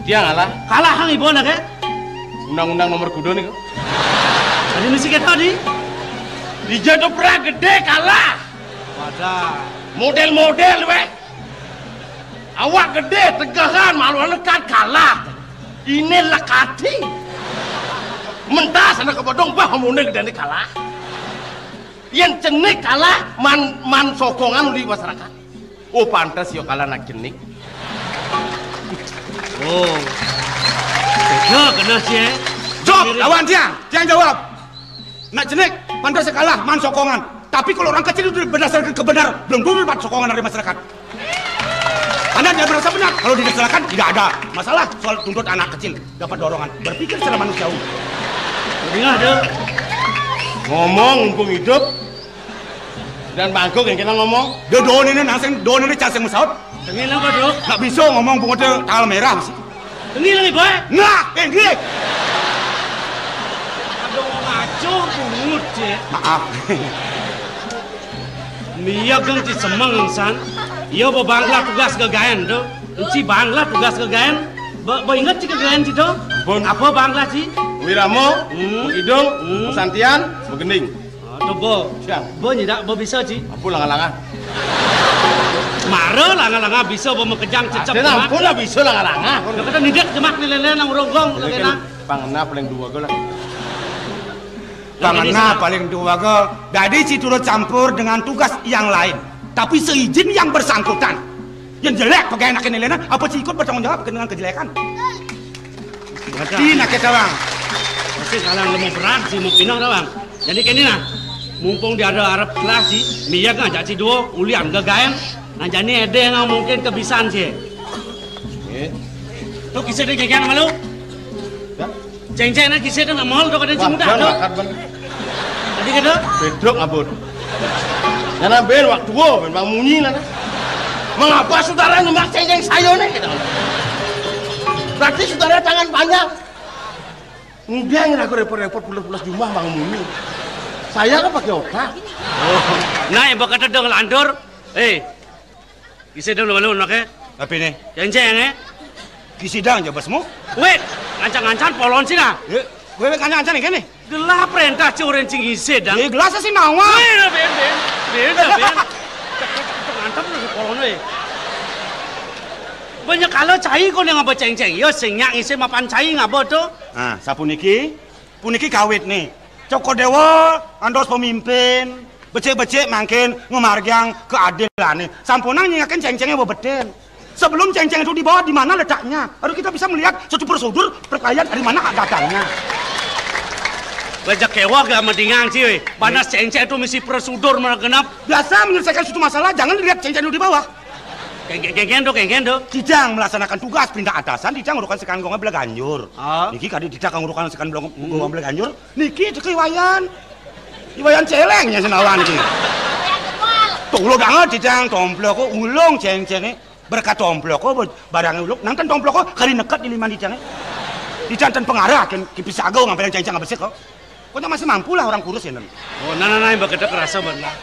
Dia ngalah. Kalah hang Ibu naké. Undang-undang nomor kuda niku. Tadi mesti kéto, Di. Dija to perang gedé kalah. Wadah. Modél-modél wéh. Awak gedé, tegehan, malu lekat kalah. Ini lekati. Mentas anak kebodong, bah, munding gedé kalah. Yén cenik kalah, man, man sokongan uli masyarakat. Oh, pantes ya kalah nak cenik. Oh. Tega kena sih, eh. Jawab, lawan dia. Dia jawab. Nak cenik, pantas kalah, man sokongan. Tapi kalau orang kecil itu berdasarkan kebenaran, belum dulu dapat sokongan dari masyarakat. Anda tidak merasa benar, kalau diserahkan tidak ada masalah soal tuntut anak kecil dapat dorongan berpikir secara manusiawi. Dengar, Dok. Ngomong mumpung hidup dan bangkok yang kena ngomong. Dia doon ini nang sing, doon ini cang sing masaut. Tengil apa, Dok? Nak bisa ngomong bungut tanggal merah mesti. Tengil lagi, Boy. Nah, tinggi. Aduh, ngaco bungut, Cek. Maaf. Iya, geng ci semeng, san. Iya, ba bangla tugas gegaén to. Ci bangla tugas gegaén. Ba, ba inget ci gegaén ci to? Ampun. Apa bangla ci? Wirama, hmm, makidung, hmm, masantian, magending. Oh, to ba. Siang. Ba nyedak, ba bisa ci? Ampun, langa-langa. Mara langa-langa bisa, ba makejang cecep. Aden, ampun lah, bisa langa-langa. Ya, kita nidik jemak ni lele nang ronggong, lele nang. Pangena paling dua ga lah. Pangena paling dua ga. Dadi ci turut campur dengan tugas yang lain. Tapi seizin yang bersangkutan. Yang jelek pegawai anak ini, Lena, apa ci ikut bertanggung jawab dengan kejelekan? Di nak kita, Bang. Masih kalah lemu berat ci, mau pindah dah, Bang. Jadi kene nah, mumpung di ada arep kelas ci, miyag ngajak ci dua, ulian gegaén. Nah, jani ede nang mungkin kebisan ci. Nggih. Tuh, kisah dia gegaén sama lu. Ya. Céngcéng nak kisah dia nak mall tuh, kadén ci muda tuh. Tadi kata? Bedok abot. Nyana ben waktu wo, ben bang munyi nana. Mengapa saudara nyemak céngcéng saya nih? Gitu. Berarti saudara tangan panjang. Ngudang aku repot-repot pulas-pulas jumah bang munyi. Saya kan pakai otak. Oh. Nah, yang bakal tedeng lantur. Eh, Kisi dong lu, lu, nake? Apa ini? Céngcéng, eh? Kisi dong, jawab semua. Weh, ngancan-ngancan polon sih nah. Ya, weh, weh, ngancan-ngancan ini. Gelah perintah ci orang cing isi dong. Ya, gelas sih nawa. Weh, dah, ben, ben. Ben, dah, ben. Mantap lu polon, weh. Banyak kala cai kok yang ngaba céngcéng. Yo, sing nyak ngisi mapan cai ngaba tuh. Nah, sapuniki, puniki kawit nih. Cokor Dewa, andos pemimpin. Becik-becik mangkin ngemargiang keadilan nih. Sampunang nyingakin céngcéngé bebeten. Sebelum céngcéng itu dibawa, di mana letaknya? Baru kita bisa melihat secara prosedur perkelahian dari mana datangnya. Bajak kewa gak mendingan sih, weh. Panas céngcéng itu misi prosedur mana genap. Biasa menyelesaikan suatu masalah, jangan dilihat céngcéng itu di bawah. Kengken, kengken tuh, kengken tuh. Dijang melaksanakan tugas perintah atasan, dijang urukan sekan gong belaganjur. Ah. Niki kadi dijang urukan sekan gong belaganjur. Niki teke Iwayan. Iwayan céléngnya senawan niki. Tuh, ulo banget dijang tomplok kok ulung céngcéngé. Berkat tomplok kok barangnya ulung. Nang ten tomplok kok kari neket di liman dijangé. Dijang ten pengarah, ken kipis agau ngampelan céngcéng abesik kok. Kok masih mampu lah orang kurus ya, Nen? Oh, nah, nah, nah, yang begitu kerasa benar.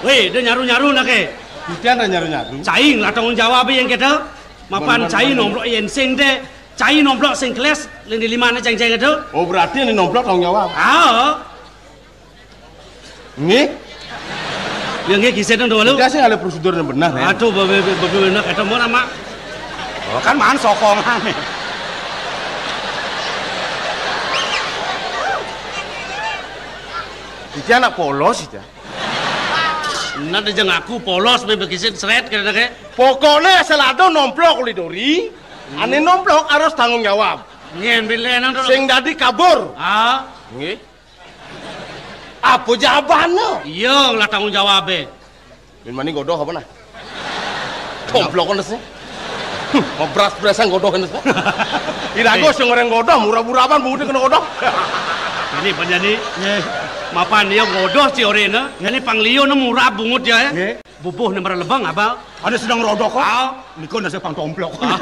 Weh, dia nyaru-nyaru nak, eh. Titian ada nyaru-nyaru. Cai lah tanggung jawab yang kita. Mapan cai nomplok yang sing deh. Cai nomplok sing keles, lini lima na ceng-ceng itu. Oh, berarti ini nomplok tanggung jawab. Ah. Nggih. Ya nggih, kisi dong dulu. Kita sih ada prosedur yang benar ya. Aduh, babe, babe, babe, benar. Ketemu nama. Oh, kan man sokongan nih. Iki anak polos iki. Nah, dia ngaku polos, babe, kisi seret kira-kira. Pokoknya asal ada nomplok ulidori, ane nomplok harus tanggung jawab. Nyen, bilenan dulu. Sing dadi kabur. Ah. Nggih. Apa jawabannya? Iya, lah tanggung jawabnya. Min mani godoh apa nah? Tomplok ndes. Mau beras-berasan godoh ndes. Irago sing orang godoh, murah-murahan bungut kena godoh. Ini penyanyi. Mapan dia godoh si orena. Ini panglio ne murah bungut dia ya. Nggih. Bubuh ne merlebang abal. Ada sedang rodok kok. Ah. Niko nasi pang tomplok. Ah.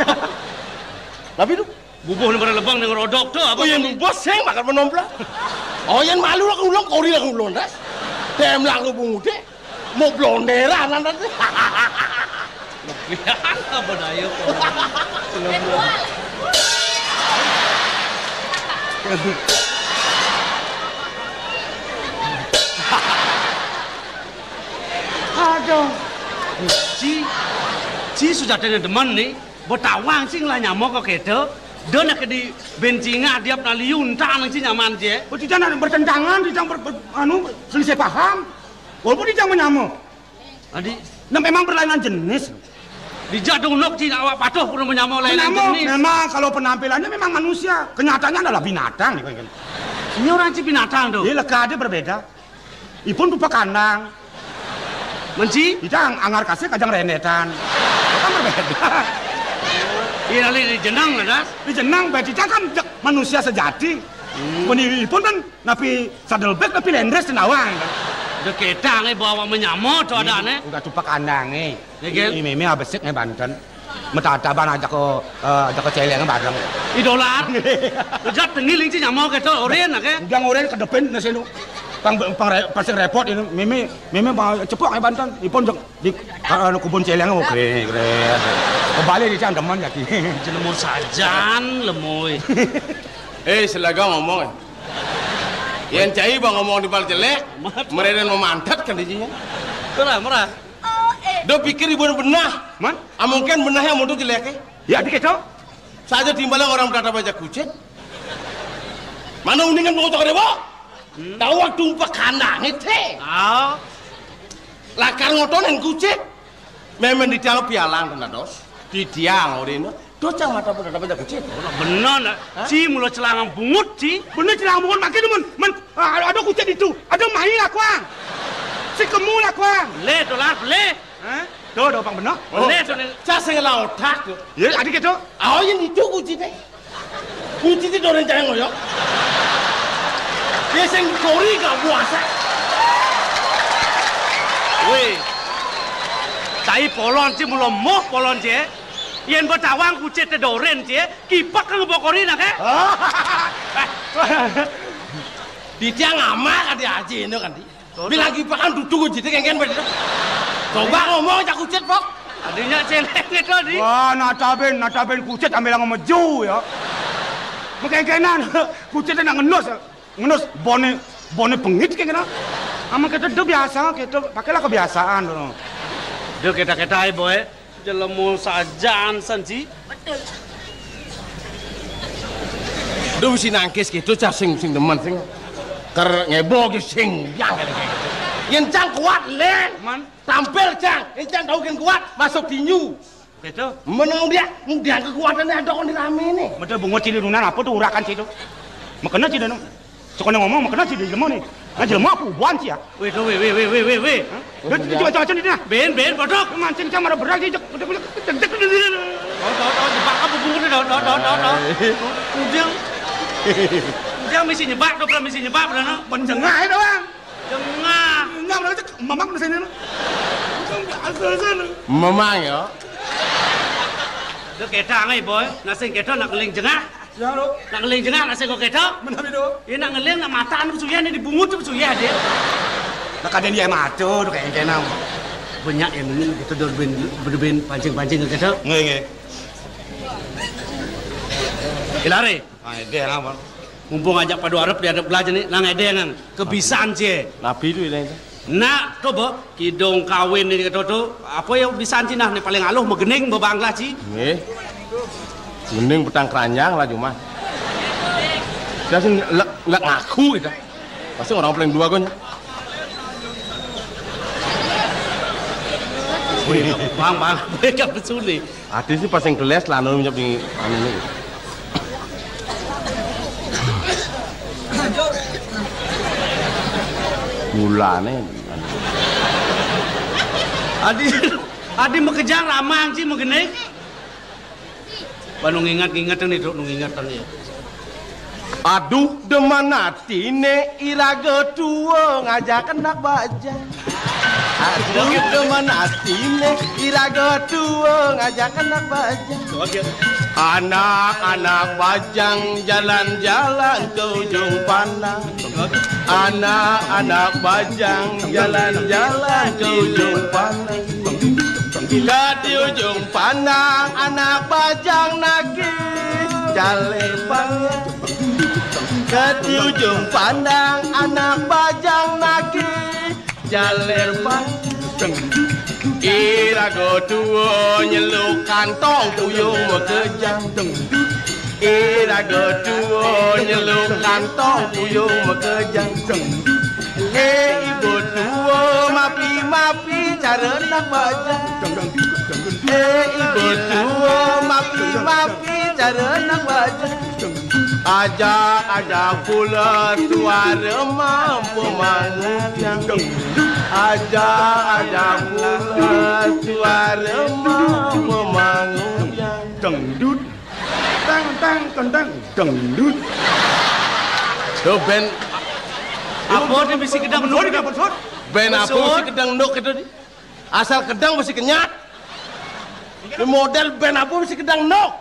Tapi tu Bubuh ni pada lebang dengan rodok tu, apa? Oh, yang bubuh sing makan menomplak. Oh, yang malu lah ulung, kori lah ulung, das. Dem lah lu bungut deh. Mau blonderan, nanti. Lebihan apa daya kau? Aduh. Ci, ci sujatanya demen ni. Betawang sing lah nyama ka keta. Da nak di bencingah diap na liu entah nang ci nyaman je. Oh, tidak nak bertentangan, tidak ber, ber, anu, selisih paham. Walaupun tidak menyama. Adi. Nah, memang berlainan jenis. Dijak dong nok ci awak patuh pun menyama lain jenis. Memang kalau penampilannya memang manusia, kenyataannya adalah binatang. Ini orang ci binatang tu. Dia leka dia berbeda. Ipun rupa kandang. Menci? Ita ang-, anggar kasih kajang rendetan. Kan berbeda. Iya, lali di jenang ada. Di jenang, berarti ita kan jek manusia sejati. Hmm. Ipun kan napi sadelbek, napi lendres tenawang. Deketang, eh, bawa menyamot tu ada, eh. Udah rupa kandang, eh. Ya, kan? Ini meme abesik, eh, Banten. Metataban ajak ke, eh, ajak ke celeng bareng. Idolar. Ujat tengil inci nyama keto, oren, oke? Udah ngoren ke depan, nasi nu. Pang, pang re-, pang sing repot ini, mimi, mimi mau cepok ae banten. Ipun jek di, anu, kebun celeng, oh, keren, keren. Kebalik di cangkeman kaki. Jelema sajan, lemoy. Eh, selaga ngomong, eh. Yen cai bang ngomong di bal jelek, mereka memantat kan di sini. Merah, merah. Do pikir ibu benah. Man? Amun kan benah yang mutu jelek, eh. Ya, dikit, Cok. Saja timbalan orang berada baja kucit. Mana uningan mau cok dewa? Tahu waktu umpak kandang itu. Ah. Lakar ngotonin kucit. Memang di tiang pialang kena dos. Di tiang orino. Dos cang mata pun ada baja kucit. Bener, nak. Hah? Ci mula celangang bungut, Ci. Bener celangang bungut makin, mun. Men, ah, ada kucit itu. Ada main lah, kuang. Si kemu lah, kuang. Le, dolar, le. Hah? Tuh, ada pang bener. Oh, le, tuh, le. Cak sing lah otak tuh. Ya, adik itu. Oh, yang itu kucit, eh. Kunci ti dorén cahé ngoyok. Ya sing kori gak puasa. Wéh. Cai polon ci mula moh polon ci. Yén betawang kucit té dorén ci, kipek kang bokori nak, eh? Di tiang amak adi aji ini kan, di. Bilang kipekan duduk kucité kéngkén, Pak. Coba ngomong cak kucit, Pok. Adinya céléng itu, di. Wah, natabén, natabén kucit ambil ngomong ju, ya. Mengkéngkénan, kucit nak ngenus, ngenus boné, boné bengit kéngkénan. Amun kita do biasa, kita pakailah kebiasaan, do. Do kita-kita, boy. Jelema sajan san, Ci. Betul. Duh, si nangkis gitu, cah sing, sing demen, sing ker ngebo ki sing, yang ada kayak gitu. Yén cang kuat, Lén. Man. Tampil, cang. Yén cang tahu kan kuat, masuk tinju. Gitu. Menang dia, dia kekuatannya ada kon di rame nih. Betul, bungut cili dunan apa tuh urakan situ? Makanya ci danu. Sekolah ngomong, makanya ci di jelema nih. Nah, jelema apa buan ci ya? Wéh, tuh, wéh, wéh, wéh, wéh, wéh, wéh. Hah? Dia, dia, dia, dia, dia. Bén, bén, bodoh. Mancing cang marah berat, cek, cek, cek, cek, cek. Tahu, tahu, tahu, jebak apa bungut, tahu, tahu, tahu, tahu, tahu. Ujang. Ujang misi nyebak, tuh, misi nyebak, bener, no? Pencengah itu, Bang. Jengah. Enggak, bener, cek, mamang di sini, no. Ujang biasa sana. Mamang, ya. Tuh, kita, ngai, boy. Nasing kita nak ngeling jengah. Ya, lo. Nak ngeling jengah, nak sing kok kéto? Menawi, do. Ya, nak ngeling, nak mataan pesuyan, di bungut pesuyan, dia. Nak kadén dia mato, do kayak kénam. Banyak yang ngeling, kita do ben, ben, ben pancing-pancing kéto. Nggih, nggih. Ilare. Ah, dia apa? Mumpung ajak padu arep, di arep belajar nih, nang ada nang kebisan cie. Nabi itu ini. Nak, coba, kidung kawin ini, kata tu, apa ya, bisan ci nah, nih paling aluh, megening, bebanglah, ci. Nggih. Mending petang keranjang lah, cuma. Saya sih lek, lek ngaku, gitu. Pasti orang paling dua, kan. Wih, bang, bang, wih, kan pesu nih. Ati sih pas yang keles, lanu nyep di, anu, nih. Mulane. Adi, adi makejang ramang ci magené. Ba nu nginget-nginget nih, Duk, nu nginget nih. Aduh, demen atine iraga tua ngajak anak bajang. Aduh, demen atine iraga tua ngajak anak bajang. Anak-anak bajang jalan-jalan ke ujung pandang. Anak-anak bajang jalan-jalan ke ujung pandang. Ke di ujung pandang anak bajang nagih jaler panjang. Ke di ujung pandang anak bajang nagih jaler panjang. Iraga tua nyeluk kantong puyung makejang. Iraga tua nyeluk kantong puyung makejang. Eh, ibu tua mapi-mapi cara nak bajang. Eh, ibu tua mapi-mapi cara nak bajang. Ajak-ajak pula suara mampu mangujang. Ajak-ajak pula suara mampu mangujang. Dangdut. Tang, tang, tang, tang. Dangdut. Tuh, band. Apa dia mesti kedang nuk? Band apa mesti kedang nuk itu, di? Asal kedang mesti kenyat. Ini model band apa mesti kedang nuk?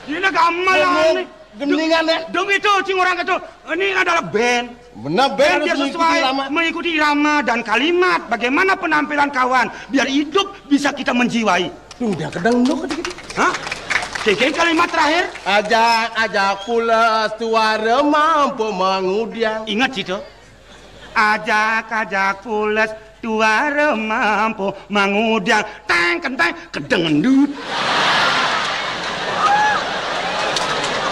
Ini gamelan nih. Gendingan, ya? Dong itu, cing orang itu. Ini adalah band. Benar, band. Band harus biar mengikuti sesuai, irama. Mengikuti irama dan kalimat. Bagaimana penampilan kawan? Biar hidup bisa kita menjiwai. Duh, dia kedang dulu, gitu-gitu. Hah? Cengkeh kalimat terakhir. Ajak, ajak pules, suara mampu mengudiang. Ingat situ. Ajak, ajak pules, suara mampu mengudiang. Teng, kenteng, kedeng, endut.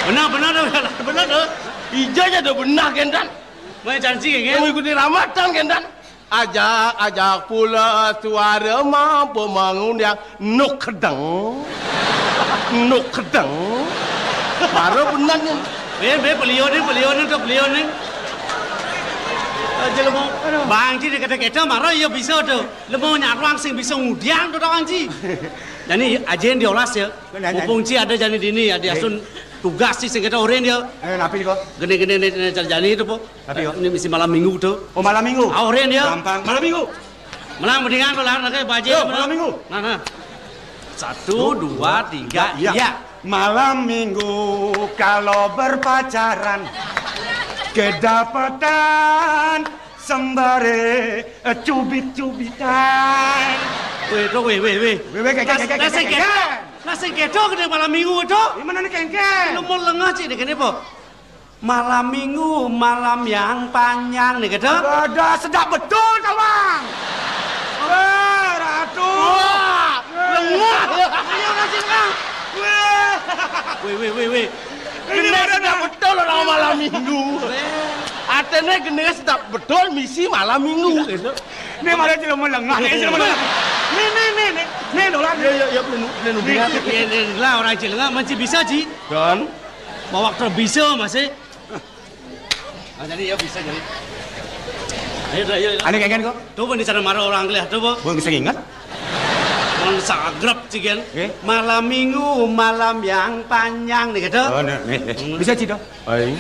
Benar, benar, benar, benar, tuh. Ija aja udah benar, Gendan. Mau janji, ya, Gen? Yang mengikuti Ramadan, Gendan. Ajak, ajak pules, suara mampu mengudiang. Nuk kedeng. Nuk kedeng. Baru benar, nih. Be, be, beliau nih, beliau nih, tuh, beliau nih. Aja lu mau. Aduh. Bang Ji, dikata kita marah, ya bisa tuh. Lu mau nyaruang sing bisa ngudiang tuh, Bang Ji. Jadi, aja yang diolas ya. Benar, mumpung Ji ada jadi dini ya, dia sun tugas sih, sing kita oren dia. Eh, napi kok? Gini, gini, nih, nih, jadi itu, po. Tapi, yo. Ini mesti malam minggu tuh. Oh, malam minggu? Ah, oren dia. Gampang. Malam minggu. Malam mendingan kalau lagi baca. Yo, malam minggu. Nah, nah. Satu, dua, tiga, iya. Malam minggu kalau berpacaran, kedapatan sembare, eh, cubit-cubitan. Weh, tuh, weh, weh, weh. Weh, weh, kek, kek, kek, kek, kek. Lah, sing kedo gede malam minggu itu. Gimana nih, kengkeng? Lu mau lengah sih, deh, gini, po. Malam minggu, malam yang panjang nih, gitu. Ada sedap betul, Tawang. Wah, Ratu. Wah, lengah. Ayo, kasih lengah. Wah. Weh, weh, weh, weh. Ini ada sedap betul orang malam minggu. Weh. Atene gini sedap betul misi malam minggu. Ini malah jelema lengah, ini jelema lengah. Nih, nih, nih, nih. Nih, dolar. Ya, ya, ya, pelenu, pelenu. Nih, nih, nih, lah orang jelema masih bisa, Ji. Dan? Bawa truk bisa masih. Ah, jadi ya bisa jadi. Ayo, ayo, ayo. Ane kengen kok. Tuh, di sana marah orang kelihatan tuh, Bu. Bukan bisa ingat. Orang sagrep, cigen. Oke. Malam minggu, malam yang panjang nih, gitu. Oh, nih, nih, nih. Hmm. Bisa, Ci, dong. Aing.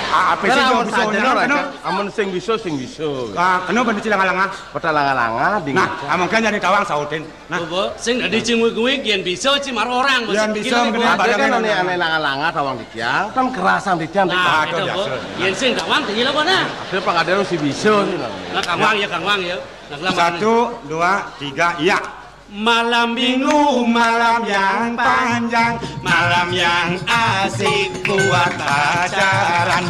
Ah, apa sih, amun bisa ada orang, amun sing bisa, sing bisa. Ah, kenapa nih, Ci, langa-langa? Peta langa-langa, dingin. Nah, amun kan jadi tawang sautin. Nah. Coba, sing dadi cing wig-wig, yen bisa, Ci, mar orang. Yen bisa, mungkin ada kan ane, ane langa-langa, tawang di tiang, kan kerasan di tiang. Nah, gitu, Bu. Yen sing tawang, tinggi lah, Bu, nah. Ada pang ada si bisa, sih, nah. Nah, Kang Wang ya, Kang Wang ya. Nah, selamat. Satu, dua, tiga, iya. Malam minggu, malam yang panjang, malam yang asik buat pacaran.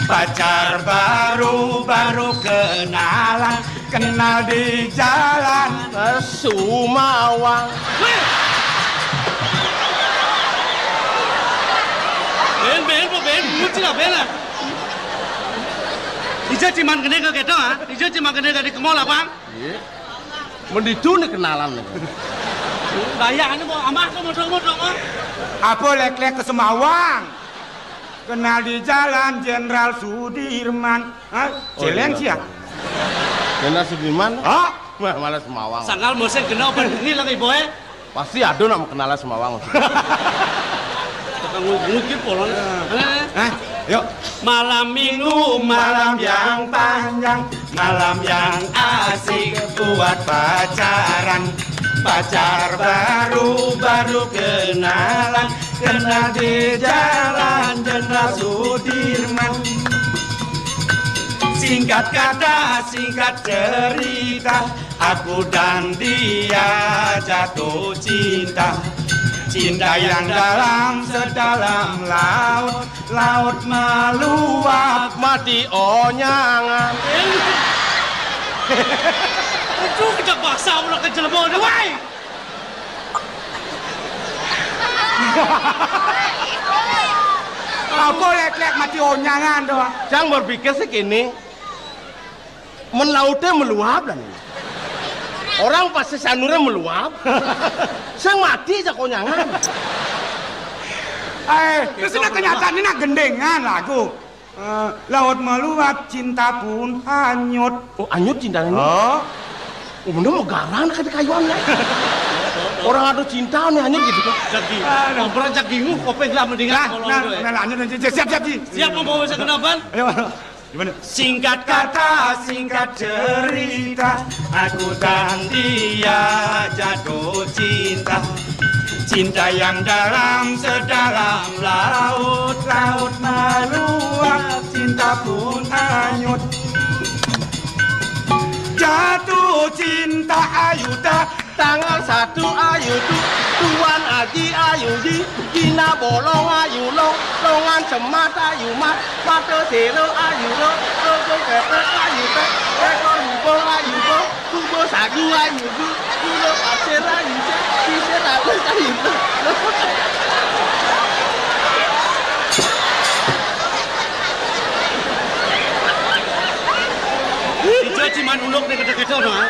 Pacar baru, baru kenalan, kenal di jalan. Sumawang. Weh. Ben, ben, ben, nguci lah, ben lah. Ijo ciman gede ke keto, ha? Ijo ciman gede ke di kemol, apa? Iya. Menditu nih kenalan nih. Bayangnya mau amah tuh, modong-modong, ah. Apa lek-lek ke Semawang? Kenal di jalan Jenderal Sudirman. Hah? Oh, celeng iya. Sih ya? Jenderal Sudirman? Hah? Wah, malah Semawang. Sangkal musim kena apa ini lagi, boy? Pasti ada nak kenal Semawang. Tukang ngukir polon. Eh, yuk. Malam minggu, malam yang panjang, malam yang asik buat pacaran. Pacar baru, baru kenalan, kenal di jalan Jenderal Sudirman. Singkat kata, singkat cerita, aku dan dia jatuh cinta. Cinta yang dalam sedalam laut, laut meluap. Mati onyangan. Itu kita bahasa orang ke jelema, woi. Apa lek-lek mati onyangan doang? Cang berpikir sih gini, men lautnya meluap dan ini. Orang pasti sanurnya meluap. Sing mati aja konyangan. Eh, terus ini kenyataan ini nak gendengan lagu. Eh, laut meluap, cinta pun hanyut. Oh, hanyut cinta ini? Oh. Oh, bener mau garang dekat kayuan ya. Orang ada cinta nih hanyut gitu kan. Jagi. Aduh. Obrolan jagi nguk, kopeng lah mendingan. Nah, kalau nah, gitu, ya. Nah, lanjut, lanjut. Siap, siap, Ji. Siap, mau bawa saya ke depan? Ayo. Gimana? Singkat kata, singkat cerita, aku dan dia jatuh cinta. Cinta yang dalam sedalam laut, laut meluap, cinta pun hanyut. Jatuh cinta ayu tak. Tangan satu ayu tu, Tuan Haji ayu di, Gina bolong ayu long, longan semat ayu mat, mata sero ayu lo, rokok ketek ayu tek, ekor hubung ayu bo, kubo sagu ayu bu, kulo pasir ayu cek, sisir ayu ayu lo. Ijo ciman unduk deh kata-kata no, ha?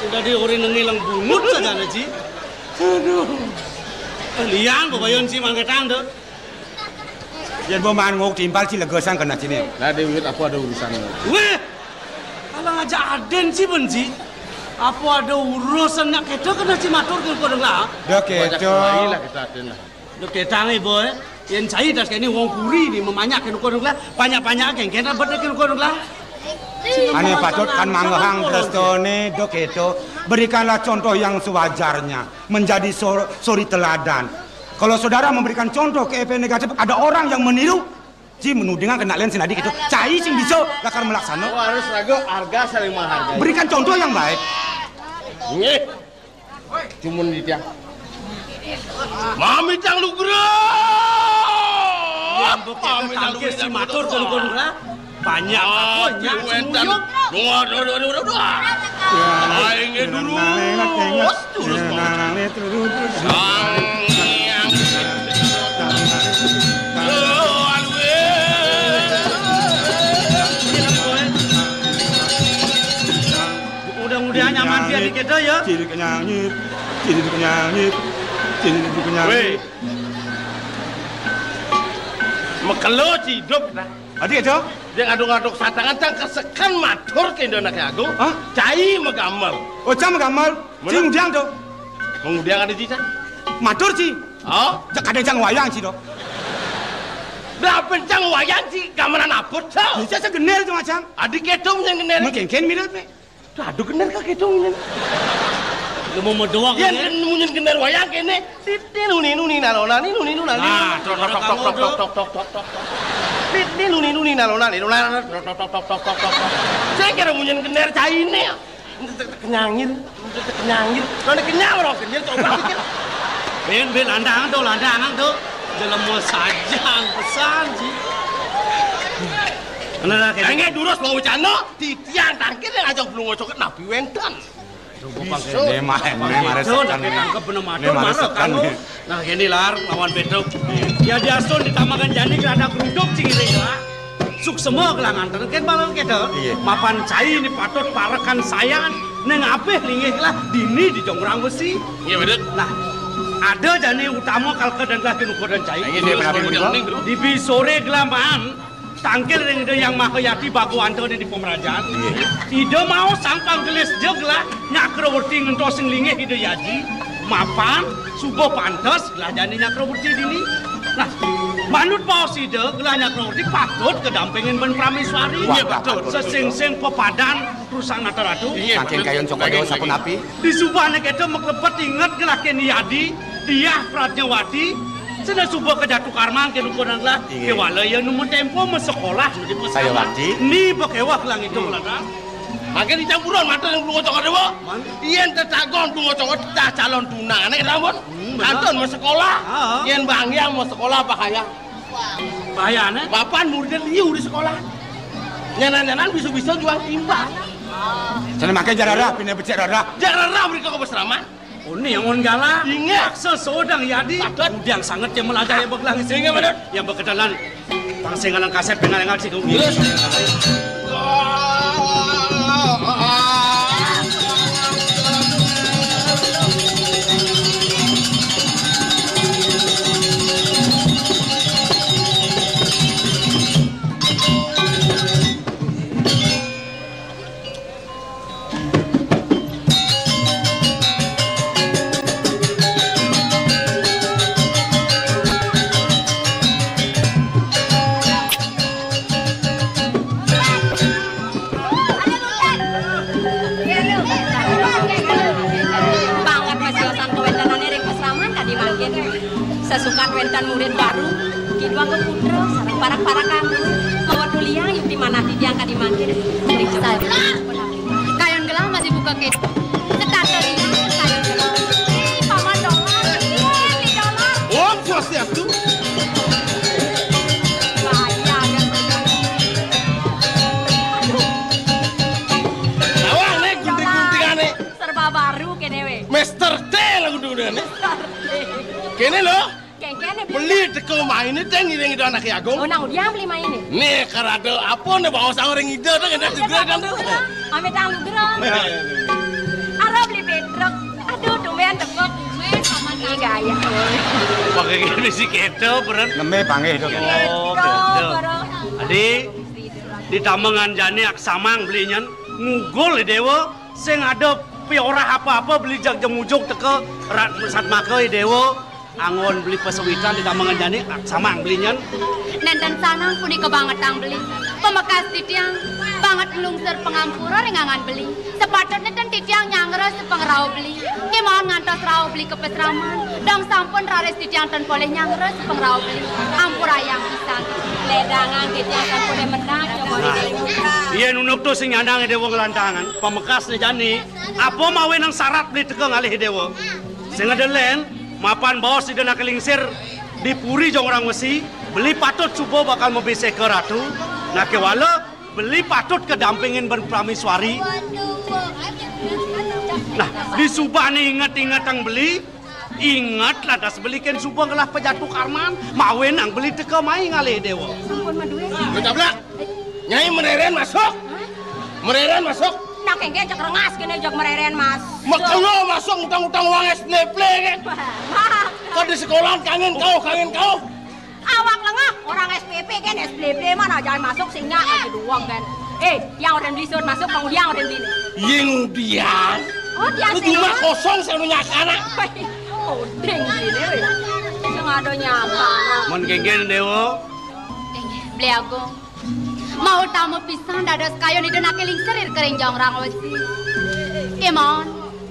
Sing dadi ora nang ilang bungut sajane, Ji. Aduh. Eh, liang kok bayon, Ji, mangketang to. Yen pemain ngok timpal, Ji, lega sang kena sini. Lah, Dewi, apa ada urusan? Weh. Alang aja aden, Ji, ben, Ji. Apa ada urusan nak kedo kena, Ji, matur ke kodong lah. Dah kedo. Lah kita aden lah. Dok ketange, Boy. Yen cai das kene wong puri ni memanyak kene kono lah, banyak-banyak kene kene bet kene kono lah. Ane patut kan manggehang prestone, dok keto. Berikanlah contoh yang sewajarnya, menjadi sor- suri teladan. Kalau saudara memberikan contoh ke efek negatif, ada orang yang meniru, si menudingan kena len sinadi keto. Cai sing bisa lakar melaksana. Oh, harus ragu harga saling menghargai. Berikan contoh yang baik. Nggih. Cuman di tiang. Mami tang lugra. Yang bukit tangkis si matur kon kon lah. Banyak apa nyak semuyung. Dua, dua, dua, dua, dua. Aing dulu. Terus, terus. Sang Hyang. Aduh, eh. Mudah-mudahan nyaman dia di kita ya. Cilik nyangit, cilik nyangit, cilik nyangit. Weh. Mekelo ci hidup kita. Adi itu? Dia ngaduk-ngaduk satangan tang kesekan matur ke Indo Anak Agung. Hah? Cai megamel. Oh, cai megamel. Mana? Cing diang tuh. Mengudiang ada ci, Cang? Matur ci. Oh? Cak ada cang wayang ci tuh. Dah pencang wayang ci gamelan apa, Cang? Bisa segener tuh, Cang. Adi ketung yang gener. Mungkin kan mirip nih. Aduh, gener kagak itu, Nyen? Lu mau doang, ya, kan munyen gener wayang kene. Titin nuni nuni nalona ni nuni nuna ni. Nah, tok, tok, tok, tok, tok, tok, tok, tok, tok. Titin nuni nuni nalona ni nuna tok, tok, tok, tok, tok, tok, tok. Saya kira munyen gener caine. Kenyangir, kenyangir. Nona kenyang orang kenyang coba pikir. Ben, ben, landangan tuh, landangan tuh. Jelema sajang pesan sih. Mana dah, kayak Enggak durus mau wacana. Titiang tangkir yang ajak belum ngocok napi wenten. Bisa. Ini mah, ini mah resekan ini. Tangkep bener matur, marah kan. Nah, gini lar, lawan Pedro. Ya diasun ditambahkan jani kerada geruduk cingire ya. Suksema kelangan terken malam kita. Iya. Mapan cai ini patut parekan sayan neng apih linggih lah dini di jongrang besi. Iya, bener. Nah, ada jani utama kalka dan lah kenu kodan cai. Iya, dia kenapa begitu? Dibi sore gelaman. Tangkil ring Ida Yang Maha Yati Bhagawanta di pemerajan. Iya. Ida mau sangkang gelis jeg lah nyakrawerti ngentos sing linggih Ida Yaji. Mapan suba pantes lah jani nyakrawerti dini. Nah, manut baos Ida gelah nyakrawerti patut kedampingin ben prameswari. Wah, patut. Sesing-sing pepadan perusahaan Nata Ratu. Iya, saking betul. Kayun cokot saking sapunapi. Di subane kita maklepet inget gelah keni Yadi, Diah Pradnyawati. Sena suba ke Jatu Karman ke nukunan lah. Iya. Kewala ya nemu tempo mesekolah nu di pesantren. Saya wakti. Ni bekewah lang itu lah dah. Makin dicampuran mata yang bunga cokot dewa. Yen tetagon bunga cokot tah calon tunangan kita pun. Hmm, betul. Kantun mau sekolah. Ah. Yen bang yang mau sekolah bahaya. Bahaya ne? Papan muridnya liu di sekolah. Nyanan-nyanan bisa-bisa jual timbang. Sana makai jarara, pindah becek rara. Jarara mereka ke besraman. Uni yang on gala. Ingat. Paksa seorang Yadi. Patut. Udiang sangat yang melajah yang bergelang. Ingat, benar. Yang berkedalan. Pangsingalan kasep dengan ngaji kau. Yes. Murid baru, Ki Duang Keputra, sareng parak-parakan. Mawa tuliang, yukti manah titiang kadi mangkin. Kayun gelah masih buka ke. Setata liang, kayun gelah. Ih, Paman Dolar, ih, Ni Dolar. Om Swastiastu. Bahaya, ya. Aduh. Nawang, nih, gunting-guntingané. Serba baru kéné wé. Master T lah gunting-guntingané. Kéné lho. Kéngkén, Beli teka mainé, Dén, ngiring Ida Anaké Agung. Oh, nang udiang beli mainé? Nih, karada apa né baos ring Ida, Dén, enak juga, Dén, tuh. Amit tang lugra. Arep beli pétruk. Aduh, tumbén tepuk. Ini gaya. Pakai gini si kéto, beren. Neme panggih, Dok. Oh, kéto. Adi, di tamengan jani aksamang beli nyén, ngugul, Déwa, sing ada piorah apa-apa beli jag jemujug teka rat satmaka, Déwa. Anggon beli pasawitan di tamengan jani, samang beli nyén. Nénten sanang punika bangetang beli. Pamekas titiang banget nglungsur pangampura ring anggan beli. Sepatutné ten titiang nyangres pangrauh beli. Kémaon ngantos rauh beli ka pasraman. Dong sampun raris titiang ten polih nyangres pangrauh beli. Ampurayang pisan. Ledangan titiang sampun menang, coba. Nah, yén unduk to sing nyandang Déwa nglantangan. Pamekasné jani, apa mawinan sarat beli teka ngalih Déwa? Sing ada lén, mapan baos Ida Anaké Lingsir di Puri Jongrang Wesi, beli patut suba bakal mabisik ka Ratu. Nah, kéwala, beli patut kadampingin ban praméswari. Nah, di subané inget-ingetang beli, inget lantas beli kén suba ngelah pajatu karman, mawinan beli teka mai ngalih Déwa. Sampun madué. Lu cablak. Nyai mereren masuk. Hah? Mereren masuk. Nah, kéngkén cek rengas kéné jeg mereren masuk. Makelo masuk utang-utang uang es pleple kan. Wah, kan di sekolahan kangen kau, kangen kau. Awak lengah, orang S P P kan, S P P mana jangan masuk sehingga aja doang kan. Eh, yang orang beli suruh masuk, bang udiang orang beli. Yang udiang. Oh, dia. Lu cuma kosong selalu nyakana. Oh, ding gini, weh. Sing ada nyakana. Mun kéngkén, Déwa. Eh, beli aku. Mau tamu pisan dados kayun Ida Anaké Lingsir ring Jongrang Wesi. Kémaon,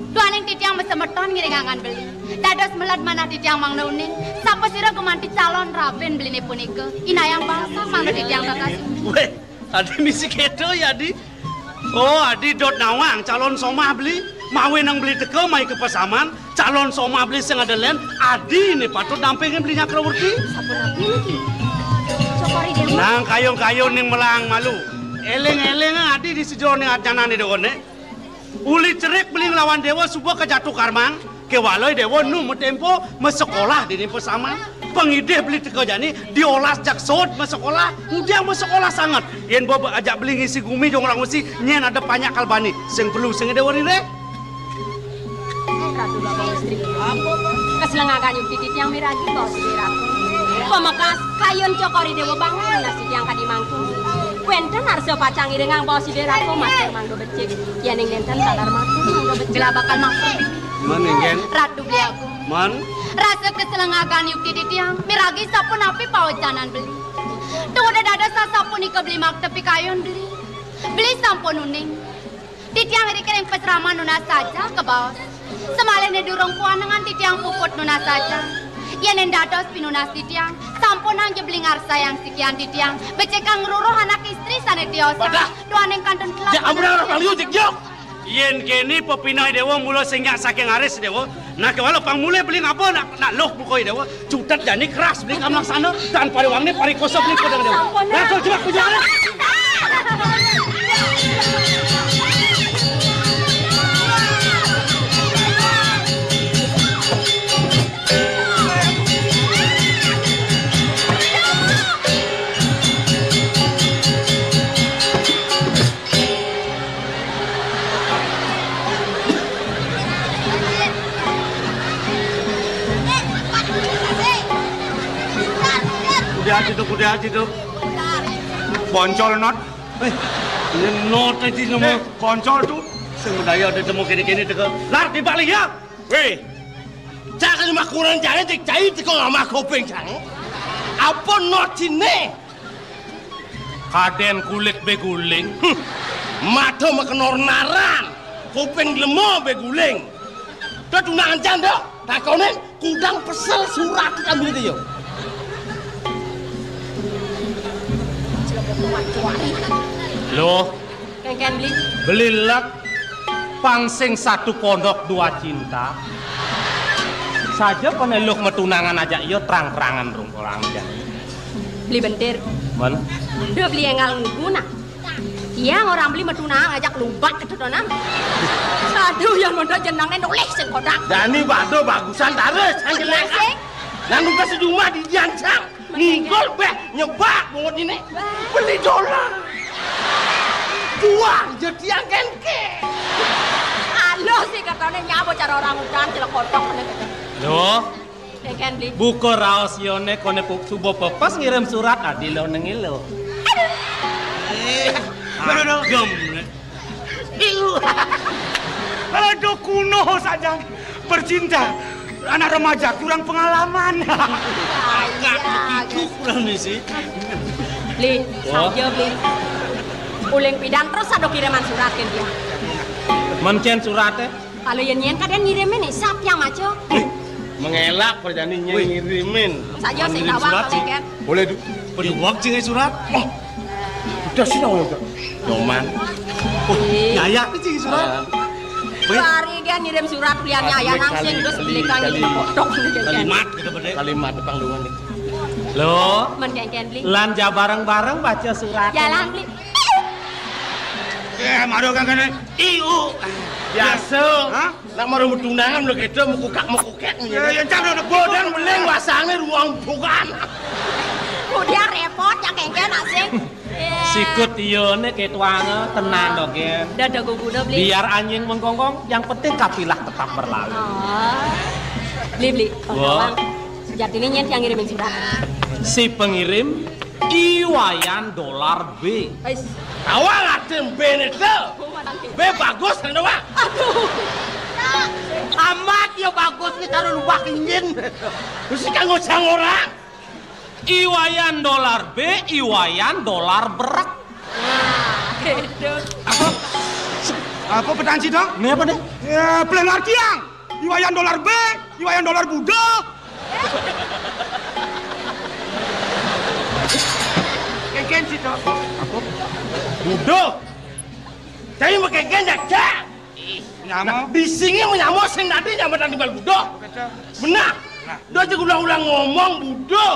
duaning titiang masemeton ngiring anggan beli. Dados meled manah titiang mangda uning, sapasira gumanti calon rabin beliné punika. Inayang basa mangda titiang tatas. Wéh, adi misi kéto ya, Adi? Oh, adi dot nawang calon somah beli. Mawinan beli teka mai ka pasaman, calon somah beli sing ada lén, adiné patut dampingin beli nyakrawerti. Sapunapi niki? Cokor I Déwa. Nang kayun-kayun ning melang malu. Éling-éling adi di sajeroning ajanané Déwané. Uli cerik beli nglawan Déwa suba kajatu karman, kéwala Déwa nu matémpo masekolah dini pasaman. Pangidih beli teka jani, diolas jak sod masekolah, ngudiang masekolah sanget. Yén ba ajak beli ngisi gumi Jongrang Wesi, nyén ada panjak kalbani. Sing perlu sing ada wari ré. Ratu Bapak Istri. Keselengakan yukti titiang miragi baos Ida Ratu. Pamekas kayun cokor I Déwa banget nasi tiang kadi mangku. Wénten arsa pacang iringang baos Ida Ratu matur mangga becik. Yéning nénten taler matur mangga becik. Bila bakal matur. Mén, Inggén? Ratu beli aku. Mén? Rasa keselengakan yukti titiang miragi sapunapi pawecanan beli. Tunggu dados sasapunika beli maktepi kayun beli. Beli sampun uning. Titiang iri ring pasraman nunas saja kabaos. Samalihné durung puanengan titiang puput nunas saja. Yén dados pinunas titiang, sampunang ja beli ngarsayang sikian titiang, becikang ngruruh anak istri sané tiosan. Wadah. Duaning kantun kelak. Jak ampun, orang liu, cik, jok. Yén kéné pepineh Déwa mula singgah saking aris Déwa. Nah, kéwala pang mulih beli ngaba nak, nak luh buka Déwa. Cutet jani keras beli kamlaksana, tan pariwangné parikosa beli pedang Déwa. Sampun, nah, tuh, cepat, tuh, jangan. Udah aja tuh, udah aja tuh. Boncol not. Eh, ini not aja nama. Eh, boncol tuh. Sing daya ada temu kéné-kéné teka. Lar di balik ya. Wéh. Cak lima kurang jane cek cai teko ngama kuping cang. Apa not sini? Kadén kulit beguling. Huh. Mata makenor naran. Kuping lemo beguling. Dah tunangan cang dah. Takonin kudang pesel surat kami dia. Loh, kénkén Beli. Beli lek pang sing satu pondok dua cinta. Saja koné luh matunangan ajak ia terang-terangan rung orang aja. Beli bentir. Men. Duh, Beli énggal ngugu nah. Tiang orang Beli matunangan ajak lubak kéto to nah. Aduh, yang mondok jenengné nolih sing kodak. Jani bado bagusan taris, sing jelek. Sing. Nang nugas sejumah di diancang. Ngingkul béh nyebak bungut ini. Beli dolar. Buang jadi angken ke. Aluh sih katanya nyabo cara orang udan celek kotok ini. Loh, Kénkén Beli. Buka raos ione koné pu-, suba pepes ngirim surat adi lo nengi lo. Eh, aduh, aduh. Agem. Iu. Aduh, kuno saja bercinta. Anak remaja kurang pengalaman. Agak begitu kurang nih sih. Beli, wah. Saja Beli. Uling pidan terus ada kiriman surat ke dia. Mencén suraté? Kalau yén nyén kadén ngirimin nih, siapa yang maco? Wih, mengelak perjani nyén ngirimin. Saja sing ngirim tawang surat sih. Kan? Boleh du. Peduwak cing surat. Oh, udah sih dong udah. Nyoman. Oh, iya. Yaya nih cing surat. Ah. Wih. Hari dia ngirim surat beliannya ya langsung terus beli kang kali, ini kotok gitu kan. Kalimat gitu bener. Kalimat depan duluan nih. Lo, men kénkén Beli. Lan ja bareng-bareng baca surat. Jalan Beli. Eh, maro kang kene. Iu. Biasa. Hah? Nak maro tunangan lo kéto mekukak-mekukek. Ya, ya, jangan ada bodan beling wasangné ruang bukan. Udah repot ya kénkén asing. Iya. Sikut ione kéto anga, tenang dong, Gen. Dadah guguna, Beli. Biar anjing menggonggong, yang penting kafilah tetap berlalu. Oh. Beli, Beli. Wah. Bang, sejatinya nyén yang ngirimin surat. Si pengirim I Wayan Dolar B. Ais. Tawang atem B né to. B bagus kan, Wak? Aduh. Amat ya bagus nih karo lubak injin. Mesti kanggo sang orang. I Wayan Dolar B, I Wayan Dolar berek. Nah, gitu. Apa? Apa petani dong? Ini apa nih? Ya, pelengar tiang. I Wayan Dolar B, I Wayan Dolar Budo. Kénkén sih, Dok. Apa? Budo. Saya mau kénkén ya, Cak. Nyamo. Nah, bisingnya menyamo sing tadi nyamo tadi bal budo. Benar. Nah. Dia aja ulang-ulang ngomong budo.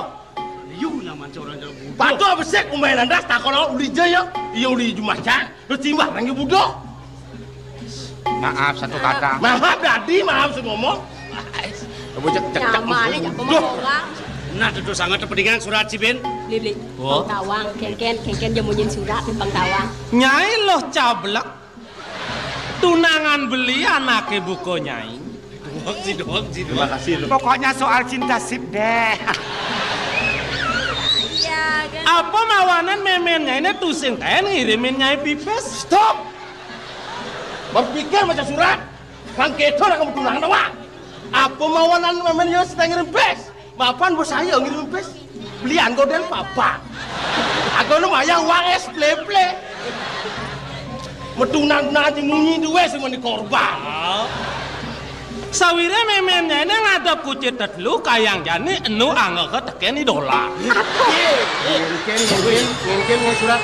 Yu nyaman seorang jalan budo. Pato besek umai landas tak kalau uli jaya. Iya uli jumacan. Lu cimbah lagi budo. Maaf satu kata. Maaf tadi, maaf sing ngomong. Coba cek cek cek. Nyamane jak ngomong orang. Nah, tentu sangat kepentingan surat si Ben. Beli beli. Oh. Pang tawang, kénkén, kénkén dia munyin surat di pang tawang. Nyai loh cablek. Tunangan beli anake buka nyai. Doang sih, doang sih. Terima kasih lu. Pokoknya soal cinta sip deh. Iya, kan? Apa mawanan memennya ini tusing kayak ngirimin nyai pipis? Stop. Berpikir macam surat. Bang Kedo nak kamu tunangan apa? Apa mawanan memennya sedang ngirim pipis? Mapan bos saya ngirim pipis. Belian godel papa. Aku lu mayang uang es pleple. Metunang-tunang aja munyi duwe sing meni korban. Sawire memennya ini ngadep kucit tetelu kayang jani enu angga ke tekeni dolar. Mungkin, mungkin, mungkin ya surat.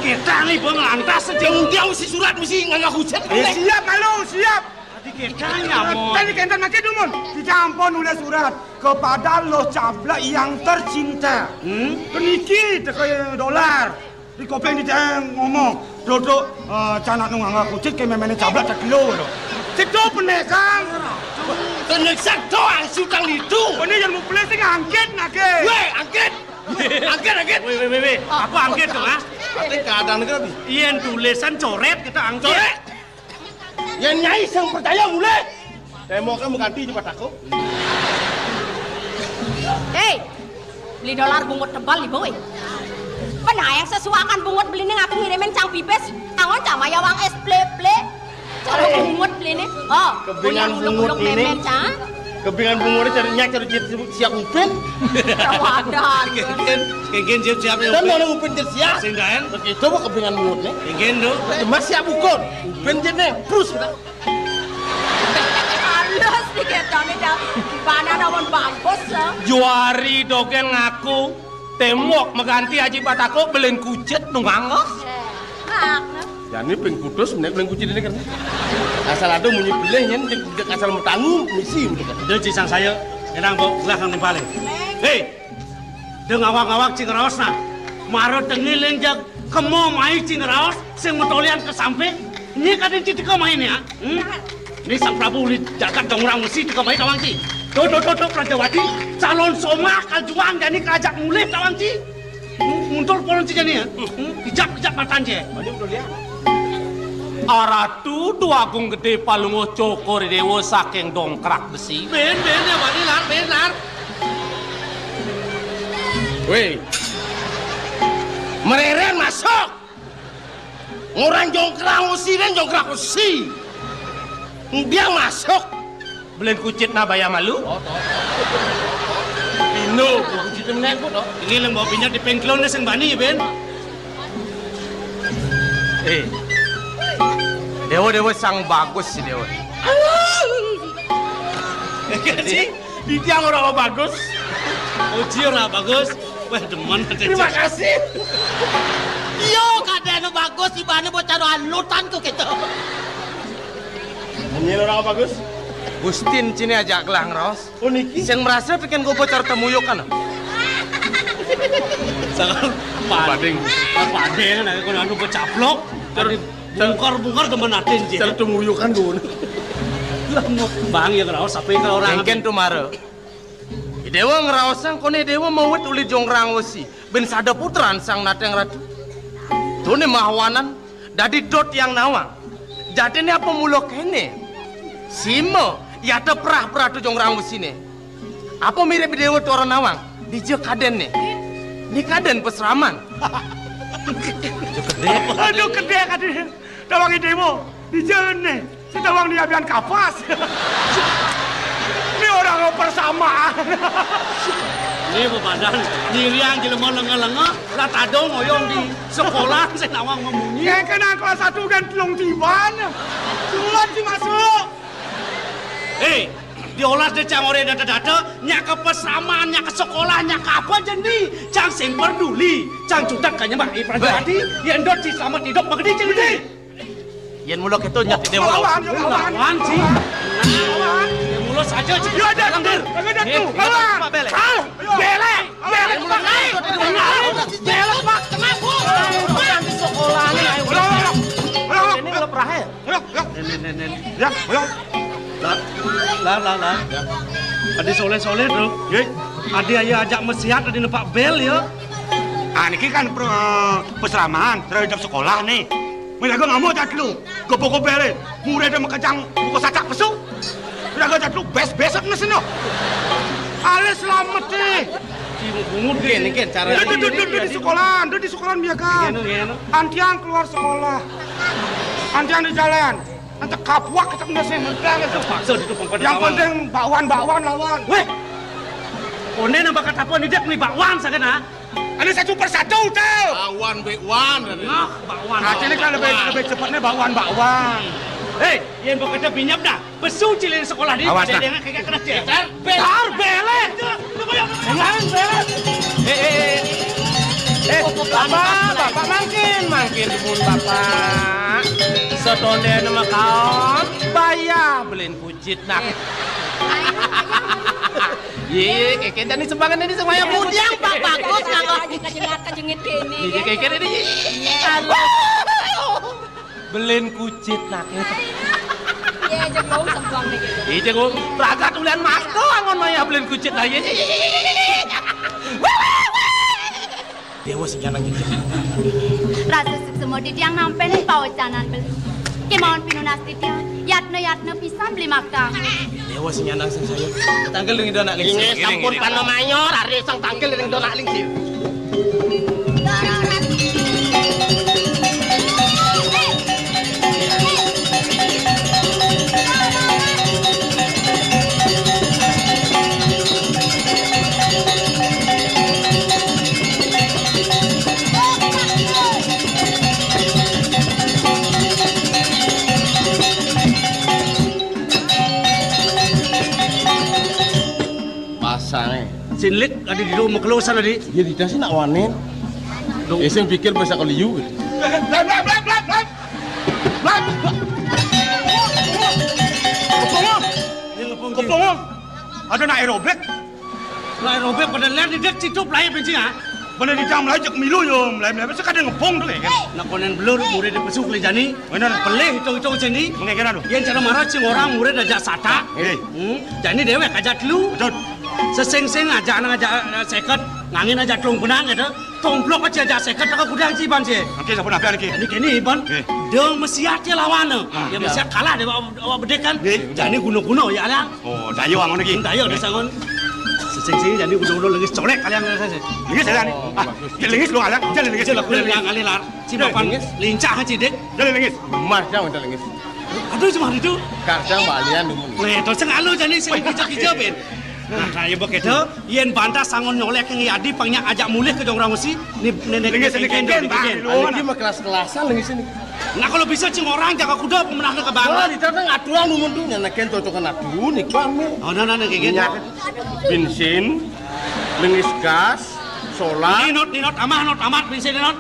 Kita nih bang lantas aja. Yang dia mesti surat mesti ngangga kucit. Eh, siap malu, siap. Tadi kita nyamon. Tadi kita makai dumun. Kita ampun oleh surat kepada lo cablak yang tercinta. Hmm? Keniki teke dolar. Di kopeng di ngomong, duduk eh, canak nung angga kucit ke memene cablak tak kilo lo. Cedo penekang. Tenek satu asu kang itu. Ini yang mau beli sing angkit nake. Weh, angkit. Angkit, angkit. Weh, weh, weh, weh. Apa angkit tuh, Mas? Ate kadang negeri. Iyan tulisan coret kita angkit. Coret. Yang nyai sing percaya mulai. Temboknya mau ganti cepat aku. Hei, beli dolar bungut tebal nih boy. Pernah yang sesuakan bungut beli nih aku ngirimin cang pipis. Angon cama ya wang es ple ple. Cara bungut beli nih. Oh, kebingan bungut ini. Memen cang. Kebingan bungut cari nyak cari siap upin. Wadah. Kegen, kegen siap siap ya. Dan mana upin cari siap? Sing daen. Begitu kebingan bungut nih. Kegen do. Mas siap ukur. Upin cari nih. Terus kita. Halus nih ketone dah. Banan awan bagus ya. Juari dogen ngaku Témbok maganti aji batako, belén kucit nunggang. Jani ping putus, menék belén kucit ini kan. Asal ada munyi belén, nyén, kucit asal matangu, misi, gitu kan. Udah, Ci, sang saya, énang, Mbok, gelah kang timpalé. Héi, da ngawag-ngawag, Ci, ngraos, nah. Mara tengiling jag kemo mai, Ci, ngraos, sing matolian ka samping. Nyé kadén, Ci, teka mai né, ah. Hmm? Né Sang Prabu uli jagat Jongrang Wesi teka mai tawang, Ci. Tuh, tuh, tuh, tuh, Prajawati, calon somah kajuang jani kerajaan mulih tawang, Ci. Hmm, muntul polon, Ci, jani, ya. Hmm, ijab, ijab matan, Ci. Aratu Dwagung Gedé Palungguh Cokor Déwa saking Dongkrak Besi. Bén, bén, ya, bani, lar, bén, lar. Wéh. Mereren masuk. Ngorang Jongrang Wesi, dan Jongrang Wesi. Dia masuk. Belén kucit na baya malu. Pino, kucit menék, Bu, to. Ini lem bawa pinjat di pengklon sing bani, bén. Eh. Déwa, Déwa, sang bagus si Déwa. Ci, di tiang ora bagus. Uji ora bagus. Wah, demen. Terima kasih. Yo, kadén anu bagus, ibané bocah alutan kok gitu. Ini ora bagus. Gustin, ciné ajak gelah ngraos. Oh, niki? Sing merasa bikin gua bocor temuyukan. Sangat pading. Pading, nah, kalau anu becaplok, bungkar-bungkar demen atin, Ci. Cara temuyukan dulu. Lah, mau Bang ya ngraos, sampai kalau orang. Engkén tumara. Déwa ngraosang koné Déwa mawit uli Jongrang Wesi. Bén sada putran Sang Nateng Ratu. Tuné mahawanan dadi dot yang nawang. Jadiné apa mula kéné? Sima, yata prah-prah tu Jongrang Wesiné. Apa mirip Déwa tora nawang? Dija kadénné? Né kadén pasraman. Aduh, gedé kadén. Tawang Déwa. Dija né. Sing tawang né abian kapas. Né orang persamaan. Né bebadan, nyiriang jelema lenga-lenga, lah tadong oyong di sekolah, sing nawang mamunyi. Yang kenal kelas satu dan telung tiban. Sulan sing masuk. Héi, diolas dé cang oré data-data, nyak ka pasraman, nyak ka sekolah, nyak ka apa jendi, cang sing peduli, cang cutet ka nyembah i Prajawati, yén dot Ci slamet idup, magedi Ci. Yén mula kéto nyat Déwa. Lawan, yo, lawan. Lawan, Ci. Lawan. Yén mula saja, Ci. Yo, ada. Langgar. Ada tu. Lawan. Pak Belek. Ah, Belek. Belek, Pak. Belek, Pak. Kenapa? Bukan di sekolah nih, ayo. Ayo, ayo. Ayo, ayo. Ini ngelep rahe. Ayo, ayo. Nen, nen, nen, nen. Ya, ayo. Lah, lah, lah, lah. Adi soleh-soleh, Bro. Ye. Adi ayo ajak mesiat, adi nepak bel, ya. Ah, niki kan pro-, peseraman, terhadap sekolah nih. Mira gua ngamuk cat lu. Gopo-gopo bele. Mure ada makejang buka sacak pesu. Mira gua cat lu bes-besek neseno. Ale selamat deh. Bungut gini kan cara. Duduk, duduk, duduk di sekolahan, duduk di sekolahan biasa. Gini, gini. Antiang keluar sekolah. Antiang di jalan. Antek kapuak kita kena sih mentang itu. Paksa di depan pada. Yang penting bakwan, bakwan lawan. Weh. Koné nambah kata apa nih, Dek, nih bakwan sakena. Ada satu persatu tuh. Bakwan, bakwan. Nah, bakwan. Nah, ini kan lebih, lebih cepatnya bakwan, bakwan. Héi, yén bekerja binyap dah. Pesu cilin sekolah di. Awas, pada nah. Dia kayak kena dia. Tar, bel. Tar, belek. Jangan, belek. Eh, eh, eh. Eh, Bapak, Bapak mangkin, mangkin pun Bapak. Setondé nama kaon, bayar belin kucit nah. Iya, iya, kéké tadi sembangan ini semuanya budiang, Pak, bagus, Pak. Lagi kejengit-kejengit ini. Iya, kéké ini. Halo. Belin kucit nak. Iya, jengong sembuang deh gitu. Iya, jengong. Ragat ulian mas to angon maya belin kucit nah. Iya, iya, iya, iya, iya. Déwa sing nyanang gitu. Rasa suksma titiang nampi pawacanan beli. Kémaon pinunas titiang, yatna-yatna pisan beli makta. Déwa sing nyanang sing saya. Tangkil ring ida nak lingsir. Inggih, sampun panamayor, ari sang tangkil ring ida nak lingsir. Pasangé. Sing Lik, adi di rumah kelusan adi. Iya, di sini nak wanen. Dong. Eh, sing pikir bahasa keliu. Blam, blam, blam, blam, blam. Blam. Kepung. Ini ngepung, Ji. Kepung. Ada nak aerobik. Nak aerobik pada lihat di dek situ pelai benci, ah. Bana di jam lajak milu yo, mulai mulai mesti kada ngepung tu kayak kan. Nak konen belur murid di pesuk le jani. Benar. Pelih itu itu sini. Mengekena tu. Yang cara marah cing orang murid aja sata. Eh. Hmm. Jani dewek aja telu. Betul. Seseng-seng aja nang aja, eh, seket, ngangin aja telung benang gitu. Tomplok aja aja seket, tak gudang ciban sih. Oke, sampun apa lagi? Ini kini iban. Eh. Dong mesiat ya lawan tu. Ah, ya, ya. Mesiat kalah deh awak, awak bedek kan. Eh. Jani guna-guna ya lah. Oh, dayo angon lagi. Dayo, eh, desa angon. Seseng-seng jani guna-guna lengis colek kalian saya sih. Lengis ya, Lan? Oh, ah, bagus. Lengis lu, Lan. Jangan lengis. Jangan lengis. Lengis. Lengis. Lengis. Si eh, bapan lengis. Lincah aja dek. Jangan lengis. Mar, jangan lengis. Aduh, cuma itu. Kadang balian dulu. Nah, itu sing alu jani sing kijo-kijo, Ben. Nah, nah, ya begitu. Yen bantah sangon nyolek yang yadi pangnya ajak mulih ke jong orang mesti. Ni nenek lengis, lengis, lengis, lengis, lengis. Lengis. Ini mah kelas-kelasan lengis ini. Nah, kalau bisa cing orang jaga kuda pemenangnya ke bawah. Kalau di sana aturan umum tuh nyanakin cocokan aturan nih, Bang. Oh, nah, nah, nah, kayak gitu. Iya. Bensin, lengis gas, solar. Ini not, ini not, amah not, amat bensin not.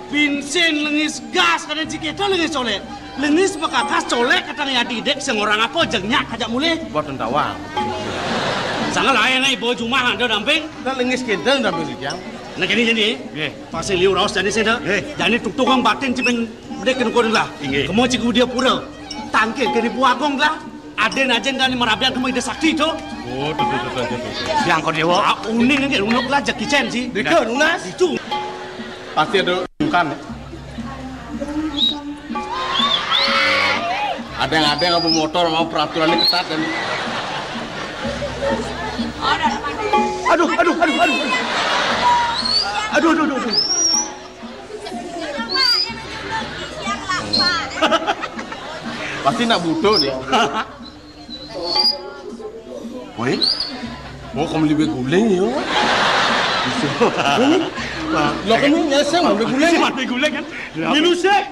Bensin lengis gas, kada cik itu lengis colek. Lengis bekakas colek, katanya didek sing orang apa, jengnya kajak mulih. Buat tawang. Sangat lain, eh, bawa jumah ada damping. Nah, lengis kinten damping sejam. Nah, gini, gini. Nggih. Pasti liu raos jani sih dah. Nggih. Jani tuk tukang batin cipin dek kena kono lah. Nggih. Kemo cik dia pura. Tangkil kena buagong lah. Aden aja dah ni merabian kemo ide sakti tu. Oh, tuh, tuh, tuh, tuh, tuh. Yang kau dewa. Ah, uning aja, unuk lah Jackie Chan sih. Deka, nunas. Itu. Pasti ada bukan. Ada yang, ada yang apa motor mau peraturannya ketat dan aduh, aduh, aduh, aduh, aduh. Aduh, aduh, aduh, aduh. Pasti nak butuh nih. Woi. Oh, kamu lebih guling ya. Bisa. Lo kan nyesel ambil guling. Ambil guling kan. Minus ya.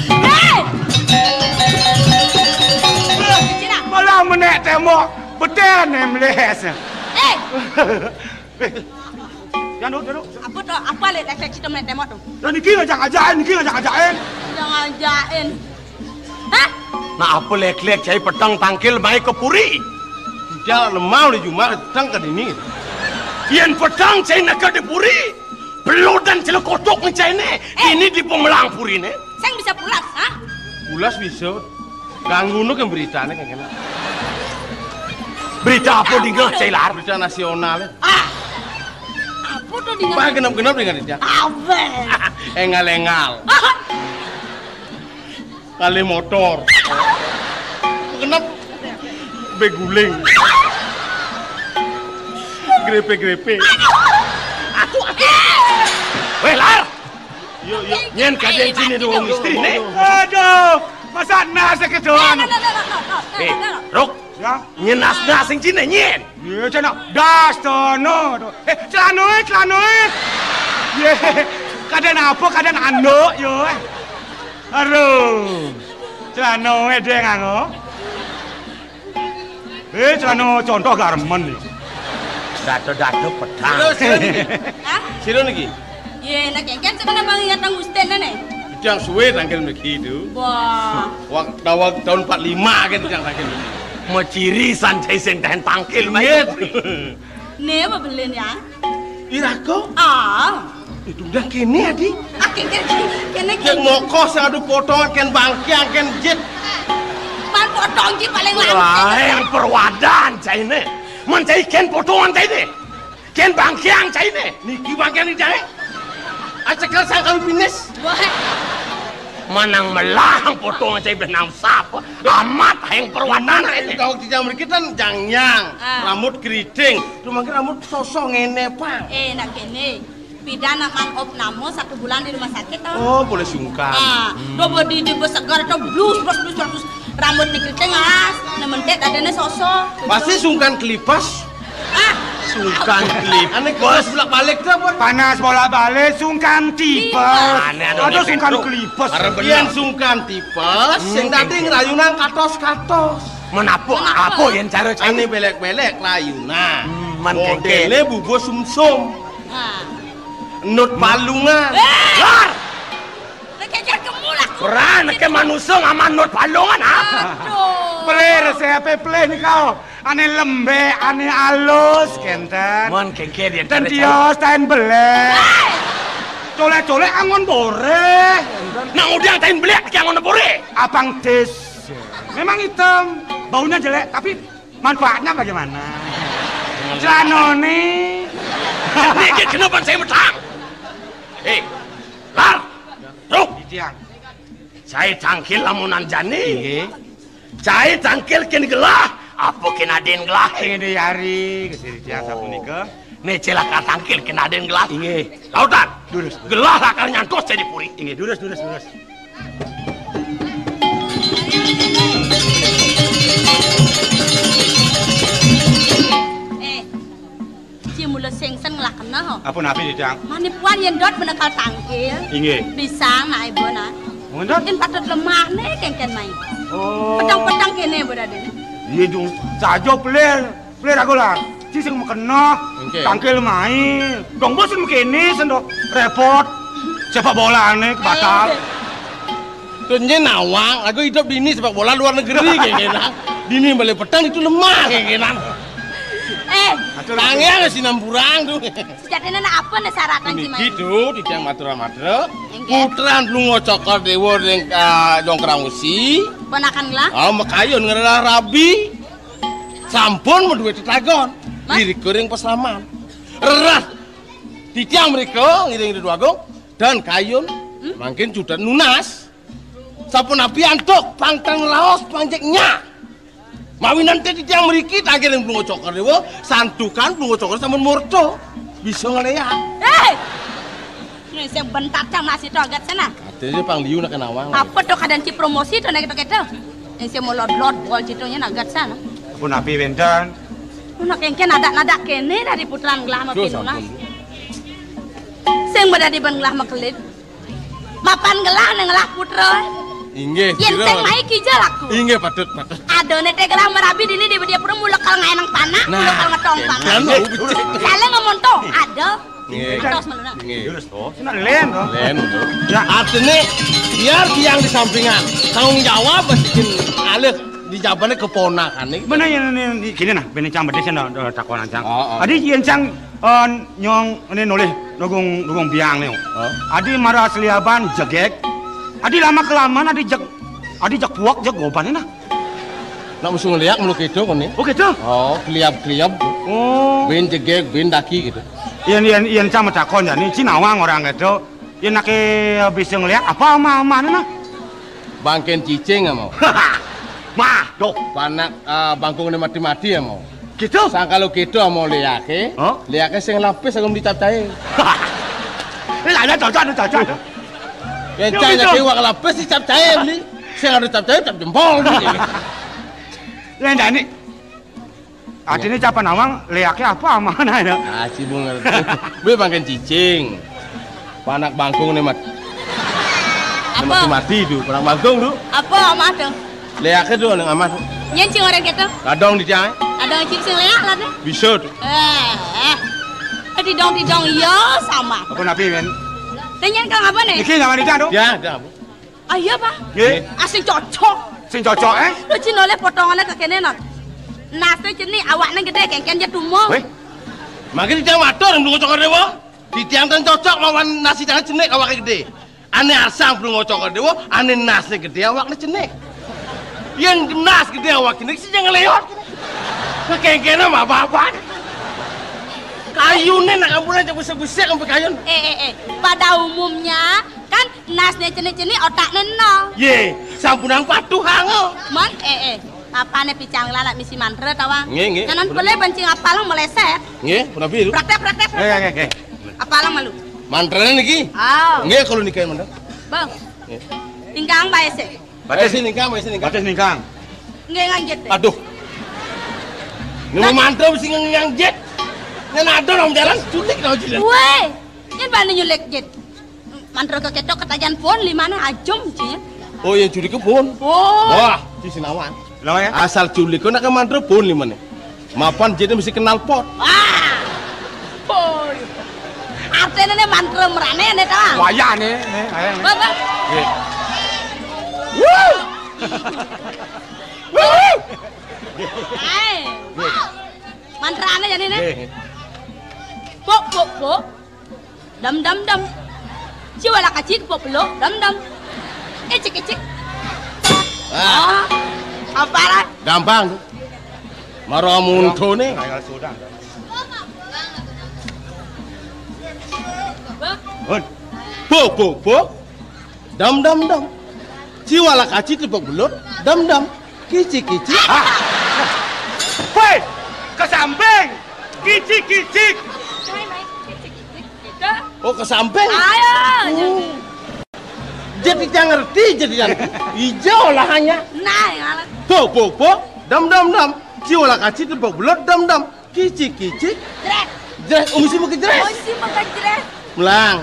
Hei! Cina. Malah menek tembok, beten yang meleh. Eh! Eh, Janu, Janu. Apa tu? Apa lek lek cerita menek tembok tu? Dan niki ngajak-ngajakin, niki ngajak-ngajakin. Ngajak-ngajakin. Hah? Nah, apa lek-lek cai petang tangkil mai ke puri? Tidak lemau di jumah petang ke dini. Yen petang cai neka di puri. Belut dan celekotok ni cai ne. Eh. Ini di pemelang puri ne. Sing bisa pulas, ha? Pulas bisa. Ganggu nu kan berita ne kan kena. Berita apa dingeh cai lar? Berita nasional. Ah. Apa tu dingeh? Bah genap-genap dingeh dia. Apa? Engal-engal. Kali motor. Genep. Beguling. Grepe-grepe. Aduh, aduh. Weh, lar. Yo, yo. Nyen kaden sini dua istri ne. Aduh, masa nasi kedoan. Eh, Ruk. Ya. Nyen nas-nas sing cine nyen. Iya, cina. Das tono to. Eh, celanoe, celanoe. Ye, kaden apa, kaden anduk yo. Aduh. Celanoe deh nganggo. Eh, celano contoh garmen yo. Dado-dado pedang. Terus, terus. Hah? Sira niki? Ye, nak kengken sekarang bang ingat nang Gusten ne. Itu yang suwe tangkil niki itu. Wah. Wak, tawag tahun empat lima kan yang tangkil niki. Maciri sanjai sing tahan tangkil, Mas. Ingat. Ne apa belen ya? Irago? Ah. Itu udah kene, Adi. Ah, kene, kene, kene. Yang mokos yang adu potongan, ken bangkiang, ken jit. Man potong ji paling lama. Wah, yang perwadan caine. Man cai ken potongan caine. Ken bangkiang caine. Niki bangkiang ni caine. Acekel sangkal pinis. Wah. Manang melah potong aja benang sapa. Amat hayang perwatan. Titiang mriki kan jangnyang, rambut keriting. Tuh mangke rambut sosok ngene, Pak. Eh, nak kene. Pidan nak man opname satu bulan di rumah sakit, toh. Oh, boleh sungkan. Ah, do bodi di segar, toh, blus, blus, blus, blus. Rambut ni keriting, as. Nemen tek dadane sosok. Pasti sungkan kelipes. Ah, sungkan kelipes. Ane kelipes bolak-balik tuh, apa? Panas bolak-balik, sungkan tipes. Tipes. Ane, ane, aduh, sungkan kelipes. Yen sungkan tipes, sing dadi ngrayunan katos-katos. Menapa? Menapa? Apa yen cara ane belek-belek rayunan? Hmm, man modele kengken. Bubuh sumsum. Ah. Nut palungan. Eh! Lar! Nek kengken kemu laku. Ora, nek manusa ngaman nut palungan, ah. Aduh. Pelir, siapa pelir nih kau? Ane lembek, ane alus, kenten. Mon kengke dia. Dan dia tain belek. Colek-colek angon boreh. Nang udiang tain belek, ki angon boreh. Abang Tis. Memang hitam, baunya jelek, tapi manfaatnya bagaimana? Celanone. Niki kenapa saya metang? Eh, Lar. Tuh. Tiang. Saya cangkil lamunan jani. Inggih. Cai cangkil kin gelah, apa kin adin gelah? Inggih, Duyari, kesiri tiang sapunika. Nih, cilaka cangkil kin adin gelah. Inggih. Lautan. Durus, durus. Gelah lakar nyantos jadi puri. Inggih, durus, durus, durus. Eh, Ci mula sing sen ngelah kena, ho. Apa napi, Didang? Mane puan yen dot menekal tangkil. Inggih. Pisang nak ibu nak. Mun dot? Yen patut lemah ne kengken mai. Oh. Petang-petang kene berada ne. Iya, Dung. Saja pelir, pelir aku lah. Ci sing mekena. Oke. Tangkil mai. Dong bos sing kene sen dot repot. Sepak bola ne batal. Eh. Terus nye nawang, aku hidup di ini sepak bola luar negeri kayak gitu. Di ini balik petang itu lemah kayak gitu. Eh, tangian sinampurang tuh. Sejatine nak apa ne syaratan ci mai? Niki to, titiang matur-matur. Inggih. Putran Plunga Cokor Dewa ring, ah, Jongkrang Wesi. Ponakan lah. Ah, makayun ngelah rabi. Sampun menduwe tetagon. Mas? Diri kering pesaman. Rerat. Titiang mriko ngiring Ratu Agung dan kayun mangkin judan nunas. Sapunapi antuk pangkang raos panjeknya. Mawinan titiang mriki tangkil ring Plunga Cokor Dewa, santukan Plunga Cokor sampun murta. Bisa ngeleak. Hei! Ini sing bentat cang nasi to agat sana. Katanya pang liu nak nawang. Apa to keadaan ci promosi to nek to keto? Ini sing molot-lot bol ci to nya agat sana. Pun api wenten. Nak kengken nadak-nadak kene dari putran gelah mapinunas. Sing badadi ban gelah makelit. Mapan gelah nang gelah putra. Inggih. Yen sing mai kija laku. Inggih, patut, patut. Ada nete gelah marabi dini di dia pura mulekal ngaenang panak, mulekal ngetong panak. Saling ngomong to, ada. Nggih. Atos meluna. Nggih. Terus to. Sing len to. Len to. Ya. Artine biar tiang di sampingan. Tanggung jawab mesti alih di jabane keponakane. Bener yen, yen, yen gini nah, bene cang bedhe sing takonan cang. Oh, oh. Adi yen cang, eh, nyong ini nulih nugung nugung biang ne. Oh. Adi mara seliaban jegeg. Adi lama kelamaan adi jeg adi jeg puak jeg goban nah. Nak musuh ngeliak mulu gitu kone. Oh gitu. Oh, keliap-keliap. Oh. Bin jegeg, bin daki gitu. Yen yen yen cang matakon jani ci nawang orang gitu. Yen nake bisa ngeliak apa ama-amane nah? Bangken cicing ama. Mah, doh. Panak, eh, bangkung ne mati-mati ama. Gitu? Sangkalo gitu ama liake. Hah? Liake sing lapis aku dicap cahe. Ini ada cocok, ada cocok. Yen cang nyake wak lapis dicap cahe beli. Sing ada cap cahe cap jempol. Yen jani. Artine capa nawang, liake apa ama nah ya? Ah, ci bu ngerti. Be bangken cicing. Panak bangkung ne mat. Apa? Mati mati tu, panak bangkung tu. Apa ama tu? Liake tu nang ama tu. Nyen ci orang kata? Kadong di cang. Ada cicing liak lah tu. Bisa tu. Eh, eh. Tidong-tidong iya sama. Apa napi men? Nyen kang apa ne? Iki nama di cang tu? Ya, ada apa? Ah, iya, Pak. Nggih. Ah, sing cocok. Sing cocok, eh? Lho, Cina oleh potongane kekene, non. Nase cenik, awakne gede, kengken je tumo. Weh. Mangke titiang matur, Plunga Cokor Dewa. Titiang ten cocok lawan nasi jangan cenik, awake gede. Ane asang Plunga Cokor Dewa, ane nasne gede, awakne cenik. Yen nas gede awak cenik, sing ngeleot. Kekengkene apa-apa. Kayune nak ampun aja besek-besek sampai kayun. Eh, eh, eh. Pada umumnya, kan Nasné cenik-cenik, otakné eno. Yé, sampunang patuh, Kang. Mon, eh, eh. Apané picang lalat misi mantra ta, Wang? Nggih, nggih. Nyanan pelé bencing apal meleset. Nggih, punapi, Lu? Praktek, praktek, nggih, praktek. Nggih, nggih. Apal malu. Mantrané niki? Oh. Nggih, kalau niki mantra. Bang. Nggih. Tingkang baé sih. Batis. Eh, sini, Kang, sini, Kang. Batis nih, Kang. Nggih, nganjit. Aduh. Ini mau mantra mesti nganjit. Nyen ada orang jalan, culik, tau, culik. Wéh, yén bani nyulik jit. Mantra kéto ketajan pon limané ajem, Cing. Oh, yang culik pon. Pon. Wah, di Sinawan. Kenapa ya? Asal culik kok nak mantra pon limané. Mapan jitné mesti kenal pot. Wah. Pon. Artiné né mantra merané né ta. Wayah né, né, ayo, né. Bang, bang. Nggih. Wuh. Wuh. Eh. Mantrané jani né. Nggih. Pok, pok, pok. Dem, dem, dem. Ciwala kacik pok peluk, dem, dem. Icik, icik. Ah. Oh, apa lah? Gampang. Mara muntuné. Bang. Buk, buk, buk. Dam, dam, dam. Ciwala kaci tepuk belut. Dam, dam. Kici, kici. Ah. Woi, ke samping. Kici, kici. Oh, ke samping. Ayo. Oh. Jadi jangan ngerti, jadi jangan. Ijo lah hanya. Nah, ngalah. Bo, bo, bo. Dam, dam, dam. Ciwala kaci tepuk belut. Dam, dam. Kici, kici. Jrés. Jrés, oh, mesti make jrés. Oh, mesti make jrés. Melang.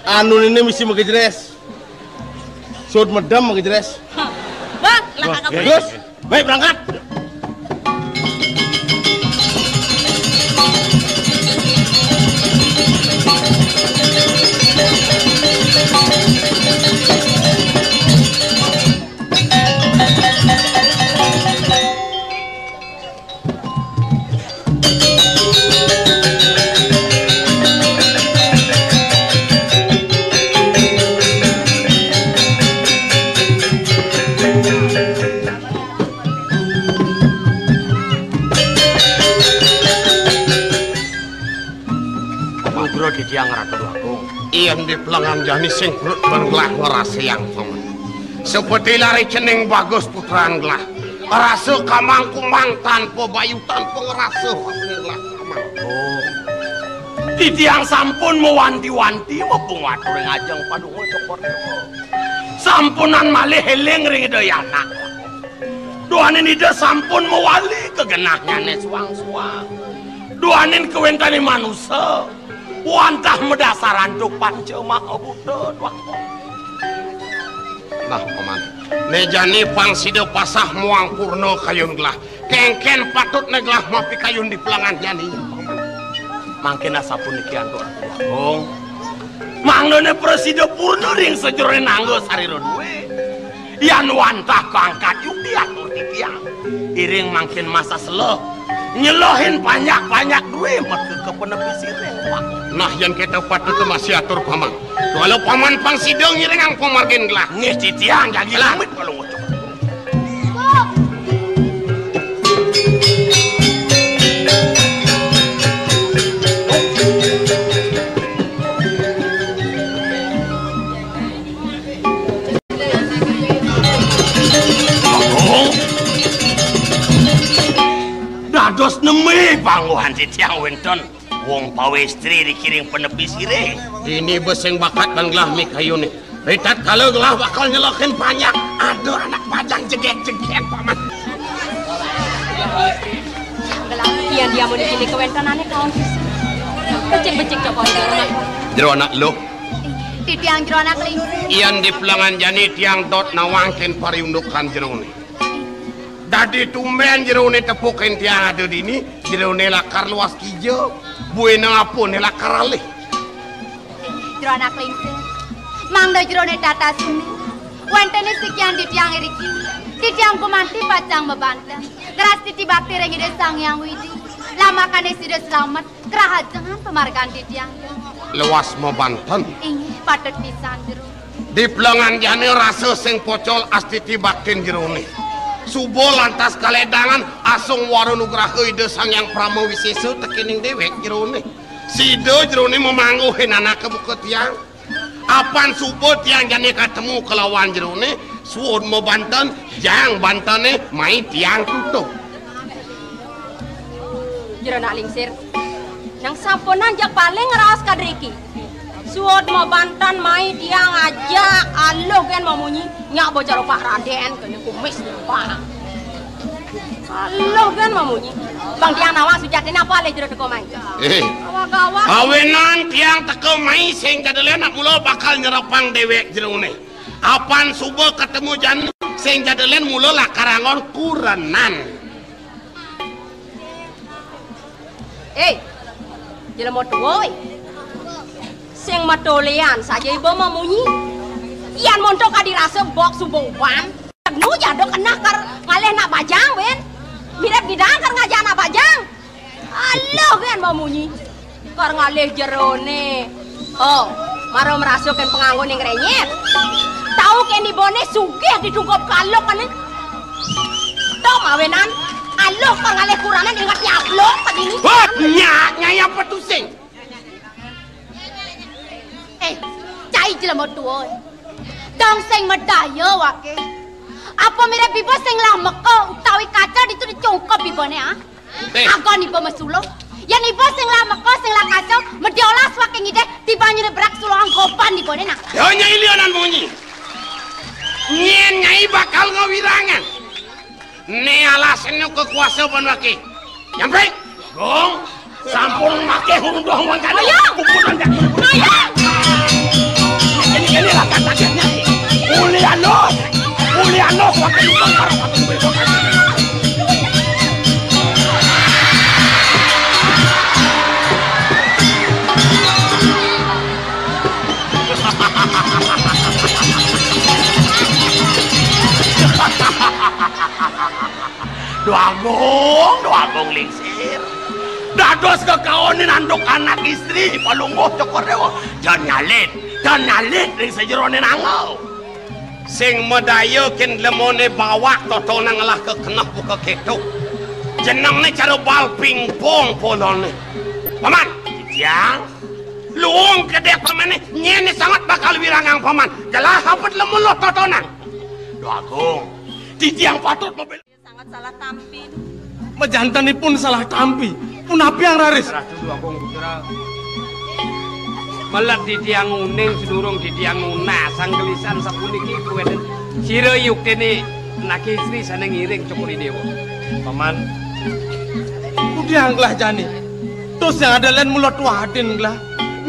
Anu ini mesti make jrés. Sud medem make jrés. Hah. Bang, lah. Wah, kagak ya. Terus, baik berangkat. Nugra titiang Ratu Agung. Yén di pelengan jani sing perut ban gelah ngrasayang, Paman. Seperti lari cening bagus putran gelah. Rasa kamang-kumang tanpa bayu, tanpa ngrasa gelah, Paman. Oh. Titiang sampun mawanti-wanti, mapangatur ring ajeng padunung cokor. Sampunan malih éling ring Ida Yana. Duaning Ida sampun mawali ka genahnyané suang-suang. Duaning kawéntenané manusa wantah madasar antuk Panca Maha Buta, Dwagung. Nah, Paman. Né jani pang sida pasah muang purna kayun gelah. Kénkén patutné gelah mapikayun di pelengan jani. Mangkin asapuniki antuk Dwagung. Mangdané prasida purna ring sajeroning angga sarira duwé. Yan wantah kaangkat yukti atur titiang. Iring mangkin masa sela. Nyelohin panjak-panjak duwé maka ka penepi siring, Pak. Nah, yan kéto patut masih atur, Paman. Kala Paman pang sida ngiringang pamargin gelah. Nggih, titiang jagi lah. Amit kalau ngocok. Dados nembé pangguhan titiang wénten wong pawéstri dikiring penepi sirih. Dini beseng bakat ban gelah mikayuné. Ritatkala gelah bakal nyelokin panjak, ada anak pajang jegég-jegég, Paman. Gelah, yén dia mun kini kawéntenané kaon pisan. Becik-becik coba jero anak. Jero anak lu. Titiang jero anak ling. Yén di pelengan jani tiang dot nawangkin pariundukan jeroné. Dadi tumbén jeroné tepukin tiang ada dini, jeroné lakar luas kija, buina apané lakar alih. Jero anak lingsir. Mangda jeroné tata suni. Wénten sikian titiang iriki. Titiang gumanti pacang mabanten. Ngrastiti bakti ring Ida Sang Hyang Widi. Lamakané sida slamet, krahajengan pamargan titiang. Luas mabanten. Inggih, patut pisan, Jero. Di pelengan jani rasa sing pocol astiti baktin jeroné. Suba lantas kalédangan asung wara nugraha Ida Sang Hyang Parama Wisésa tekéning déwék jeroné. Sida jeroné mamangguhin anaké buka tiang. Apan suba tiang jani katemu kelawan jerone, suud mabanten, jang bantene mai tiang tutup. Jero nak lingsir. Nang sampunang jeg paling ngraos kadriki. Suud mabanten mai tiang ajak aluh gen mamunyi, nyak bocah rupak Raden kene kumis nyembang. Aluh gen mamunyi. Bang tiang nawang sujatine apa alih jero teka mai. Eh. Awak-awak. Awinan tiang teka mai sing jadelen nak mula bakal nyerepang dewek jerone. Apan suba ketemu jani sing jadelen mula lakar anggon kurenan. Eh, jelema tua, eh. Sing matolean saja iba mamunyi. Yan monto kadi rasa bok suba uban. Nu jaduk kenah kar ngalih nak bajang, ben. Mirip gidang kar ngajak nak bajang. Aluh, ben mamunyi. Kar ngalih jerone. Oh, mara merasa ken penganggo ning renyet. Tau ken ibone sugih ditungkup kaluk kene. Tok mawinan, aluh kar ngalih kuranan ingat nyablok tadini. Wah, nyak, nyai apa tusing? Eh, cai jelema tua. Dong sing medaya wake. Apa mirip iba sing lah meka utawi kaca ditu dicungkup ibane, ah? Eh. Agon iba masuluh. Yen iba sing lah meka, sing lah kaca, mediolas wake ngidih, tiba nyuruh berak suluh anggopan ibane, nah. Ya, nyai lianan munyi. Nyen nyai bakal ngawirangan. Ne alasane kekuasa ban wake. Nyampe. Gong. Sampun make hurung doh mangkane. Ayo. Kumpul anjak. Ayo. Ini, ini lah kata nyai. Uli alus. Uli alus wake tukang karo wake tukang karo. Duh Agung, Duh Agung Lingsir. Dados kekaonin anduk anak istri, Palungguh Cokor Dewa. Jan nyalit, jan nyalit ring sajeroning angga. Sing madaya ken lemone bawak totonang ngelah kekeneh buka keto. Jenengne cara bal pingpong polone. Paman, titiang. Luung kedek pamane, nyen sanget bakal wirangang paman. Gelah apet lemuluh totonang. Duh Agung, titiang patut mabel- Sangat salah tampi. Majantenipun salah tampi. Punapi ang raris? Ratu Duh Agung Putra. Melet titiang uning sedurung titiang nunas sang gelisan sapuniki kuweden. Sira yuktene anake istri sane ngiring Cokor I Dewa. Paman, kudiang gelah jani. Tus yang ada len mula tuadin gelah.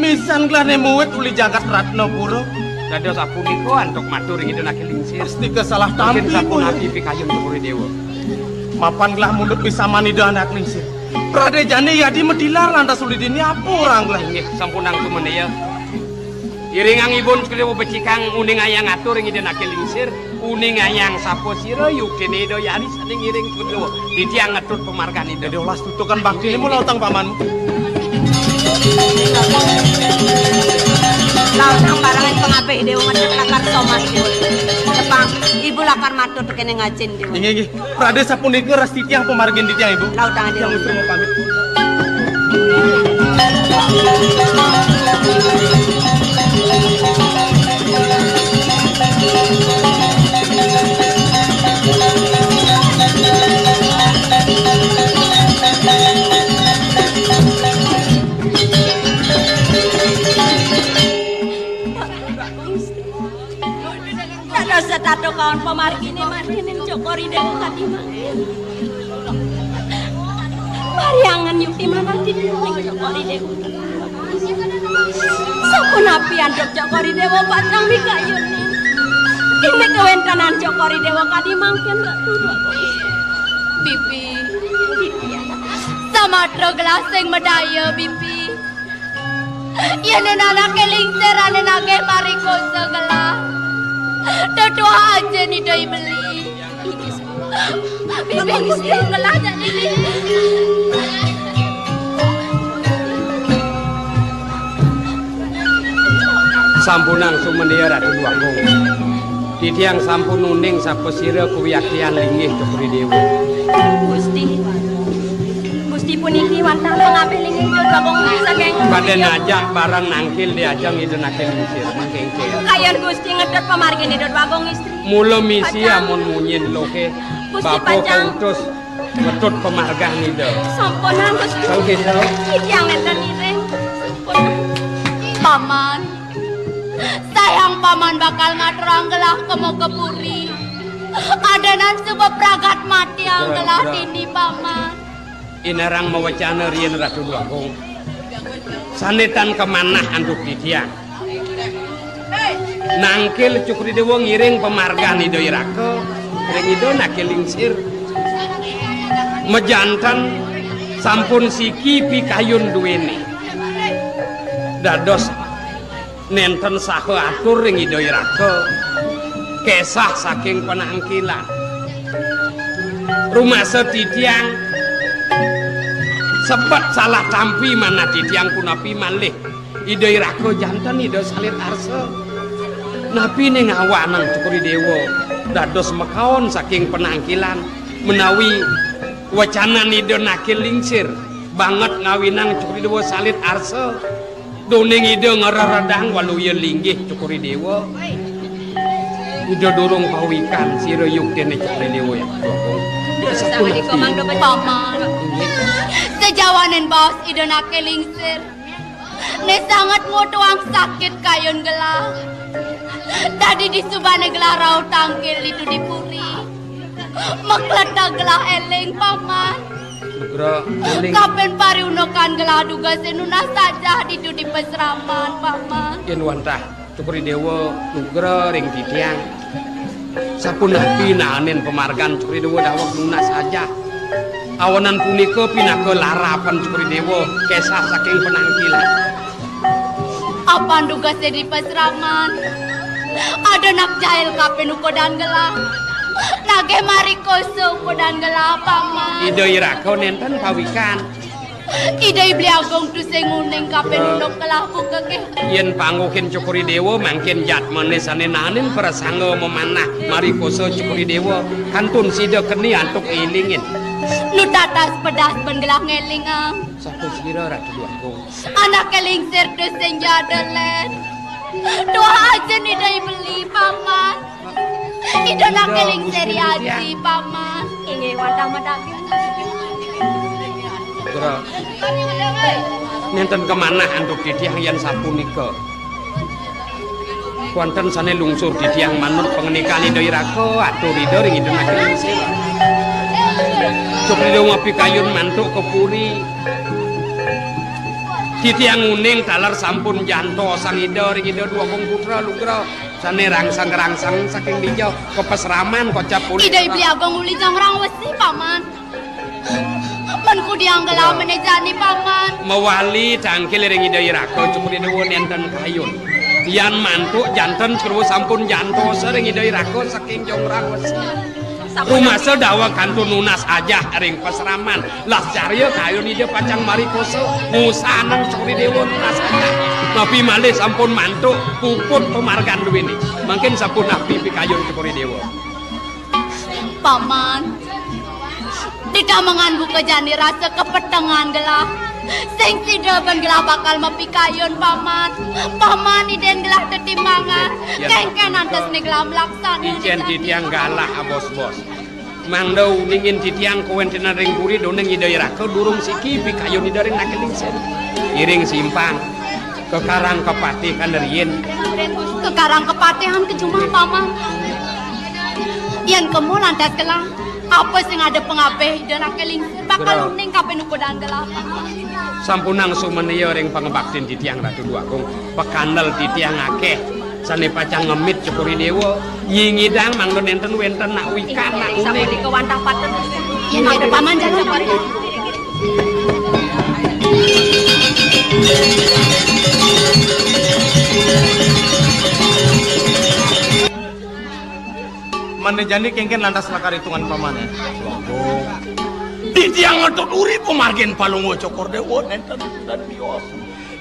Misan gelah ne muwit uli jagat Ratnapura. Dados sapunika antuk matur ring Ida Anak Lingsir. Pasti kesalah tampi, mungkin sapunapi pikayun Cokor I Dewa. Mapan gelah mundut pisaman Ida Anak Lingsir. Prade jani yadi madilar lantas uli dini apa orang gelah. Inggih, sampunang tumenia. Iringang ibun sekalian becikang uning ayang atur ring Ida Anak Lingsir. Uningayang sapa sira yuktene Ida Hyang sane ngiring Cokor I Dewa. Titiang ngetut pamargan Ida. Dadi olas tutukan bakti ini mula utang paman. Lautang parangan pangabih Dewa ngetut lakar somas Dewa. Tepang, ibu lakar matur tekene ngajin Dewa. Inggih, inggih. Prade sapunika ras titiang pamargin titiang, Ibu. Lautang Dewa. Titiang wis trima pamit. Dados setata kaon pamargine marginin Cokor I Dewa kadi mangkin. Mariangan yukti mamargin ring Cokor I Dewa. Sapunapi antuk Cokor I Dewa pacang mikayunin. Indik kawéntenan Cokor I Dewa kadi mangkin, Ratu. Bibi, Bibi, samatra gelah sing madaya, Bibi. Yén anaké lingsir ané nagih parikosa gelah, tetuah aja nidai beli. Bibi ngelah jani. Sampunang sumendya Ratu Déwagung. Titiang sampun uning sapasira kawiaktian linggih Cokor I Déwa. Gusti. Dipuniki wantah pangabih linggih Ida Dwagung saking Badhe ngajak bareng nangkil diajeng Ida Nangkil Lingsir mangkengken. Kayun Gusti ngedot pamargin Ida Dwagung istri. Mula misi Pacang. Amun munyin loke. Gusti Bapa Pacang. Kautus ngetut pamargan Ida. Sampunang Gusti. Sang Kesa. Titiang nenten ngiring. Sampunang. Paman. Sayang Paman bakal ngaturang gelah kemo ke puri. Adenan suba pragat matiang gelah dini, Paman. Inarang mawecana riin Ratu Dwagung. Sane tan kamanah antuk titiang. Nangkil Cokor I Dewa ngiring pamargan Ida I Raka ring Ida Nangkil Lingsir. Majanten sampun siki pikayun duene. Dados nenten saha atur ring Ida I Raka kesah saking panangkilan. Rumasa titiang sebet salah tampi manah titiang punapi malih Ida I Raka janten Ida Salit Arsa. Napi ning awanang Cokor I Dewa dados makaon saking panangkilan menawi wecanan Ida Nangkil Lingsir banget ngawinang Cokor I Dewa Salit Arsa. Duning Ida ngreredang waluya linggih Cokor I Dewa. Ida durung pawikan sira yuktene Cokor I Dewa ya. Paman. Sajawaning baos Ida Nangkil Lingsir. Ne sanget ngutuang sakit kayun gelah. Dadi disubane gelah rauh tangkil ditu di puri. Makleta gelah eling, Paman. Nugra, eling. Kapen pariunekan gelah dugase nunas sajah ditu di pasraman, Paman. Yen wantah Cokor I Dewa nugra ring titiang. Sapunapi naenin pamargan Cokor I Dewa daweg nunas sajah. Awanan punika pinaka larapan Cokor I Dewa kesah saking panangkilan. Apan dugase di pasraman. Ada nak jahil kape nukodan gelah. Nagih mari koso ukodan gelah, Paman. Ida I Raka nenten pawikan. Ida I Beli Agung tusing nguning kape nunduk gelah buka ke. Yen pangguhin Cokor I Dewa mangkin jatmane sane naenin prasangga mamanah mari koso Cokor I Dewa. Kantun sida keni antuk ilingin. Nu tatas pedas ben gelah ngelingang. Sapa sira, Ratu Dwagung? Anake lingsir tusing jada, Len. Tuah aja Ida I Beli, Paman. Ida nake lingsir aji, Paman. Inggih wantah madaging. Nugra. Nenten kamanah antuk titiang yen sapunika. Kuanten sane lungsur titiang manut pangandikan Ida I Raka, atur Ida ring Ida Nangkil Lingsir. Cokor I Dewa mapikayun mantuk ka puri. Titiang uning taler sampun jantos Sang Ida ring Ida Dwagung Putra, nugra sane rangsang-rangsang saking dija kapasraman kocap uli. Ida I Beli Agung uli jangrang wesi, Paman. Men kudiang gelah mene jani, Paman. Mawali tangkil ring Ida I Raka, Cokor I Dewa nenten kayun. Yan mantuk janten Cokor I Dewa sampun jantos ring Ida I Raka saking jongrang wesi. Rumasa daweg kantun nunas ajah ring pasraman. Las carya kayun Ida pacang mari koso. Ngusanang Cokor I Dewa nunas ajah. Napi malih sampun mantuk puput pamargan duene. Mangkin sapunapi pikayun Cokor I Dewa? Paman. Didamengan buka jani rasa kapetengan gelah. Sing sida ben gelah bakal mapikayun, Paman. Paman iden gelah tetimbangan. Ya, kengken antes ne gelah melaksana. Icen titiang galah, abos-bos. Mangda uningin titiang kawentenan ring puri duning Ida I Raka durung siki pikayun Ida ring Nangkil Lingsir. Iring simpang. Kekarang kepatihan riin. Kekarang kepatihan kejumah, Paman. Yen kemo lantas gelah, apa sing ada pangabih Ida Nangkil Lingsir bakal uning kape nukodan gelah, Paman. Sampunang sumenia ring pangabaktin titiang Ratu Dwagung. Pakandel titiang akeh sane pacang ngemit Cokor I Dewa. Nyingidang mangda nenten wenten nak wikan, nak uning. Sapunika wantah patut. Yen ada Paman jalan. Mane jani kengken lantas lakar itungan, Paman. Titiang ngetut uri pamargin Palungguh Cokor Dewa nenten dan bios.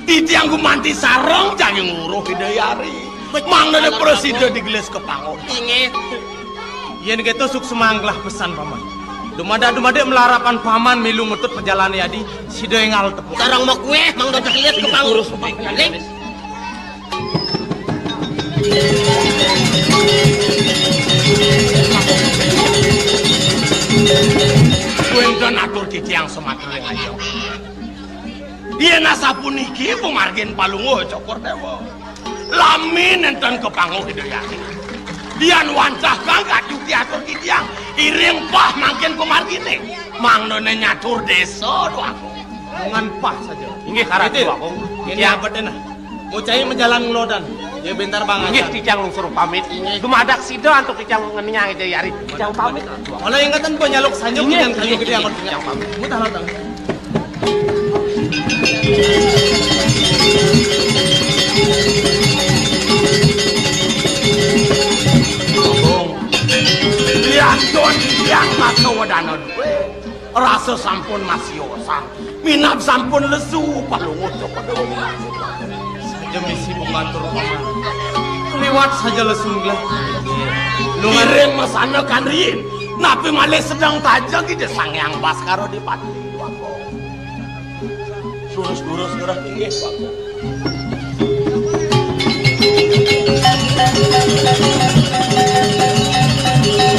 Titiang gumanti sareng janging luruh Ida Hyang. Mangdane prasida digelis ka pangon. Inggih. Yen keto suksmang gelah pesan, Paman. Dumadi-dumadi malarapan paman milu ngetut pejalané adi, sida énggal tepuk. Sareng makuéh, Mang Dodeh liat ke pang-, terus, ling. Wénten atur titiang sumatra ring ayu. Yén asapuniki pamargin Palungguh Cokor Déwa. Lami nénten kapanguh Ida Hyang. Yan wantah kang kajut diatur titiang, iring pah mangkin pamarginé. Mangdané nyatur désa, Déwa Agung. Ngan pah saja. Inggih, karat, Déwa Agung. Ini abet nah. Mucai majalan ngelodan. Ya bentar bang. Inggih, titiang lungsur pamit. Inggih. Dumadak sida antuk titiang ngenyang Jayari. Titiang pamit. Olah ingetan panyaluk sanjung. Inggih, jangan kayu inggih, gedé inggih, angkut. Titiang pamit. Mutar, mutar. Liantun titiang maka wedana dué. Rasa sampun masiosan. Minab sampun lesu, Palungguh Cokor Déwa. Saja misi pembantu paman. Liwat saja lesu gelah. Lungan. Ngiring masana kan riin. Napi malih sedeng tajeg Ida Sang Hyang Baskara Dipati. Durus-durus gerah inggih, Bagong.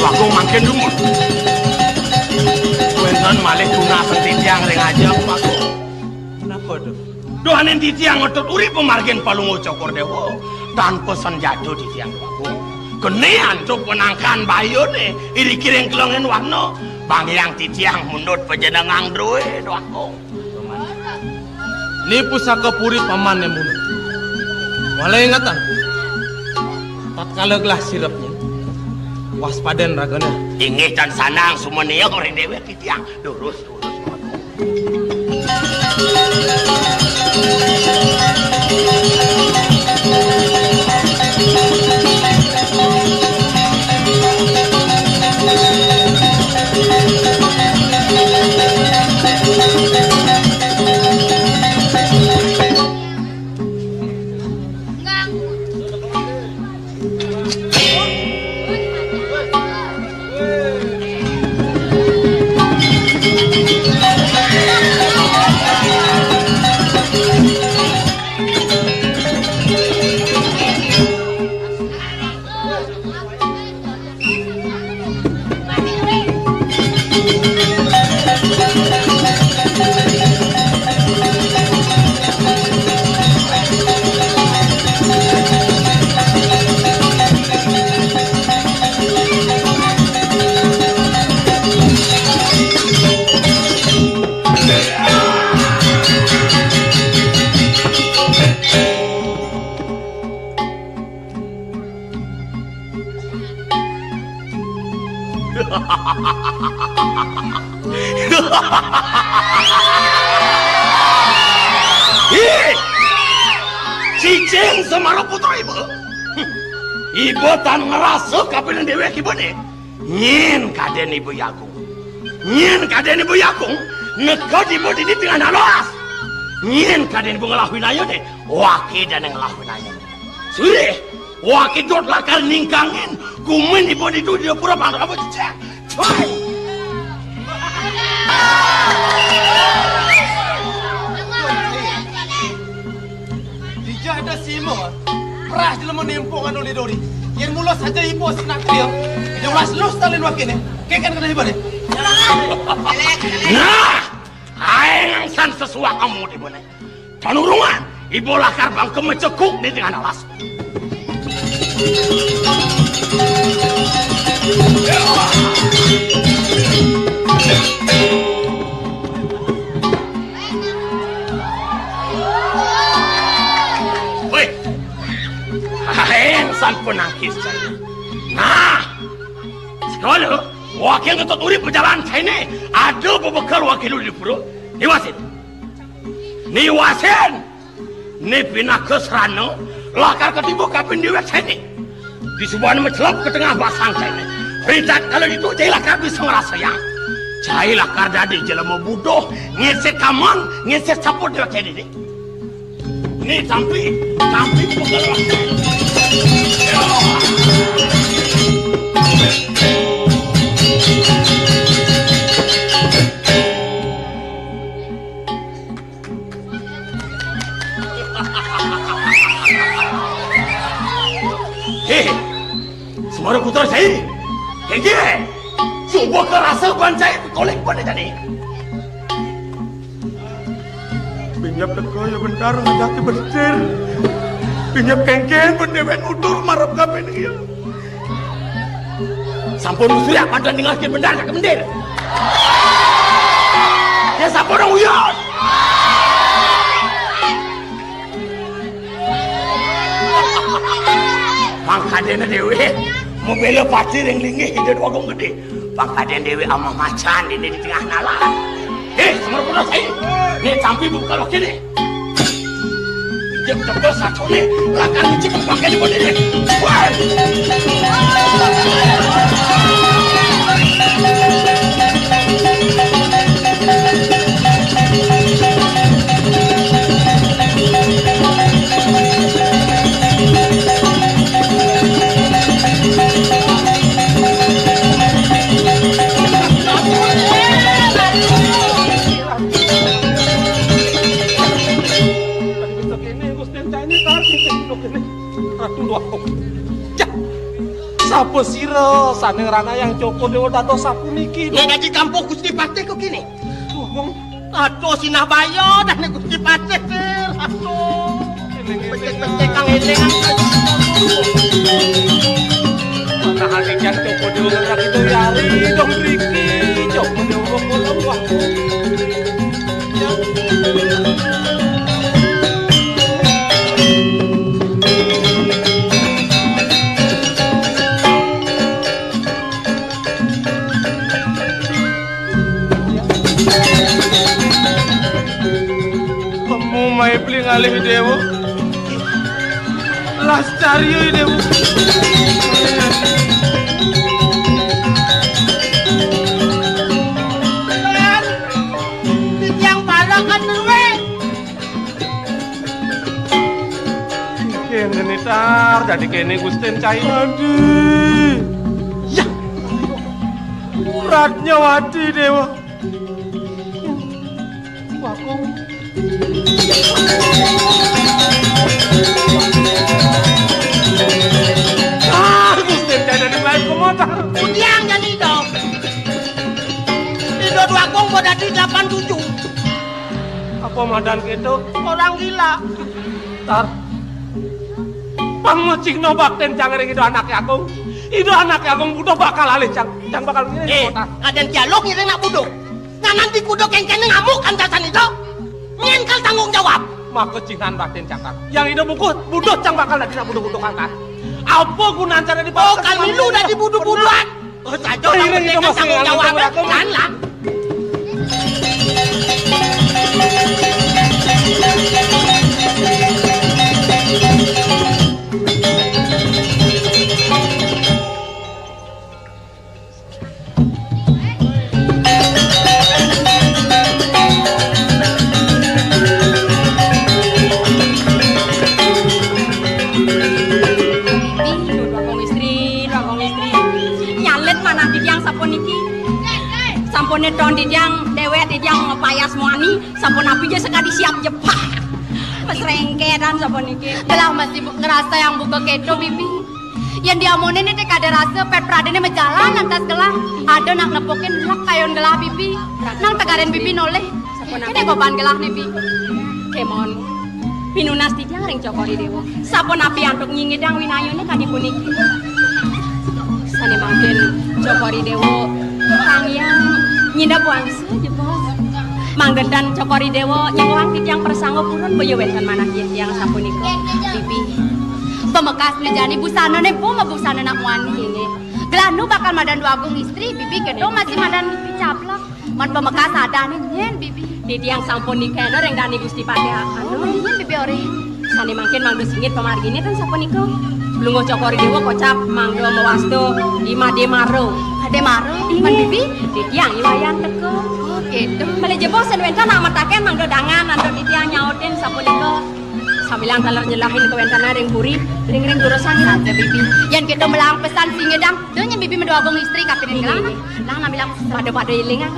Bagong mangkin dumun. Wénten malih tunas titiang ring ajeng, Bagong. Napa to? Duaning titiang ngetut urip pamargin Palungguh Cokor Déwa, tanpa sanjata titiang, Bagong. Kéné antuk panangkan bayané, iriki ring kelengin warna. Banggiang titiang mundut panjenengan drué, Bagong. Ni pusaka puri paman né muna. Walai ingatan. Tatkala gelah sirepnya, waspadan ragana. Inggih tan sanang sumenia ring déwék titiang. Durus, durus. Hi! Cicing Semara Putra iba. Iba tan ngrasa kapining déwék ibané. Nyén kadén iba Agung. Nyén kadén iba Agung. Neked iba dini tengah nalas. Nyén kadén iba ngelah winayané. Waké dané ngelah winayané. Sirih. Wah, kidot lakar ningkangin. Kumin ibu di dunia pura bang apa cecek. Coy. Dijak ada sima. Prah jelema nempung anu lidori. Yen mula saja ibu sinak dia. Dia ulas lus talin wakine. Kekan kena ibu ni. Nah, aing angsan sesuak kamu di mana. Panurungan, ibu lakar bang kemecekuk di tengah alas. Woi, aing sampun nangkis. Nah, sekolah, wakil ketut urip berjalan saya ini. Ada bebekal wakil di pura. Niwasin. Niwasin. Ni pinaka srana, lakar katiba kaping déwék sané. Disubana macelep ka tengah basang sané. Ritatkala ditu cai lakar bisa ngrasayang. Cai lakar dadi jelema buduh, ngisit kaman, ngisit saput déwék sané. Ni tampi, tampi pegel. Semara Putra Sai. Kengke. Suba karasa ban sai kolek pada jani. Pinyap teka ya bentar ngajak ke bentir. Pinyap kengkeng ben dewen utur marep kape dia. Sampun usriak pada ningalke bentar ke bentir. Ya sampun uyut. Pangkadene dhewe mabela pati ring linggih Ida Dwagung Gedhe. Pangkadene dhewe amah macan dene di tengah nalar. Heh, Semar Purasai. Nek sampi buka lho kene. Pinjam tebel sacone, lakar ngicip pangkadene dhewe. Wah! Ratu Dwagung. Yah, sapa sira sane ngranayang Cokor Dewa dados sapuniki? Nek dadi kampuh Gusti Patih kok kene? Dwagung. Aduh, sinah baya dane Gusti Patih, Sir. Aduh. Becek-becek kang eling. Padahal nek jan Cokor Dewa ngerti to yari dong mriki. Cokor Dewa kok ngono, Dwagung. Pemu mai beli ngalih Dewa. Las cari, oi, Dewa. Titiang balakan luwe. Kene nitar dadi kene Gusten cai. Adi. Ya. Ratnyawati, Dewa. Wakung. Ah, Gusten cai dadi main komotor. Kudiang jani dong. Ido Dwagung kok dadi delapan tujuh. Apa madan keto? Orang gila. Tar. Pangecihna bakten cang ring Ida Anake Agung. Ida Anake Agung butuh bakal alih cang. Cang bakal ngiring. Eh, kota. Kadén dialog ngiring nak buduh. Nanan di kuda kengkene ngamuk kan cacan itu. Nyen kal tanggung jawab. Maka cinan bakten cang, Tar. Yang Ida bukuh, buduh cang bakal dadi nak buduh-buduh kan, Tar. Apa gunaan cara di Oh, kal milu dadi buduh-buduhan. Oh, saja orang penting kan tanggung jawab, kan lah. Ih, Dwagung Istri, Dwagung Istri. Nyalet manah titiang sapuniki. Sampune ton titiang dewek titiang ngepayas muani, sapunapi ja sekadi siap jepak. Mesrengketan sapuniki. Gelah masih bu-, ngerasa yang buka keto, Bibi. Yen diamonene te kada rasa pet pradene majalan lantas gelah. Ada nak nepukin lek kayon gelah, Bibi. Nang tegaren Bibi nolih. Kene goban gelah ne, Bi. Kemon. Pinunas titiang ring Cokor I Dewa. Sapunapi antuk nyingidang winayune kadi puniki. Sane mangkin Cokor I Dewa Sang Hyang nyinda wangsa jebos. Mangda tan Cokor I Dewa nyembuhang titiang prasangga purun boya wenten manah titiang sapunika. Bibi. Pamekasne jani busanane bu mabusana nak muani ini. Gelah nu bakal madan Dwagung Istri, Bibi keto masih madan Bibi caplak. Man pamekas adane nyen, Bibi. Titiang sampun nikena ring dane Gusti Patih anu. Oh, nyen, Bibi ori. Sane mangkin mangda singit pamargine ten sapunika. Lungguh Cokor I Dewa kocap mangda mawasta I Made Maro. Made Maro? Man Bibi? Titiang I Wayan teka. Oh, gitu. Malih jebos sen wenten nak mataken mangda dangan antuk titiang nyautin sapunika. Sambilang taler nyelahin kawenten ring puri, ring-ring jurusan. Saja, Bibi. Yen kita melahang pesan singidang, da nyen Bibi madan Dwagung Istri kapining gelah. Nah, nah, bilang pada-pada ilingan.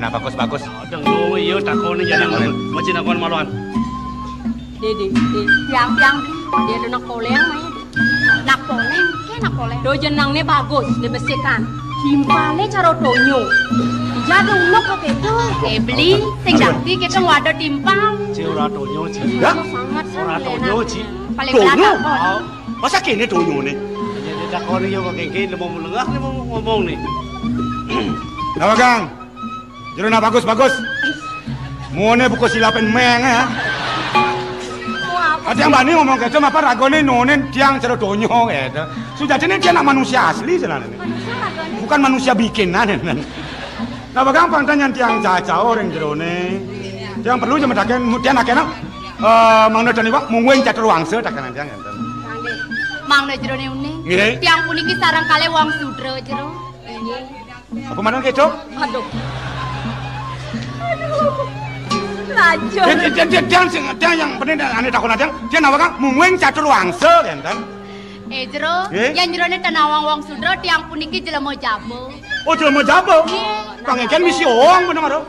Bagus, bagus. Deng lu iya takon jani. Masih nakon maluan. Dé, dé, dé. Tiang, tiang, Bli. Dé, ada nak poléng, Mai. Nak poléng, ké nak poléng. Do jenengné bagus, dibesikan. Timpalé cara tonyo. Ija ada unuk kok kéto. Eh, Bli, sing dakti kéto ngwada timpal. Cé ora tonyo, Cé. Ya? Sangat ora tonyo, Cé. Paling tonyo? Masa kéné tonyoné? Ya, dia takon iya kok kéngkén, dia mau menengah, dia mau ngomong nih. Apa, Kang? Jero nak bagus, bagus. Muoné buka silapin meng ya. Ada yang bani ngomong kéto, apa ragané nonin tiang cara tonyo kéto. Sujatiné tiang nak manusia asli sebenarnya. Bukan manusia bikinan. Nah, bakal pang tanya tiang cacao ring jeroné. Tiang perlu aja mataken, tiang nak kena. Eh, mangda tani wa, mungguing catur wangsa takenan tiang enten. Mangda jeroné uning. Nggih. Tiang puniki sareng kalih Wong Sudra jero. Nggih. Apa manten kéto? Aduh. Aduh. Lajur. Dia, dia, dia, dia, sing, dia yang penting ané takon tiang, dia nawa kang mungguing catur wangsa kénten. Eh, jero, nggih? Yén jeroné ten nawang Wong Sudra, tiang puniki jelema jaba. Oh, jelema jaba? Nggih. Pangéngkén misi owong bener karo.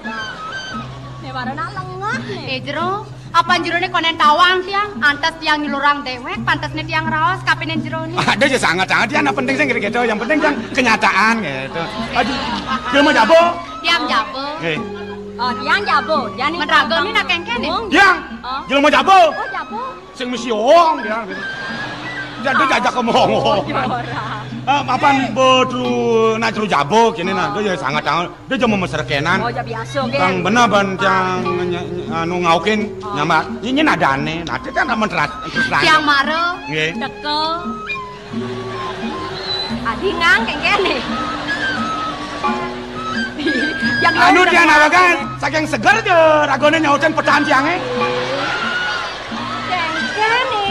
Né warna lengah né. Eh, jero, apa jeroné konen tawang tiang, antes tiang nyulurang déwék, pantesné tiang raos kapining jeroné. Ada aja sangat-sangat, yang penting sing kéto, yang penting kan kenyataan kéto. Aduh, jelema jaba? Tiang jaba. Nggih. Oh, tiang jaba. Jani men raga ni nak kéngkén né? Tiang. Oh. Jelema jaba? Oh, jaba. Sing misi owong dia. Jadi jajak ngomong. Oh, iya, ora. Eh, mapan betru nak jero jaba kéné nah, dia ya sangat tangan. Dia cuma mesrekenan. Oh, ya biasa, nggih. Kang bener ban tiang ny-, ny-, anu ngaukin nyambat. Ini nadané, nah, dia kan amen teras, terus terang. Tiang mara. Nggih. Teka. Adi ngang kéngkén né. Anu tiang nawa kan, saking seger aja ragané nyautin petan tiangé. Kéngkén né.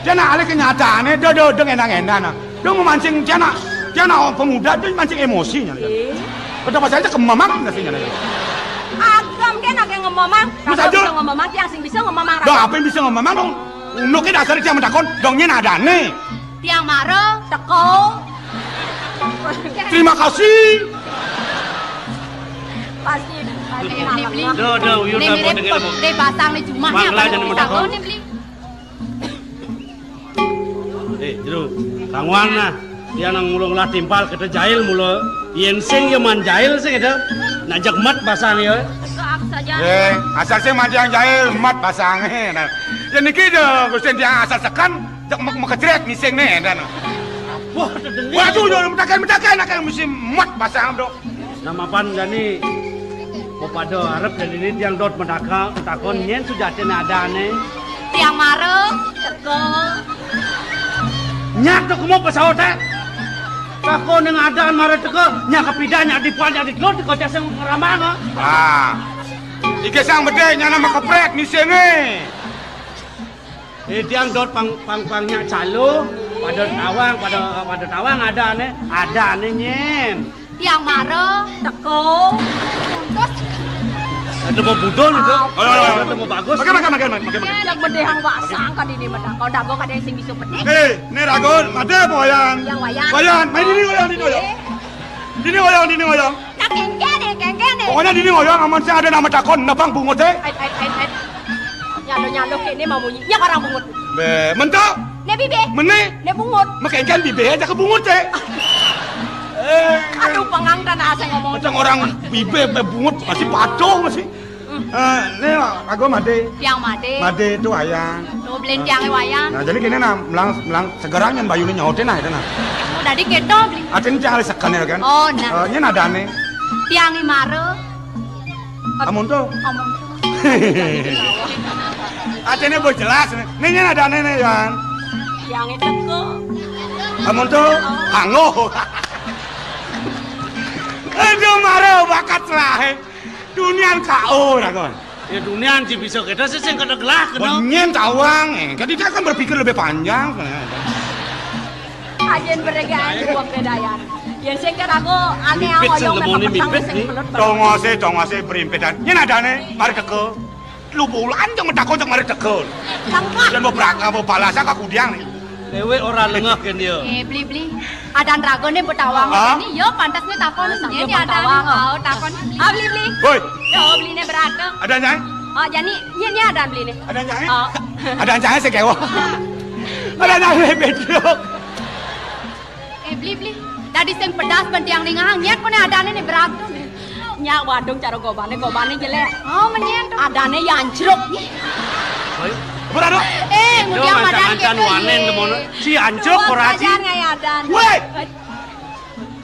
Dia nak alih kenyataanné, dia, dia, dia ngendang-ngendang, nah. Dia memancing, dia nak, dia nak pemuda, dia mancing emosinya. Iya. Pada masa itu kemamang nasinya. Agam kan ada yang ngemamang. Bisa aja. Bisa ngemamang, yang sing bisa ngemamang. Dah, apa yang bisa ngemamang dong? Unduk dasar dia mentakon, dongnya nadané. Tiang mara. Teko. Terima kasih. Pasti. Beli, beli. Duh, duh, uyun. Ini dah mirip mau dengar, mau. Deh, basang nih, cuma Bang, lah, jangan mau takon. Nih, beli. Eh, Jero, kangguang nah. Tiang nang mula ngelah timpal, kéto jail mula. Yén sing ya man jail sing kéto. Nak jak mat basang ya. Teka aku saja. Eh, asal sing man tiang jail, mat basang. Nah, yén niki do, Gusti tiang asal seken, jak mek-, mekecret ngising né, dan. Wah, tedengé. Waduh, yo metaken-metaken, nak mesti mat basang do. Nah, mapan jani pepada arep jani ni tiang dot medaka, takon nyén sujatiné adané. Tiang mara, teka. Nyak to kemo pesaut, eh. Takon ning adan mara teka, nyak kepidan, nyak dipan, nyak digelut, teka tiang sing ngerambang, eh. Ah. Iki sang bedé nyana mekepret ngising né. Eh, tiang dot pang, pang, pang nyak calo, pada tawang, pada, pada tawang adané, adané nyén. Tiang mara, teka. Terus ada mau budol itu. Ayo, ayo, ayo. Ada mau bagus. Makan, makan, makan, makan, makan. Yang bedehang basang kan ini menang. Kalau dago kan yang sing bisa pedih. Eh, né raga, ada apa wayang? Yang wayang. Wayang, main ini wayang, ini wayang. Eh. Dini ngoyong, dini ngoyong. Nah, kéngkén né, kéngkén né. Pokoknya dini ngoyong, aman sing ada nak matakon, napa bunguté? Ait, ait, ait, ait. Nyalo-nyalo kéné mamunyi. Nyak orang bungut. Bé, mentok. Né bibih. Mené. Né bungut. Makéngkén bibih aja ke bungut, eh. Eh. Aduh, pengang tanah asing ngomong. Macam orang bibih, bé bungut, masih patuh, masih. Eh, né aku madé. Tiang madé. Madé to wayang. To, beli tiangé wayang. Nah, jadi kéné nah, melang, melang segerang nyén bayuné nyautin nah, itu nah. Oh, dadi kéto, beli. Atin tiang ada seken ya kan? Oh, nah. Eh, nyén adané. Tiangé mara. Amun to. Amun to. Atiné mbok jelas. Né nyén adané né, Yan. Tiangé teka. Amun to, anggo. Aduh, mara bakat selahe. Dunian K O, takon. Ya, dunian sih bisa kita sih sing kada gelah, kena. Nyén tawang, eh. Kan dia kan berpikir lebih panjang. Ajén beregaan buang bedayan. Yén sing kira aku ané. Mipit sing ngoyong lemone mepet mipit sing nih. Belut. Tongosé, tongosé berimpitan. Nyén adané, mari teka. Lu bulan jeng medakon jeng mari teka. Langkah. Dan beberapa, bebalas aku kudiang nih. Déwék ora lengeh kén ya. Eh, beli-beli. Adan ragané betawang. Hah? Ini ya pantes né takon. Ini adan. Betawang. Oh, takon. Ah, beli-beli. Ada nyai? Oh, jani, nyén, nyén adan beliné. Ada nyai? Oh. Ada nyai sing kéwéh. Ada nyai Pétruk. Eh, beli, beli. Dadi sing pedas bén tiang ningehang, nyén koné adané né berat to. Nyak wadung cara gobané, gobané jelék. Oh, men nyén to. Adané I Ancruk. Ayo. Berat to. Eh, ngudiang madan kéto, wanen yé. Demono. Si Ancruk ora si. Wéh.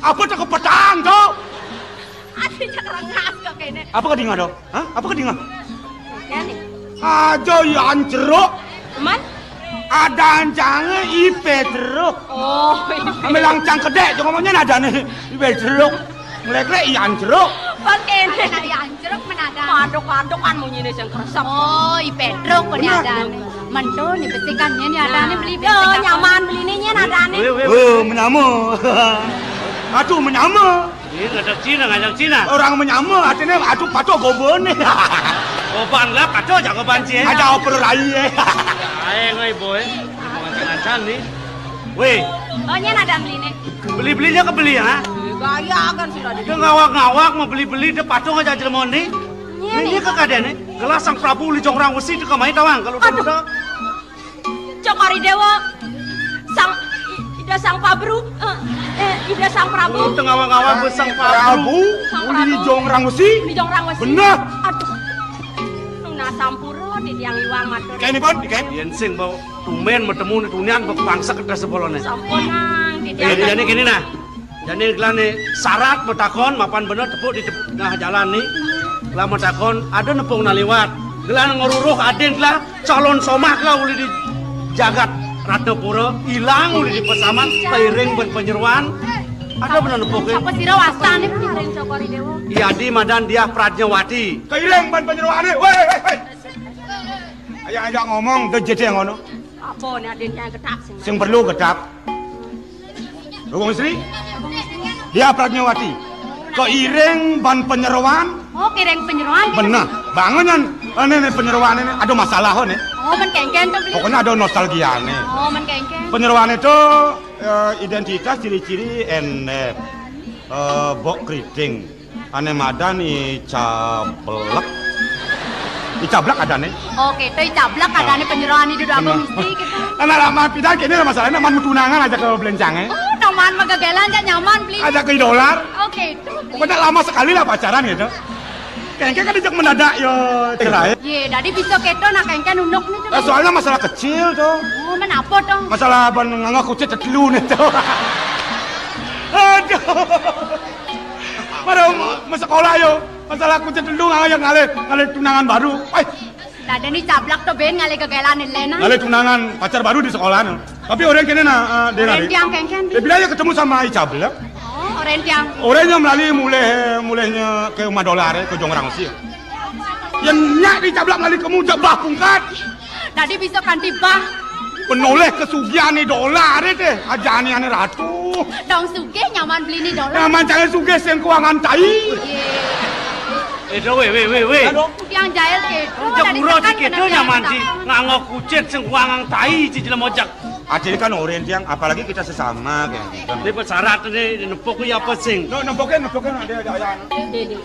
Apa to kepetang to? Ati cak rengas kok kéné. Apa kadingeh to? Hah? Apa kadingeh? Kéné. Aja I Ancruk. Men? Adan cangé I Pétruk. Oh, I Pétruk. Ame langcang kedék, cuma ngomongnya adané I Pétruk. Nglék-lék I Ancruk. Bang kéné. Adané I Ancruk men adan. Kaduk-kadukan munyiné sing kresep. Oh, I Pétruk koné adané. Mentu né besikan nyén adané beli besikan. Nyaman beliné nyén adané. Wéh, wéh, wéh. Oh, menyama. Aduh, menyama. Ini ngajak Cina, ngajak Cina. Orang menyama, artinya aduh patuh goboné. Goban lah, patuh jak goban Cina. Ada oper rai, ya. Ayo, ngai, boy. Macam-macam nih. Wéh. Oh, nyén adan beliné. Beli-belinya kebeli, ha? Gaya kan sudah di. Dia ngawak-ngawak mau beli-beli, dia patuh ngajak jelema né. Ini ke kadéné. Gelah Sang Prabu Uli Jongrang Wesi, dia kemai tawang kalau udah. Cokor I Déwa, Sang, I-, Ida Sang Pabru, eh, eh, Ida Sang Prabu. Oh, tengah awang-awang Sang Prabu. Prabu, Sang Uli Prabu. Jongrang Wesi. Uli Jongrang Wesi. Bener. Aduh. Nunas sampura, titiang iwang matur. Kayak ini, Pon, kayak. Yén sing mau tumén matemu né tunian bek pangsak kedas sepoloné. Sampun, Nang, titiang. Iya, iya, ini gini nah. Jani gelahné syarat matakon, mapan bener tepuk di tep-, tengah jalan né. Gelah matakon, ada nepung na liwat. Gelah ngoruruh adin gelah calon somah gelah uli di jagat Ratnapura, ilang uli di pasaman, kairing bén panyeroan. Ada bener nepuk, eh? Sapa sira wastané, Ring Cokor I Déwa? Iya, di madan Diah Pradnyawati. Kairing bén panyeroané. Wéh, wéh, wéh. Ayo, ayo ngomong, dejete ngono. Apa né adin yang getap sing. Sing perlu getap. Wong Sri? Dia Pradnyawati. Kairing bén panyeroan. Oh, kairing panyeroan. Bener. Bangun nyén. Ini, ini panyeroan ini. Ada masalah ini. Oh, men kéngkén to, Bli? Pokoknya ada nostalgiané. Oh, men kéngkén. Panyeroan itu, eh, identitas ciri-ciri éné, eh, bok keriting. Ané madan I Cablek. I Cablek adané. Oké, to I Cablek adané panyeroan I Déwa Agung Gusti kéto. Anak lama pidan kéné masalahné man tunangan ajak ka bléncangé. Oh, nyaman magagélan jak nyaman, Bli. Ajak ka I Dolar. Oké, to. Pokoknya lama sekali lah pacaran gitu. Kéngkén kan ajak mendadak yo cerai. Yé, dadi bisa kéto nah kéngkén unduk né to. Lah, soalnya masalah kecil to. Oh, men apa to? Masalah bén nganggo kucit tetelu né to. Aduh. Baru ma-, ma sekolah yo. Masalah kucit telu ngalih, ngalih, ngalih tunangan baru. Wéh. Dadi né I Cablek to bén ngalih gegélan lén. Ngalih tunangan pacar baru di sekolah, no. Tapi orén kéné nah, eh, daerah. Orén tiang kéngkén. Eh, bila ya ketemu sama I Cablek. Oh, orén tiang. Orén yang melalui mulih, mulihnya ke Madolare, ke Jongrang sih. Yang nyak di Cablek melalui kamu jak bah pungkat. Dadi bisa kanti bah. Penoleh kesugihan né Dolar deh, ajané ané ratu. Dong sugih nyaman beli né Dolar. Nyaman cara sugih sing keuangan tai. Yé. Eh, do, wéh, wéh, wéh, wéh. Aduh. Tiang jail kéto, jak dadi murah tekan kéto kena nyaman tiang. Di nganggo kucit sing keuangan tai, ci jelema jak. Aja kan orén tiang, apalagi kita sesama, kan. Ini persyarat ini nepuk ya apa sing? No, nepukin, nepukin, ada, ada, ada. Dé, dé.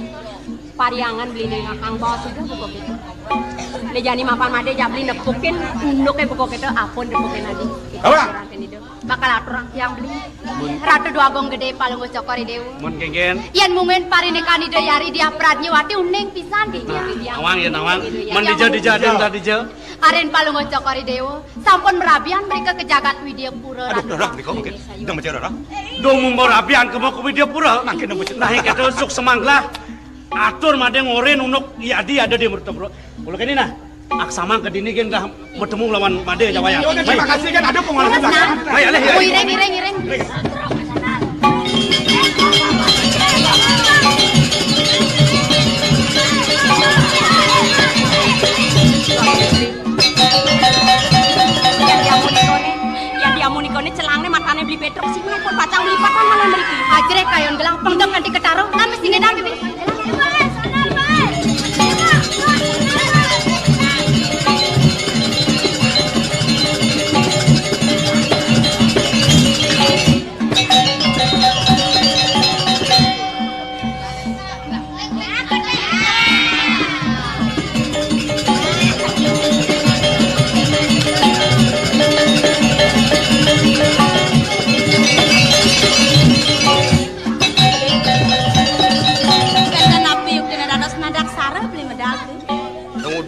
Pariangan beli né ngahang bawa sudah buka kéto. Né jani mapan madé jak beli nepukin, unduké buka kéto, apun nepukin adi. Apa? Bakal aturang tiang beli. Ratu Déwa Agung Gedé Palungguh Cokor I Déwa. Mun kéngkén. Yén mungkin parinikan Ida Yari Diah Pradnyawati uning pisan di tiang. Nawang ya, nawang. Mun dija, dija, dija, dija. Arin Palungguh Cokor I Déwa. Sampun merabian mrika ke jagat Widyapura. Aduh, Rara, mrika mungkin. Dong mesti Rara. Dong mumba rabian ke maka Widyapura. Mangkin nang mesti. Nah, kéto suk semanglah. Atur madé ngorin unuk yadi ada di Mertapura. Kula kéné nah. Aksamang ke dini gén dah bertemu lawan madé Jawaya. Ya udah, terima kasih kan ada pengalaman belakang. Ayo, ayo, ayo. Oh, iring, iring, iring. Yén diamunikone, yén diamunikone celangné matané beli Pétruk sing pun pacang lipatan malah mriki. Ajrek kayon gelang pengdem kanthi ketara, kan mesti ngedang gedé.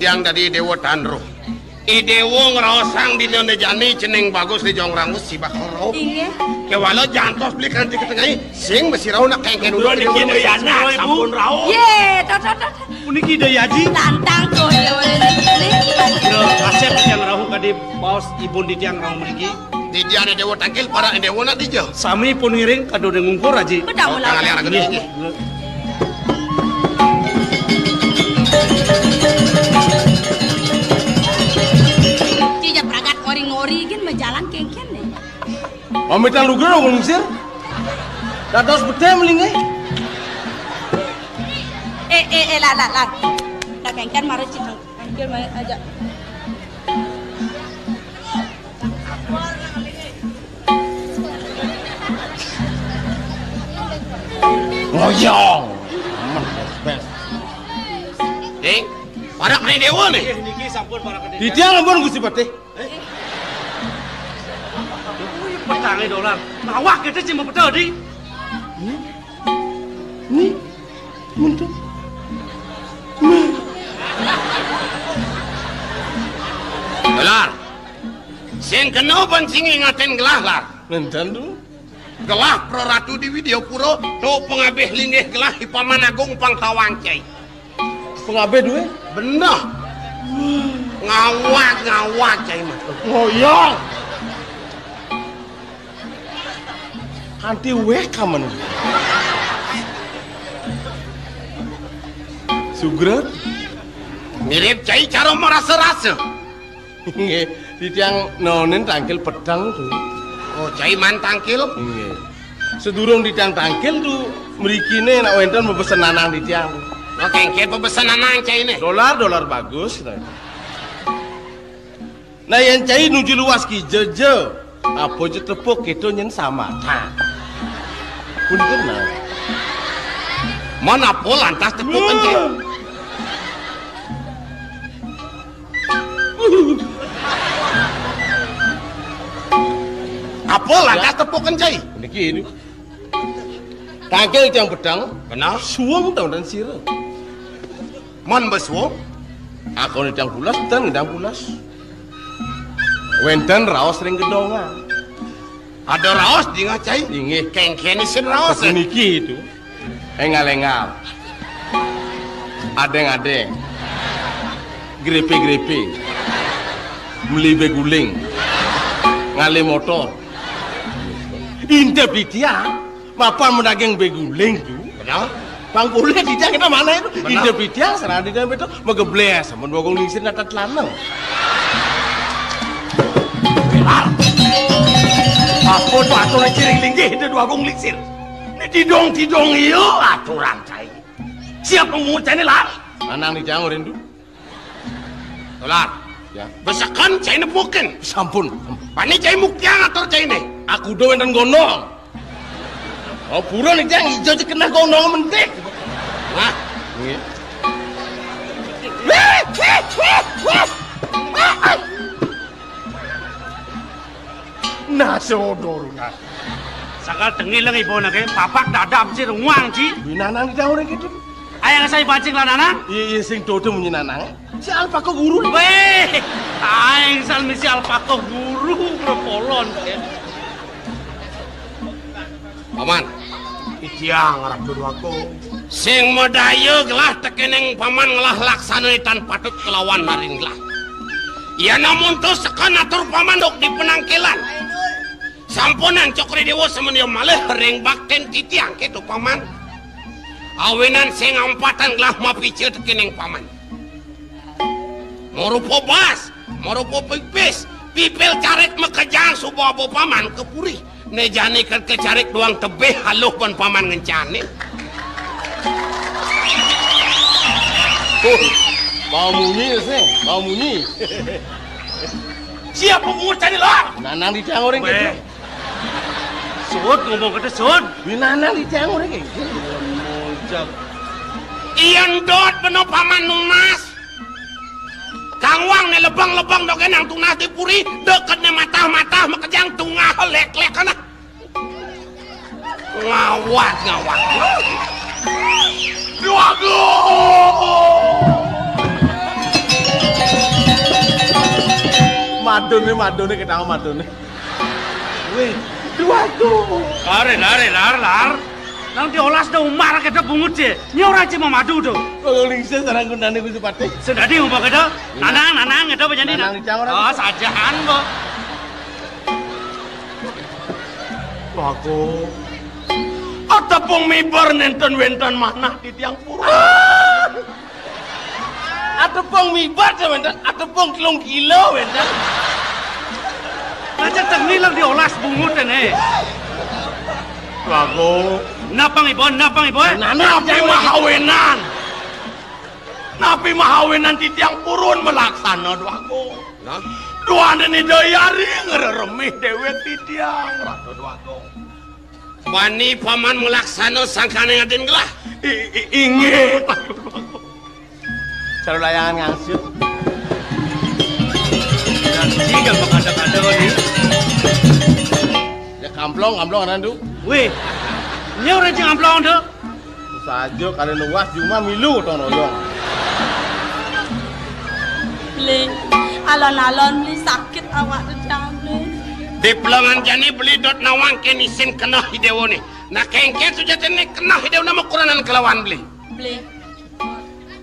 Yang dadi Déwa Tanruh. I Déwa ngraosang dina né jani cening bagus di jong rangus si bakal rauh. Inggih. Kéwala jantos beli kanti ka tengahé, sing mesti rauh nak kéngkén udah di Déwa. Sampun rauh. Yé, to, to, to, to. Puniki Déwa Aji. Lantang to, Déwa Aji. Yo, kasép yang rauh kadi baos ibun di tiang rauh mriki. Dija né Déwa Tangkil, para Déwa nak dija. Sami pun ngiring kado dé ngungkur, Aji. Bedang. Oh, ulah. Tangan yang ragu. Nggih. Nggih. Ci ja pragat ngori-ngori gén majalan kéngkén né. Pamitan lugra, Agung Lingsir. Dados beté melingé. Eh, eh, eh, Lar, Lar, Lar. Dak kéngkén mara ci. Kéngkén mara aja. Ngoyong. Ding, parak main Déwa né. Nggih, niki sampun parak. Titiang ampun, Gusti Patih. Wih, petangé dolar. Nawak kita cuma peta, Di. Nih. Nih. Muntung. Nih. Dolar. Sing kena ban sing ingatin gelah, Lar. Nenten tu. Gelah Praratu di Widyapura, tu pengabih linggih gelah i Paman Agung pang tawang cai. Pengabih duit? Bener. Ngawat, ngawat cai mah. Ngoyong. Kanti wéh kamen. Sugret. Mirip cai cara marasa-rasa. Nggih, titiang nonin tangkil pedang tu. Oh, cai man tangkil? Nggih. Sedurung titiang tangkil tu, mrikiné nak wénten pepesen nanang titiang tu. Oh, kéngkén pepesen nanang cainé? Dolar, dolar bagus. Nah, yén cai nuju luas kija ja, apa ja tepuk kéto nyén samatan. Punten, nah. Man apa lantas tepuk cai? Apa lantas tepuk cai? Niki ini. Tangkil tiang pedang. Benar. Suwung tau dan sira. Man besuwung. Aku tiang pulas, dan tiang pulas. Wénten raos ring gedongan. Ada raos dingeh cai? Inggih. Kéngkén isin raos, eh? Niki itu. Énggal-énggal. Adéng-adéng. Grépé-grépé. Meli bé guling. Ngalih motor. Intip titiang, mapan madaging bé guling tu. Benar. Pang polih titiang kita mana itu? Benar. Intip titiang, serah titiang itu, mageblés. Mun Agung Lingsir natat lanang. Apa tu atur ciring linggih itu Agung Lingsir? Ini tidong-tidong iya aturan cai. Siap mengucap ini, Lar? Manang di jangur itu. Dolar. Ya. Besekan cai nepukin. Sampun. Bani cai muktiang atur cainé. Aku do wénten gondong. Oh, buron itu yang ijo aja kena gondong mentik. Nah. Nggih. Nah, sodor, nah. Sakal tengi leng ibu nake, papak dadam si runguang, Ci. Wih, nanang di daun gitu. Ayang saya pancing lah, nanang. Iya, iya, sing dodo munyi nanang. Si alpaka guru. Wéh, aing sal misi alpaka guru, berpolon. Paman. Itiang Ratu Dwagung. Sing madaya gelah tekening paman ngelah laksana tan patut kelawan naring gelah. Iya namun tu sekan atur paman dok di penangkilan. Sampunang Cokri Dewa semendia malih ring bakten titiang ketu paman. Awinan sing ampatan gelah mapica tekening paman. Marupa bas, marupa pipis, pipil carik makejang suba aba paman ka puri. Né jani kan ka carik doang tebih aluh ban paman ngencanin. Oh, mau munyi sih, mau munyi. Siap pungut cari lah. Nanang di tiang orang gitu. Sud, ngomong kata sud. Binanang di tiang orang gitu. Mojak. Iyan dot beno paman nunas. Kangwang né lebeng-lebeng dok enang tunas di puri, deket né matah-matah makejang tungah lek-lek kana. Ngawat, ngawat. Dua gol. Madone, madone, ketawa madone. Weh, duh, aduh. Lare, lare, lar, lar. Nang diolas dah umar kita bungut sih. Ini orang cuma madu tuh. Kalau lingsir sarang gundane Gusti Patih. Sudah diubah kita. Nanang, nanang, kita penyanyi. Nanang dicang orang. Oh, sajaan, Bo. Waduh. Atepung mibar nenten wenten manah di tiang pura. Atepung mibar wenten, atepung telung kilo wenten. Lah cetek ni lang diolas bungut ne. Waduh. Napang ibu, napang ibu. Napi mahawenan? Napi mahawenan titiang purun malaksana, Dwagung? Nah. Duane ni dayari ngreremih dewek titiang, Ratu Dwagung. Bani paman malaksana sangkane ngadin gelah. I-, i-, inggih. Cara layangan ngangsut. Janji kan bakada-kada ni. Ya, kamplong, kamplong anan tu. Weh, ini orang cing kamplong tu. Saja kalian luas cuma milu gotong royong. Beli, alon-alon beli sakit awak tu, Jang, beli. Di pelengan jani beli dot nawang kenisin kena hidewo ni. Nah, kengken sujatine kena hidewo nama kuranan kelawan beli. Beli.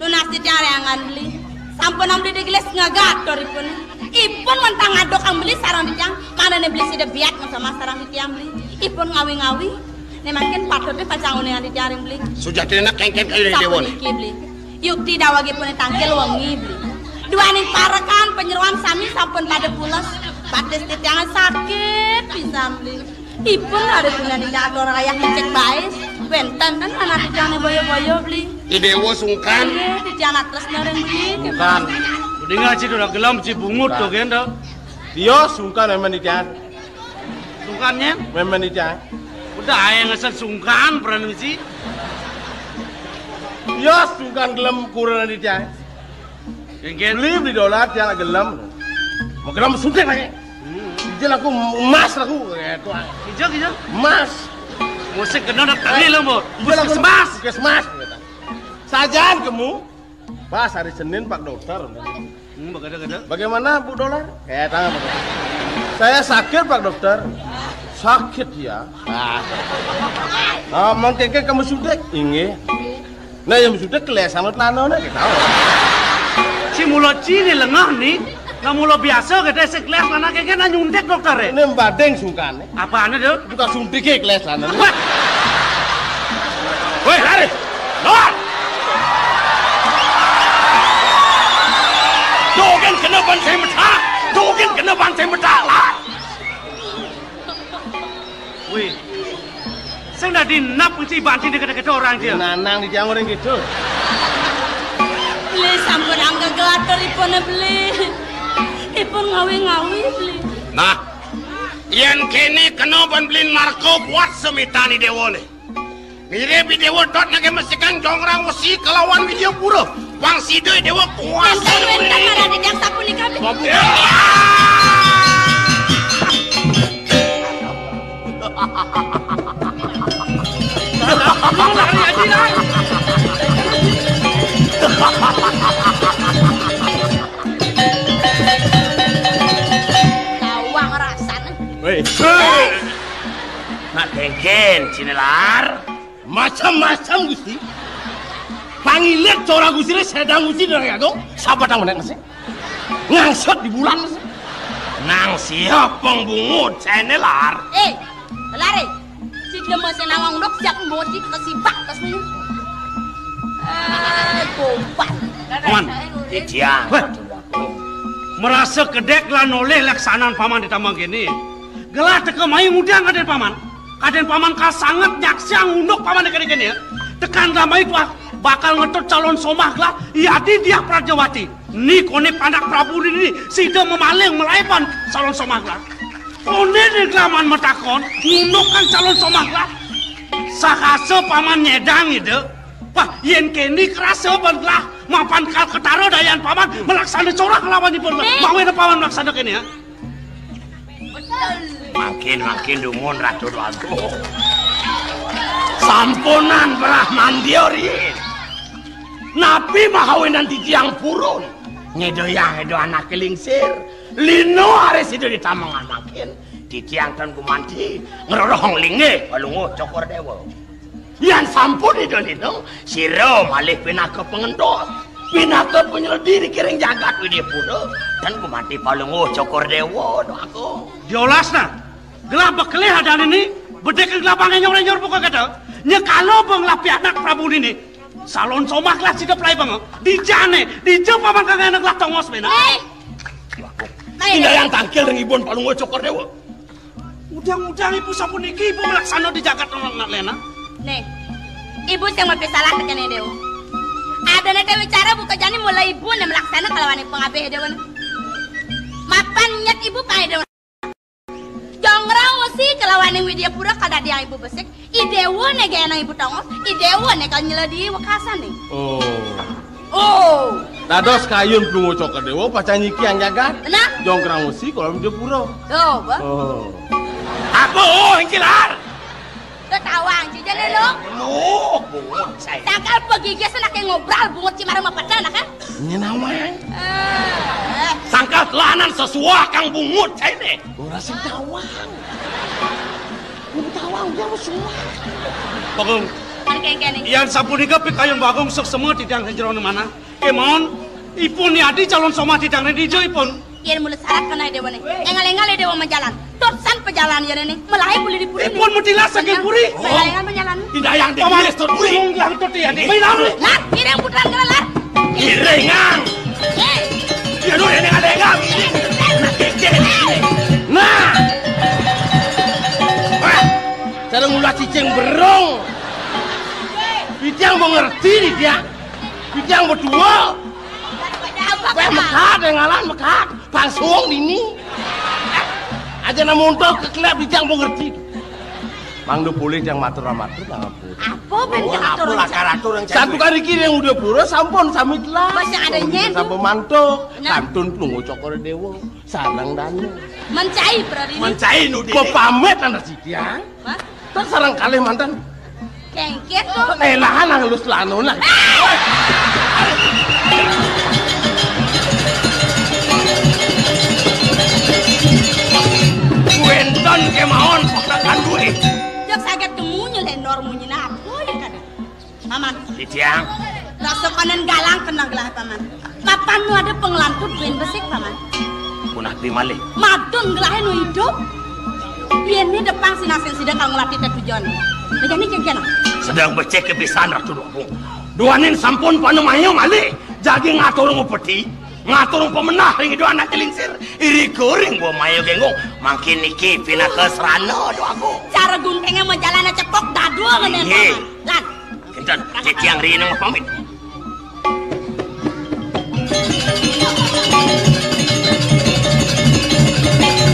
Lunas titiang reangan beli. Sampun am beli digelis ngagat doripun. Ipun wantang ngaduk am beli sarang titiang. Manane beli sida biat sama sarang titiang beli. Ipun ngawi-ngawi. Ne mangkin patute pacang uningan titiang ring beli. Sujatine nak kengken kaya dewa ne. Sapuniki beli. Yukti dawagipune tangkil wengi beli. Duaning parekan panyeroan sami sampun pada pules. Batis titiang sakit pisan beli. Ipun ada gunane jaga orang ayah ngecek bae. Wenten kan anak titiang ne boyo-boyo beli. Idewa sungkan. Nggih, titiang nak tresna ring beli. Sungkan. Udah nggak sih udah gelem si bungut tuh kan dah. Dia sungkan memang titiang. Sungkannya? Memang titiang. Udah ae ngesen sungkan peran misi. Dia sungkan gelem kurang titiang. Kengken. Beli, beli dolar tiang gelem. Mau gelem suntik lagi. Hmm. Ijil aku emas aku gitu. Ijil, ijil. Emas. Musik kena dah tadi lo, Bo. Ijil aku emas. Puskesmas. Sajaan kamu. Pas hari Senin Pak Dokter. Hmm, bagada-gada. Bagaimana Bu Dolar? Eh, tangan Pak Dokter. Saya sakit Pak Dokter. Sakit ya. Ah. Ah, mangke kamu sudah? Inggih. Nah, yang sudah kelesan lanane kita. Si mula cini lengah ni. Nah, mula biasa kita sekelas lanang kengken nyuntik dokter e. Ini badeng sungkan. Apaan itu? Bukan suntik ya kelesan. Wah. Weh, lari. Lawan. Dogen kena ban saya metak. Dogen kena ban saya metak. Lawan. Wih. Sing dadi nap ngenciban sini kena-kena orang dia. Nanang di tiang orang gitu. Beli sampun angka gelatur ipun beli. Ipun ngawi-ngawi beli. Nah, yen kene kena ban belin marko buat semitani dewa ne. Mirip dewa dot nake mesikan jongrang wesi kelawan widya pura. Pang sida dewa kuasa. Enten, enten, mana ada yang sapu nih kami. Babu. Ya. Tawang rasane. Weh. Nak kengken, Cinelar. Macam-macam, Gusti. Pangilit cora Gusti, sedang Gusti dari aku. Siapa tahu nek masih? Ngangsut di bulan masih. Nang siap pembungut, Cinelar. Eh, lari. Si demes nawang dok siap mboci kesibak kesini. Eh, gombal. Paman, Ijian. Weh. Merasa kedek lan oleh laksanan paman di tambang kene. Gelah teka mai ngundang kaden paman. Kaden paman kal sanget nyaksiang unduk paman di kene kene. Tekan damai tuah bakal ngetut calon somah gelah. Iya di dia Prajawati. Ni kone panak Prabu ni, sida memaling melaiban calon somah gelah. Kone ni gelaman matakon, ngundukkan calon somah gelah. Sakasa paman nyedang ida. Wah, yen kene kerasa ban gelah, mapan kal ketara dayan paman melaksana corah lawan ipun. Nih. Mawe paman melaksana kene ya. Makin-makin dumun Ratu Dwagung. Sampunan berah mandir yen. Napi mahawenan titiang purun? Ngedo yang edo anak lingsir. Lino ari sida di tamengan mangkin, titiang tan gumanti ngrerehang linggih Palungguh Cokor Dewa. Yan sampun ida lino, sira malih pinaka pangentos, pinaka panyeledi ring jagat Widyapura, tan gumanti Palungguh Cokor Dewa, Dong Agung. Diolas nah, gelah bekelih adané né, bedik gelah bang enyor-enyor buka kata. Nyekalo bang lapi anak Prabu né. Salon somah gelah cita pelai bang. Dija né, dija paman kang anak gelah tongos bena. Éh, Dong Agung. Indayang tangkil ring ibun Palungguh Cokor Dewa. Udang-udang ibu sapuniki ibu malaksana di jagat anak lena. Né, ibu sing mapisalah tekén Déwa. Adané té wicara buka jani mula ibu né malaksana kalawaning pangabih Déwa. Mapan nyet ibu paé Déwa. Jonggrang Wesi kalawaning Widyapura kadadiang ibu besik, I Déwa né genang ibu tongos, I Déwa né kal nyeledi wekasané. Oh. Oh. Dados kayun Palungguh Cokor Dewa pacang nyikiang jagat. Nah. Jonggrang Wesi kalawan Widyapura. Oh, bah. Oh. Apa? Oh, ingkilar. Ketawang, Ci, jane lo. Loh, bungut saya. Sangkal pegigis anake ngobrol, bungut ci marang mapeda anake. Nyenawang. Eh. Sangkal telanan sesuah kang bungut saya né. Ora sing tawang. Wong tawang dia mesuah. Bagong. Kan kengkene. Yan sapunika pikayun Bagong suksema titiang ing jero manah. Kemawon, ipun ni adi calon somah titiang né dija ipun. Yen mula sarat kenai dewa né. Engal-engal dewa majalan. Tot san pajalan yen né. Melahi puli di puri. Ipun mutilas saking puri. Engal-engal majalan. Indayang di Paman, puri, tot puri. Tolong gelah tot ya, Dik. Baiklah, Dik. Lah, kiring putaran kena lah. Kiringan. Eh. Ya, duh, ini ada enggak? Nah. Wah, cara ngulah cicing berung. Titiang mengerti, Titiang. Titiang berdua. Apa, Weh, Pak? Mekat, yang ngalan mekat. Langsung dini. Aja nang montok keklep di tiang mengerti. Mangda boleh tiang matur-matur, Kang Ampun. Apa ben Oh, diatur apa rencana? Lakar atur rencana? Satu kali kiri yang udah pura sampun sami telah. Masih ada Sampun nyen, sampun mantuk. Nah. Kantun Plungu Cokor Dewa. Sarang dana. Mencai, Pradini. Mencai nu dini. Pepamit anak si tiang. Hah? Terus sarang kalih manten. Kengkit to. Lelahan nang lus lanun lah. Wénten kémawon pektakan dué. Jek saget kemunyi lendor munyi napa ya kadé. Paman. Titiang. Rasa konen galang kena gelah, Paman. Mapan nu ada pengelantut buin besik, Paman. Punapi malih? Madun gelahé nu idup. Yén né depang sinasing sida kang ngelatih tetujon. Nah, jani jek jana. Sedang becik kepisan Ratu Dukung. Duaning sampun panemayu malih. Jagi ngatur ngupeti, ngatur pemenah ring Ida Anak Celingsir. Irika ring Bumaya Genggong. Mangkin niki pinaka serana Dukung. Cara guntingnya majalan cepok dadua ngenen, Nggih. Paman. Lan. Kinten, titiang rina mapamit.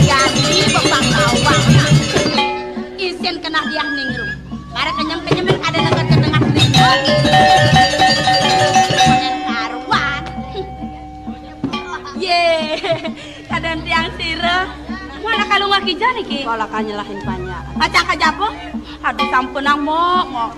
Jadi bebang bawang. Isin kena diah ningrum. Para kenyem-kenyem kada nekat ke tengah ribut. Jangan karuan. Ye. Kadén tiang sira. Mana kalungah kija niki? Kok lakar nyelahin panjak. Pacang kajaba? Aduh, sampunang, Mok, Mok.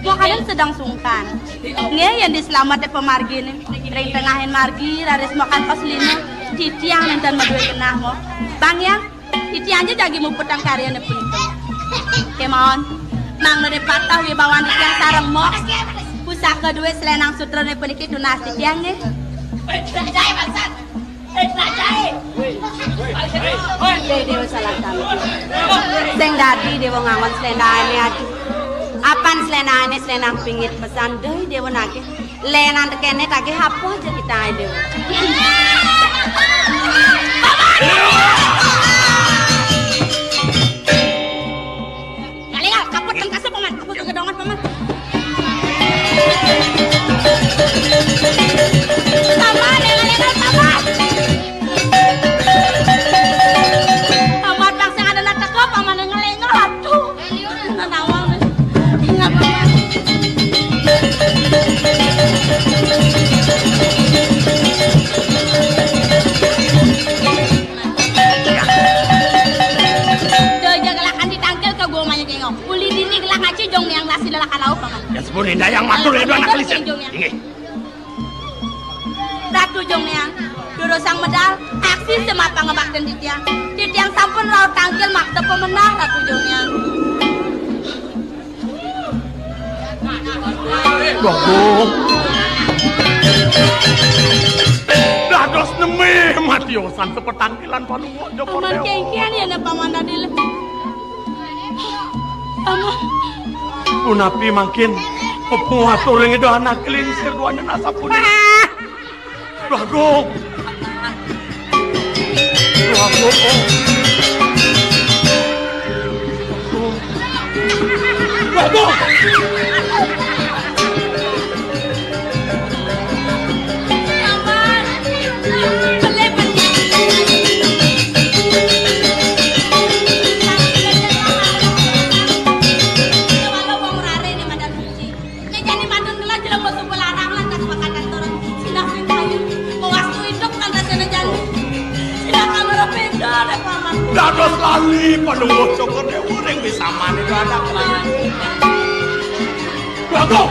Mok kadén sedang sungkan. Nggih, yén dislamet pamarginé. Ring tengahing margi, raris Mok kantos lima. Titiang nénten madué genah, Mok. Bang Yang, titiang ja jagi muputang karyané punika. Kémaon, mangda patah wibawan titiang sareng Mok. Pusaka duit selenang sutrané puniki tunas titiang nggih. Déwa salah tampi. Sing dadi déwa ngangon sléndahané adi. Apan sléndahané sléndang pingit pesan, déwa nagih. Lénan tekéné tagih apa aja kita déwa. Ngalih, ngal, kaput tengkasa, Paman. Kaput tengkedongan, Paman. Paman, ngalih, ngal, Paman. Paman, bangsa ada nak teka, Paman, ngalih, ngal, aduh. Nang nawang, ingat, Paman. Doja gelakan ditangkil ke gua manya jengok. Uli dini gelak ngaci jong niang nasi lelakan lauk, Paman. Ya sepun indah yang matur ya, anak lisan. Inggih. Ratu Jong Niang, durusang medal, aksi semapa ngebakten titiang. Titiang sampun rauh tangkil makta pemenang, Ratu Jong Niang. Waduh. Dados nemih matiosan sepetangkilan Palungguh Joko Paman Dewa. Kengkian ya, ne, Paman Dadil. Paman. Punapi mangkin pepunguh atur ring Ida Anak Lingsir duaning asapunika. Bagong. Bagong. Bagong. Nek jani madun kula jero musuh larang lantas makanan turun. Sinah sing kayu, mewastu hidup kan rasane jani. Sinah kamera beda nek paman. Dados lali Palungguh Joko Dewa ring wisaman itu ada kelana. Waduh.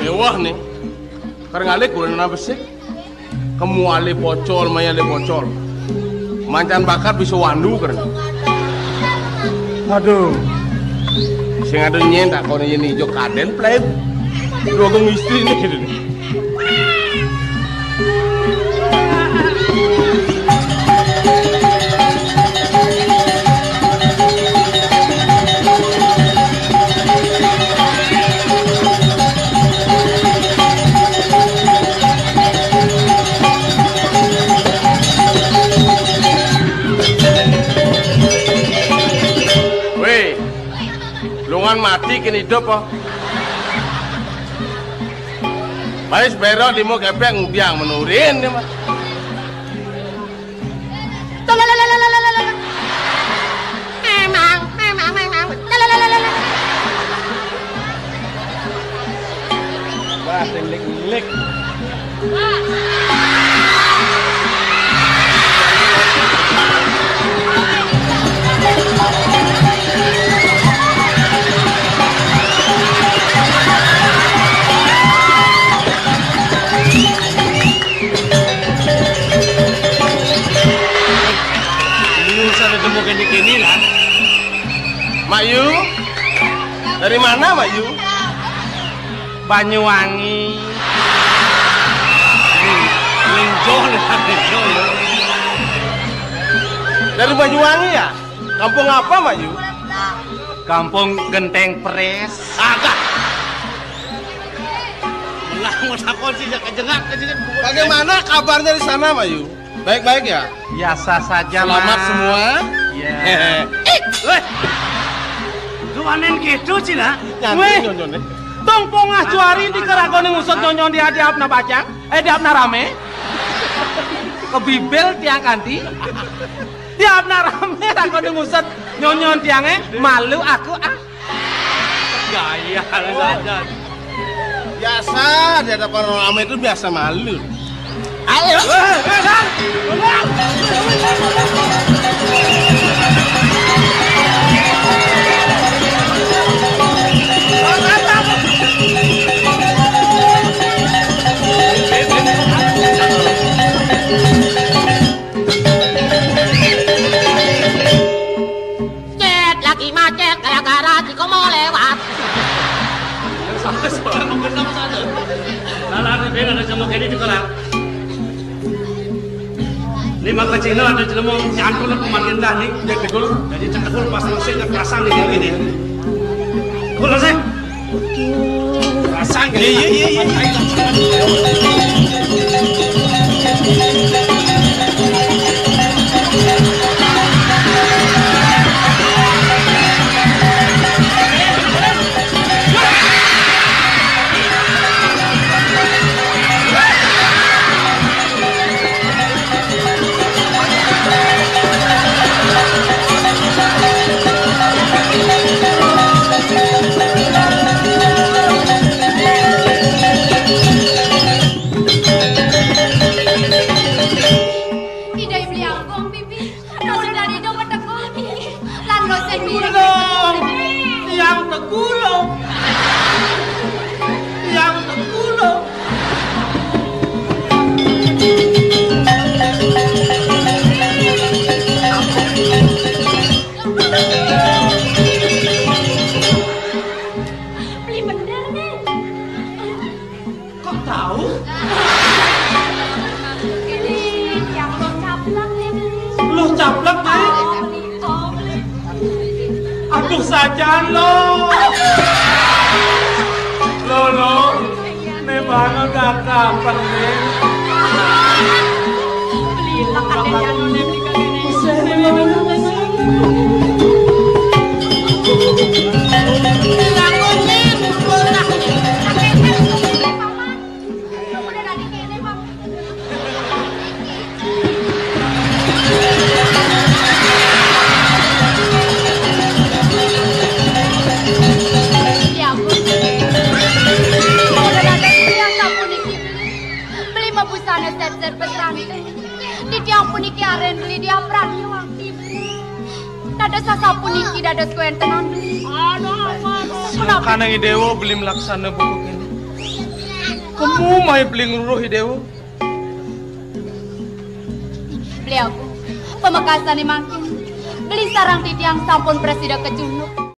Mewah nih. Kar ngalih gulana besik. Kemu alih pocol, maya alih pocol. Mancan bakat bisa wandu keren. Aduh. Sing ada nyen tak kono yen ijo kaden play. Dua gong istri nih gitu. Weh, lungan mati kini hidup, oh. Baris berok limo kepek ngudiang menurin, dia mah. Memang, memang, memang. Wah, sing lik-lik. Ini usah ketemu kene-kene lah. Mak Yu, dari mana Mak Yu? Banyuwangi. Linjo, linjo. Dari Banyuwangi ya? Kampung apa, Mak Yu? Kampung Genteng Pres. Agak. Lah, mau takon sih, kejengak, kejengak. Bagaimana kabarnya di sana, Mak Yu? Baik-baik ya? Biasa saja, selamat Mas. Semua? Ya. Hehe. Weh. Duanen gitu, Cina. Nyanyi. Weh. Nyonyone. Tong pongah juari di keragoning usut nyonyon di hadiapna bajang, eh, hadiapna rame. Kebibil tiang kanti. Hadiapna rame, ragoning usut nyonyon tiange, malu aku, ah. Gaya saja. Biasa, di hadapan orang ramai itu biasa malu. Ayo. Cet, lagi macet gara-gara si Komo lewat. Sampai sekarang menggenap sana. Salah ada bela ada jenguk ini di kolam. Ini maka Cina ada jelema nyantun aku makin dah ni. Dia tegul. Jadi tegul pas masih dia pasang di kali ni. Tegul lah sih. Pasang. Iya, iya, iya, iya. Tahu? Ini yang lo caplak nih. Lo caplak, Dek? Oh, beli. Oh, beli. Aduh, sajan lo. Lo, lo. Né bana datang, Dek. Beli lah ada yang lo nih, beli kagak nih. Ya ampun. Beli mah busana sét-sét pesantren. Titiang puniki arén beli di Aprani Wangki. Dados sasapuniki dados kuéntenan beli. Aduh, ampun. Kana Idéwa beli malaksana buka kéné. Kemu mai beli ngruruh Idéwa. Beli Agung, pamekasané mangkin, beli sareng titiang sampun prasida kajunuk.